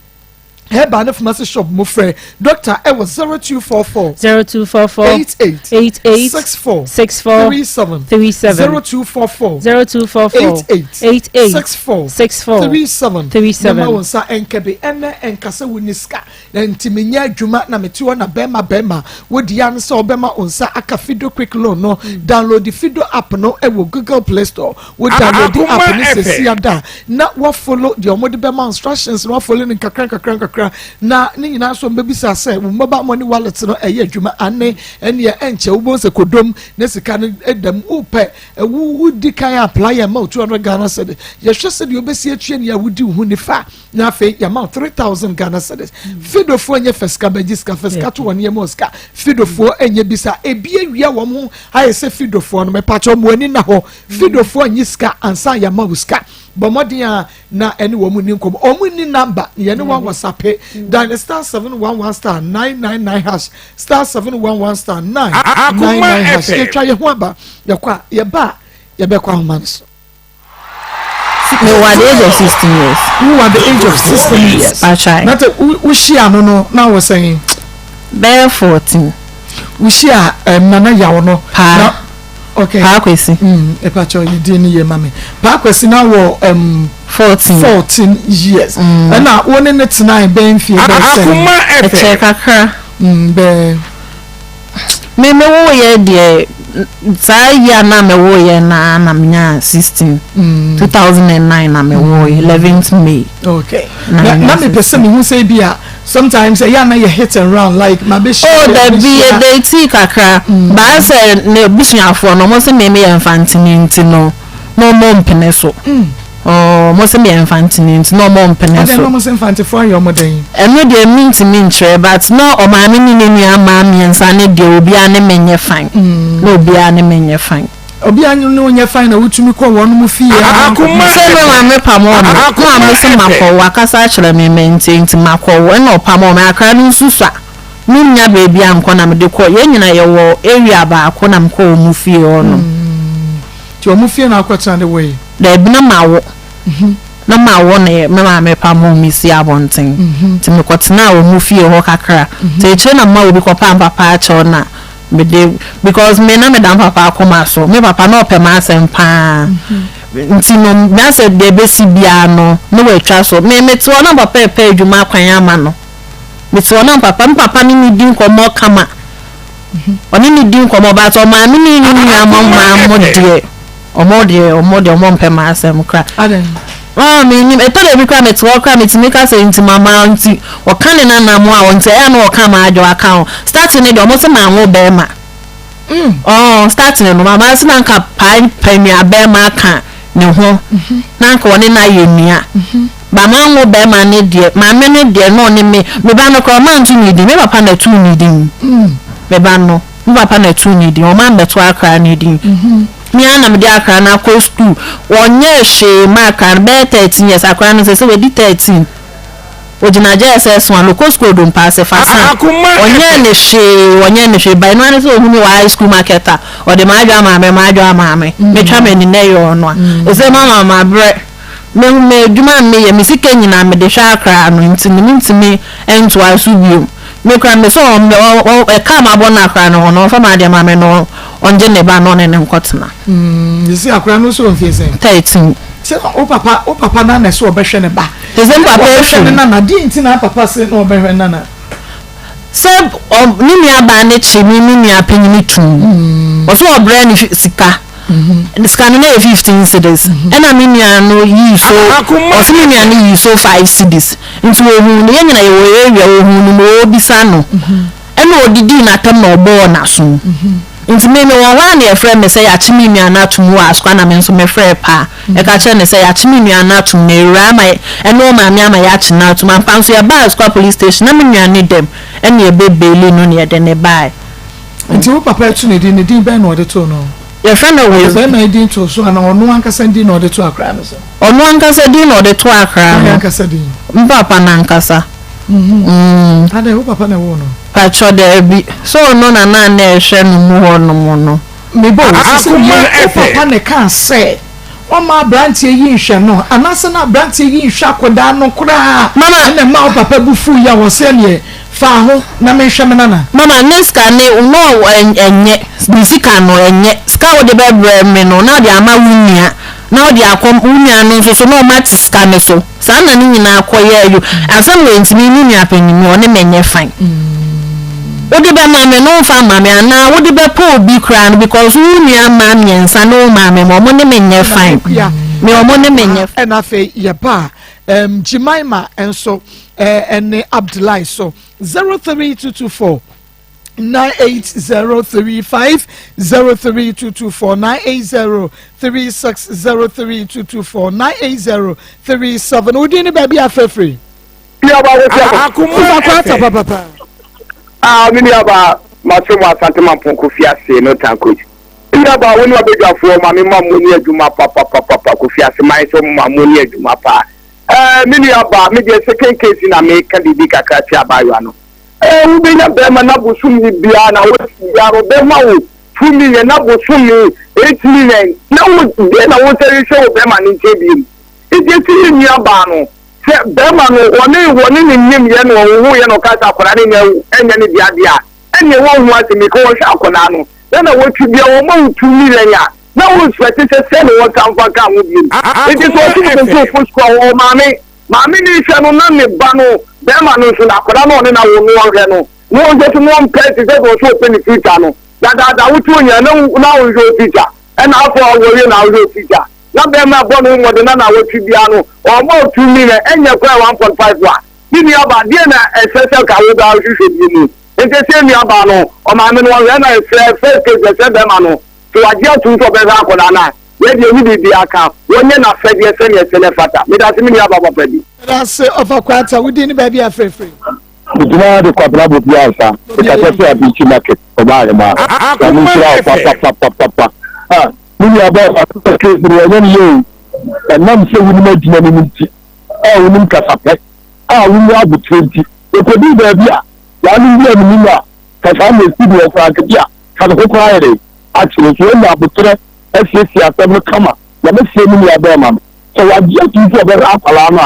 Herbal ne pharmacy shop mu frɛ doctor ɛwɔ 0244 0244 88 88 64 64 37 37 0244 0244 88 88 64 64 37 37 na ma wo nsa ɛnkɛ bi ɛnɛ ɛnka sɛ wonni sika na nti menyɛ adwuma na mete hɔ na bɛrima bɛrima wodi ya no sɛ ɔbɛma wo nsa aka Fido quick loan no download Fido app no ɛwɔ Google Play Store Wo download app no sɛsi ada a na wa follow deɛ wɔde bɛma instructions na wa follow no nkakra nkakra nkakra na ne nyinaa nso mbɛbisa sɛ wo mobile money wallet no ɛyɛ adwuma ane ɛneɛ ɛnkyɛ wobɛhu sɛ kodom ne sika no ɛdam wopɛ wo wodi kan apply yɛ ma wo 200 Ghana cedis yɛhwɛ sɛdeɛ wobɛsi atua nea wodi wo ho nifa na afei yɛma wo 3000 Ghana cedis fidofoɔ nyɛ fɛ sika bɛgye sika fɛ sika to wɔn nneɛma wɔ sika fidofoɔ nyɛ bisa ebi awia wɔn ho ayɛ sɛ fidofoɔ no mɛpakyɛ wɔn ani na hɔ Fidofoɔ nnye sika ansa yɛama wo sika. Bɔ mmɔden a na ɛne wɔn nni nkɔmmɔ. Wɔn nni namba na yɛne wɔn wɔsape. Dial star 711 star 999 hash star 711 star 999 hash. Yɛtwa yɛn ho aba. Yɛkɔ a yɛba a yɛbɛkɔ ahoma no so. Me wɔ at the age of 16 years. Wo wɔ at the age of 16 years. Atwae. Na te wo hyia no no na wɔ sɛn? Bɛyɛ 14. Wo hyia um, Nana Yaw no. Paa. Na Okay. Paa Kwesi. Mm, epacho yi din ni ye ma me. Paa Kwesi na wɔ um, 14. 14 years. Mm. Ɛna wo ne ne tena bɛn fie bɛn sɛn? Akoma FM. Ɛkyɛ kakra. Mm, bɛn. Me me wo yɛ deɛ saa year na me wo yɛ na na me nya 16. Mm. 2009 na me wo yɛ 11th May. Okay. Na na me pɛ sɛ me hu sɛ bi a Sometimes ɛyɛ a na yɛ hit and run like ma bɛ hyia. Oh dabi yɛ date kakra mm. Baa sɛ ne busuafoɔ no ɔmo se me meyɛ mfantini nti no na ɔmo mpene so. Mm. Oh, ɔmo se meyɛ mfantini nti na ɔmo mpene so. Adɛn na ɔmo se mfantefoɔ ayɛ ɔmo dɛn? Ɛno deɛ mintumi nkyerɛ but na ɔmaame ne ne nua mmaa mmiɛnsa ne deɛ obiara ne me nyɛ fine. Mm. Na obiara ne me nyɛ fine. Obiara ne wo nyɛ fine na wotumi kɔ wɔn mo fie a. Akoma Sɛ me maame pamoo me, Akoma maame se FM. makɔ wo, akasa akyerɛ me mantie nti makɔ wo, ɛna ɔpamoo me, akra no nso sua, mennya baabi a nkɔ na mede kɔ, yɛn nyina yɛwɔ area baako na mekɔ wɔn fie hɔ nom. Nti wɔn fie na akɔtena de woe? Daabi na mawo, na mawo na me maame pamoo me sii abɔnten, nti mekɔtenaa wɔn fie hɔ kakra, nti akyire na mema obi kɔpaa me papa akyɛw na Mede because me na meda me papa akoma so me papa na ɔpɛ m'asɛm paa nti no m'asɛ deɛ ɛbɛsi biara no na watwa so me mete hɔ na papa ɛpɛ adwuma kwan ama no mete hɔ na papa me papa ne me di nkɔmmɔ kama ɔne me di nkɔmmɔ but ɔmaame ne ne nua mo maa mo deɛ Ɔmo deɛ ɔmo deɛ ɔmo mpɛ m'asɛm kora. Adɛn? Ah mennim ɛtɔ da bi koraa mete hɔ koraa metumi ka sɛ nti mama nti ɔka ne nana mo a ɔnti ɛyɛ a na ɔka m'adwo aka ho starting no deɛ ɔmo se manwo bɛɛma ɔɔ starting no mama se na nka paa pɛ nua bɛɛma aka ne ho na nka ɔne no ayɛ nua ba manwo bɛɛma ne deɛ maame no deɛ na ɔne me me ba no koraa ɔma nto ne din me papa na ɛtoo ne din me ba no. Me papa na ɛtoo ne din, ɔma mmɛto akra no din. Me ara na mede akra no akɔ sukuu. Ɔnyɛɛ hwee ma akra no, bɛyɛ 13 years, akra no sɛsɛ wadi 13. Ogyina JSS 1, ɔkɔ sukuu Odompaase, Fasan. Ɔnyɛɛ ne hwee, ɔnyɛɛ ne hwee, but ɛno ara ne sɛ ɔhu me wɔ high school market a, ɔde m'adwo ama me, m'adwo ama me. Metwa m'ani na ɛyɛ ɔno a. Ɛsɛ mama mabrɛ. Me m'adwuma a meyɛ, me sika nyinaa mede hwɛ akra no nti no mentumi ntoa so bio. Me koraa mepɛ sɛ ɔ ɔ ɛka a mabɔ no akra no ho no ɔmfa m'adeɛ ma me na ɔngye ne ba na ɔne no nkɔtena. Mm, sisi akora no nso wɔ mfie sɛn? 13. Sɛ wo papa wo papa na na ɛsɛ ɔbɛhwɛ ne ba. Te sɛ papa Ɔbɛhwɛ ne nana, deɛ nti na papa se na ɔbɛhwɛ nana? Sɛ ɔ ne nua baa no kye me me nua panyin tum. Ɔsɛ ɔbrɛ ne sika. Sika no na yɛ 15 cedis. Ɛna me nua no yii so ɔsɛ me nua no yii so 5 cedis. Nti ohun no yɛn nyina yɛwɔ area ohun no na ɔrebisa no. Ɛna ɔdidii n'atɛm na ɔbɔɔ n'asom. Nti me mewɔ hɔ a na yɛfrɛ me sɛ yɛakye me nua no atom wɔ Asokwa na me nso mefrɛɛ paa. Ɛka kyerɛɛ no sɛ yɛakye me nua no atom na awuraa ama ɛne ɔmaame ama yɛakye no atom. Ampa nso yɛbaa Asukwa police station na me nua no dam ɛna yɛbɛ baili no na yɛde no baeɛ. Nti wo papa ɛto ne din, ne din bɛn na ɔde too no? Yɛfrɛ no Ɔde bɛrima yi din too so anaa ɔno ankasa din na ɔde too akwadaa no so? Ɔno ankasa din na ɔde too akwadaa no. Hwan ankasa din? Me papa no ankasa. Mm. Adɛn, wo papa na ɛwoo no? Patrɔ daabi, sɛ ɔno na na na ɛhwɛ no mu hɔ nom no. Mebɔ o, sisi Akoma wie, wo FM. papa na ɛkaa sɛ. Ɔmma aberanteɛ yi nhwɛ no anaasɛ na aberanteɛ yi nhwɛ akwadaa no koraa Mama. ɛna ɛma wo papa bo fuu yɛ a ɔse ɛneɛ fa ho na menhwɛ me nana. Mama ne sika ne no ɛnyɛ ne sika no ɛnyɛ sika a wode bɛbrɛ me no na wode ama wo nua na wode akɔ wo nua no nso so na ɔma te sika no so saa na ne nyinaa kɔ yɛ ayo asɛm wei nti me me nua panin no ɔne me nyɛ fine. Wode bɛma me no womfa mma me anaa wode bɛpɛ obi koraa no because wo nua mmaa mmiɛnsa ne wo maame ma ɔmo ne me nyɛ fine me ɔmo ne me nyɛ. Ɛna afei yɛba a um, Jemima nso ɛne Abdullahi so 03224 98035 03224 98036 03224 98037 wodin ne baabi afrɛfiri Akoma FM. Ah, me nuabaa, maso mo Asante Mampong Kofi ase no tan coach. Me nuabaa, wo ne wabadwafoɔ ma me ma mo ni adwuma papapapapa Kofi ase man so ma mo ni adwuma paa. Eh, me nuabaa, me deɛ second case na meka biribi kakra kyerɛ abaayewa no. Eh, wobɛnya bɛrima na bosome biara na wɔsi biara ɔbɛma wo 2 million na bosome 8 million na wo deɛ na wo sɛ hwehwɛ wɔ bɛrima no nkyɛn biom. Nti esi ne nuabaa no Sɛ barima no, wɔne wɔne no nyem yɛ na ɔhohoo yɛ na ɔkaa sɛ akwadaa no nyɛ ɛnyɛ ne dea deɛ a, ɛnneɛ wɔnhu asɛm yi, ka wɔnhwɛ akwadaa no na na wɔtwi bia wɔma wo tumi lɛn a, na wo nspɛte sɛ sɛ na wɔnsa mfa nka ho biom. Nti sɛ ɔte wo sɛ ɔkɔ sukuu a ɔwɔ maame, maame no nhwɛ no na ne ba no, barima no nso no akwadaa no a ɔne no awo no ɔnhwɛ no na ɔnhwɛ so na ɔmpɛ te sɛ deɛ ɔsɛ ɔpɛ ne future no. Dadaada wote onyaa na na wonhwɛ wo future ɛna afɔ a wɔwie na wohwɛ wo future. Na bɛrima bɔ ne ho mmɔden na naawɔtwe biara no ɔma ɔtumi na ɛnyɛ koraa 1.5 a, ne nuabaa, deɛn na ɛsɛ sɛ nka wo baa hwehwɛ bio mu? Nti sɛ nuabaa no, ɔmaame no ɔhwɛ na ɛsɛ first case ɛsɛ bɛrima no sɛ wagye atum sɛ ɔbɛhwɛ akwadaa no a, yɛ deɛ ɛni biribiara ka, wɔnyɛ n'asɛdeɛ sɛdeɛ ɛsɛ na ɛfata. Medase me nuabaa papa bi. Medase Ɔfa Kwata, wo din ne baabi a frɛfrɛ? Megyina de Kwabena Bobi Ansa, mekasa firi Abinkyi market, Ɔbaa Ahemaa. Nyame nhyira wo papapapapa. Ah, Me nua baa Pastor case no wɔnyɛ no yie o. Ɛnam sɛ wonim adwuma no mu nti, a wonim kasapɛ, a wonya aboterɛ nti, ɛkɔduu baabi a yɛanom bi a menim a ka saa na ɛsi deɛ koraa nka bi a ka ne ho koraa yɛ dɛn akyere nso woanya aboterɛ asiesie asɛm no kama na mɛsrɛ me nua bɛrima no sɛ wagye atum sɛ ɔbɛhwɛ akwadaa no a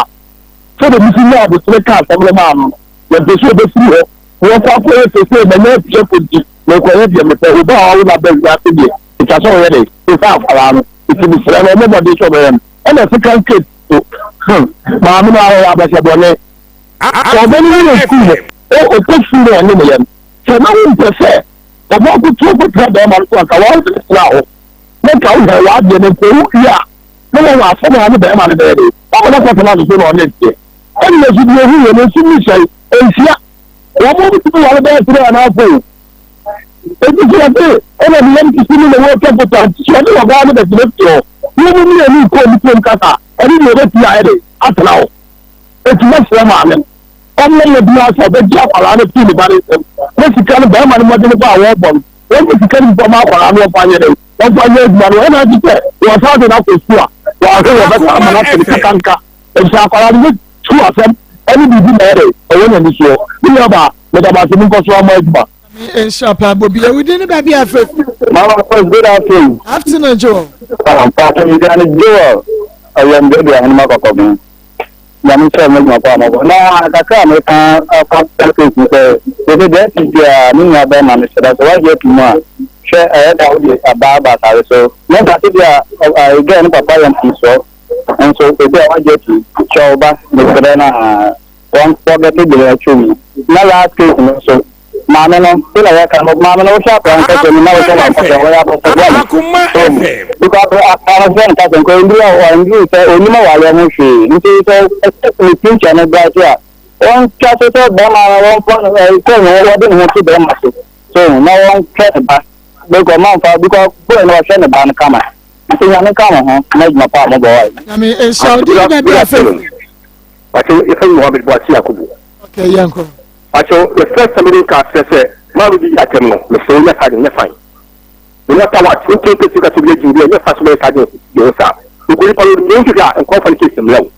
sɛdeɛ mesi nya aboterɛ ka asɛm no maa no no yɛmpɛ sɛ ɔbɛfiri hɔ na wɔkɔ akɔyɛ sɛ sɛ manya apiafo nti mekɔyɛ deɛ mepɛ wo ba a wawo no aba wiase deɛ ɛtwa sɛ ɔyɛ dɛ ɛfa akwadaa no nti mesrɛ no ɔmmɔ mmɔden sɛ ɔbɛyɛ no ɛna second case so hmm maame no ayɛ abɛsɛ bɔne sɛ ɔbɛ no yɛ sukuu no ɔkɔ sukuu no ɔne ne yɛ no sɛ na wompɛ sɛ ɔbɔ akotuo kɔtra bɛrima no so anka wɔn de tena hɔ na nka wohwɛ w'adeɛ no nka ɔwo wie a na wɔwɔ asɛm a ne bɛrima no bɛyɛ de ɔbɔ no kɔtena no so na ɔne nteɛ ɛne yɛ so deɛ ɔhu yɛ no nso mi sɛe ɛnhyia wɔn mo bi ware bɛyɛ tere anaa fo Enti sɛ wɔse ɛna ne yam sisi no na wɔretwa foto a, nti sɛ ɔne ɔbaa no bɛtena fie hɔ na wɔn mmienu rekɔ wɔn kurom kasa a, ɛne deɛ ɔbɛtumi ayɛ dɛ atena hɔ. Enti mɛsrɛ maame no, ɔmmɔ mmɔden ara sɛ ɔbɛgye akwadaa no afiri ne ba no nsam, na sika no, barima no mmɔden bɔ a wɔrebɔ no, wɔmfa sika no bi mma akwadaa no wɔmfa nyɛ dɛn, wɔmfa nyɛ adwuma no. Ɛna agye sɛ wɔsan de no akɔ sukuu a, wɔahwɛ wɔbɛsan ama no ate ne kakanka, efisɛ akwadaa no yɛ sukuu asɛm ɛne biribi na ɛyɛ dɛn, ɛwɔ n'ani soɔ. Me nuabaa, meda mo ase, monkɔ so ara mmɔ adwuma. Nyame nhyira paa Bobi. Wo din ne baabi a afrɛ fi? Mama first good afternoon. Afternoon Joel. Ah, Pastor Miguel Joel. Ɔyɛ mbɛ bi ahonima kɔkɔ bi. Nyame nhyira mo adwuma pa a mobɔ. Na kakra a meka afa case no sɛ, sɛ deɛ ɛte biara me nua bɛrima no hyɛ da sɛ wagye ato mu a, hwɛ ɛyɛ da wode aba aba asare so. Ne nkate bi a girl no papa yɛ mfomsoɔ nso sɛ a wagye ato mu. Hwɛ wo ba, mesrɛ no a. Wɔn wɔbɛto deɛ atwa mu. Na last case no nso, maame no, sɛ na yɛka no, maame no wohwɛ akwadaa no kasa mu na wohwɛ n'ankasa wɔyɛ abɔfra bɔne. So, because akwadaa no hwɛ no kasa nkɔ nduru a nduru sɛ onim awareɛ ho hwee. Nti sɛ ɛsɛ ne future no bright a, wɔntwa so sɛ bɛrima no wɔmfa no sɛ ne wɔde ne ho to bɛrima so. So, na wɔnhwɛ ne ba. Because mamfa because boy no ɔhwɛ ne ba no kama. Nti nyame ka mo ho na adwuma pa a mobɔ wae. Nyame nhyira wo. Din baabi a fɛ. Pacho yɛfrɛ me Mohammed Boakye Yakubu. Okay, yɛnkɔ. Pacho the first time mede nka akyerɛ sɛ maa me di atɛm no mesrɛ wo nyɛ saa de nyɛ fine. No matter what wo nkyɛn kɛsi kasa bi agye obi a nyɛ fa so bɛyɛ saa de yɛ wo saa. Nko nipa no ne nhwehwɛ a nkɔmfa ne case mmerɛ wo.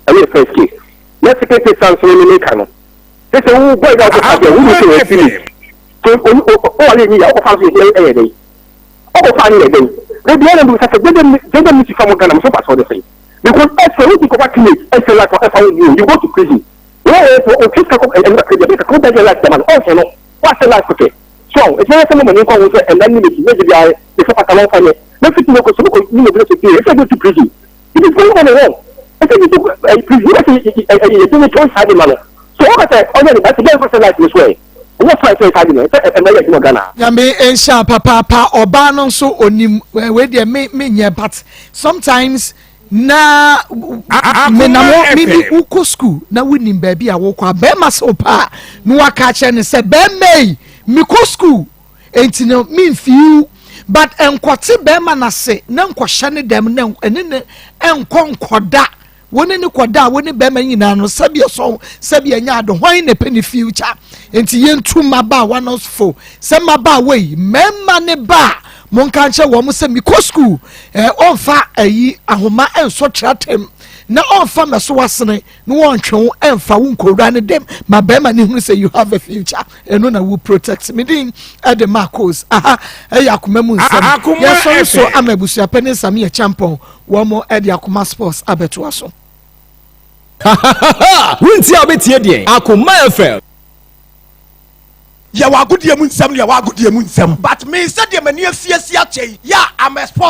Ɛno yɛ first case. Na second case a nso me meka no sɛ sɛ wo boy na wokɔfa deɛ wo nim sɛ wɔyɛ serious. So o wale ni yɛ wokɔfa nso yɛ ɛyɛ dɛn? Wokɔfa ne yɛ dɛn? Da biara na mebisa sɛ gender gender ministry fa mo Ghana mo so mfasoɔ ne sɛn? Because ɛsɛ wo ti kɔfa teenage ɛsɛ life ɛfa wo mu you go to prison. Wọ́n wọ́n sọ òtún kakọ ẹni kakra bi kakra wọ́n dájú life dama no ọ̀hún no wọ́n asẹ life kẹkẹ so ọ̀hún ẹ̀sìn ẹ̀sẹ̀ mọ̀mọ́ ní nkọ́ ọ̀hún sẹ ẹ̀nà ní mèjì méjì bí i ẹ̀sẹ̀ pàtàkì wọn fa yẹ lẹ́sìn tí mo kọ sọ́kọ̀ ní mo bí lọ́sẹ̀ bí ẹ̀sẹ̀ go to prison. It is going on and on. Ɛsɛ bi so ɛyi prison ɛsɛ ɛyi ɛyi ɛyi ɛyi saa de ma no so wɔn kasa ɔnyɛ ne ba ti bɛn fɔsɛ life ne so ɛ ɛnyɛ fine sɛ saa de no ɛsɛ ɛmɛ yɛ adwuma Ghana. Nyame nhyira papaapa ɔbaa no nso onim wei deɛ me me nyɛ but sometimes na menam hɔ me me wokɔ school na wonim baabi a wokɔ a bɛrima sɛ wo paa na waka akyerɛ ne sɛ bɛrima yi mekɔ school Enti no me nfii wo but nkɔte bɛrima no ase na nkɔhyɛ ne dɛm na ɛne ne nkɔ nkɔda wo ne ne kɔda a wo ne bɛrima nyinaa no sɛbi ɛsɔn sɛbi ɛnyɛ ado hwan na ɛpɛ ne future enti yɛntu mmabaawa no fo sɛ mmabaawa yi mmarima ne ba a monka nkyerɛ wɔn sɛ mekɔ sukuu ɛɛ ɔnfa ayi ahoma ɛnsɔ twerɛtɛm na ɔnfa mɛso wasene na wɔntwe wo ɛnfa wo nkɔwura ne dɛm ma bɛrima ne hunu sɛ you have a future ɛno na wo protect me din ɛde Marcos aha ɛyɛ akoma mu nsɛm yɛsɔre so ama abusuapɛ ne nsam yɛ champɔn wɔn mo ɛde akoma sports abɛtoa so. Wontie a wobɛtie deɛn? Akoma FM. Yɛwɔ agodie mu nsɛm ne yɛwɔ agodie mu nsɛm but me sɛdeɛ m'ani afi asi akyɛ yi yeah I'm a sports.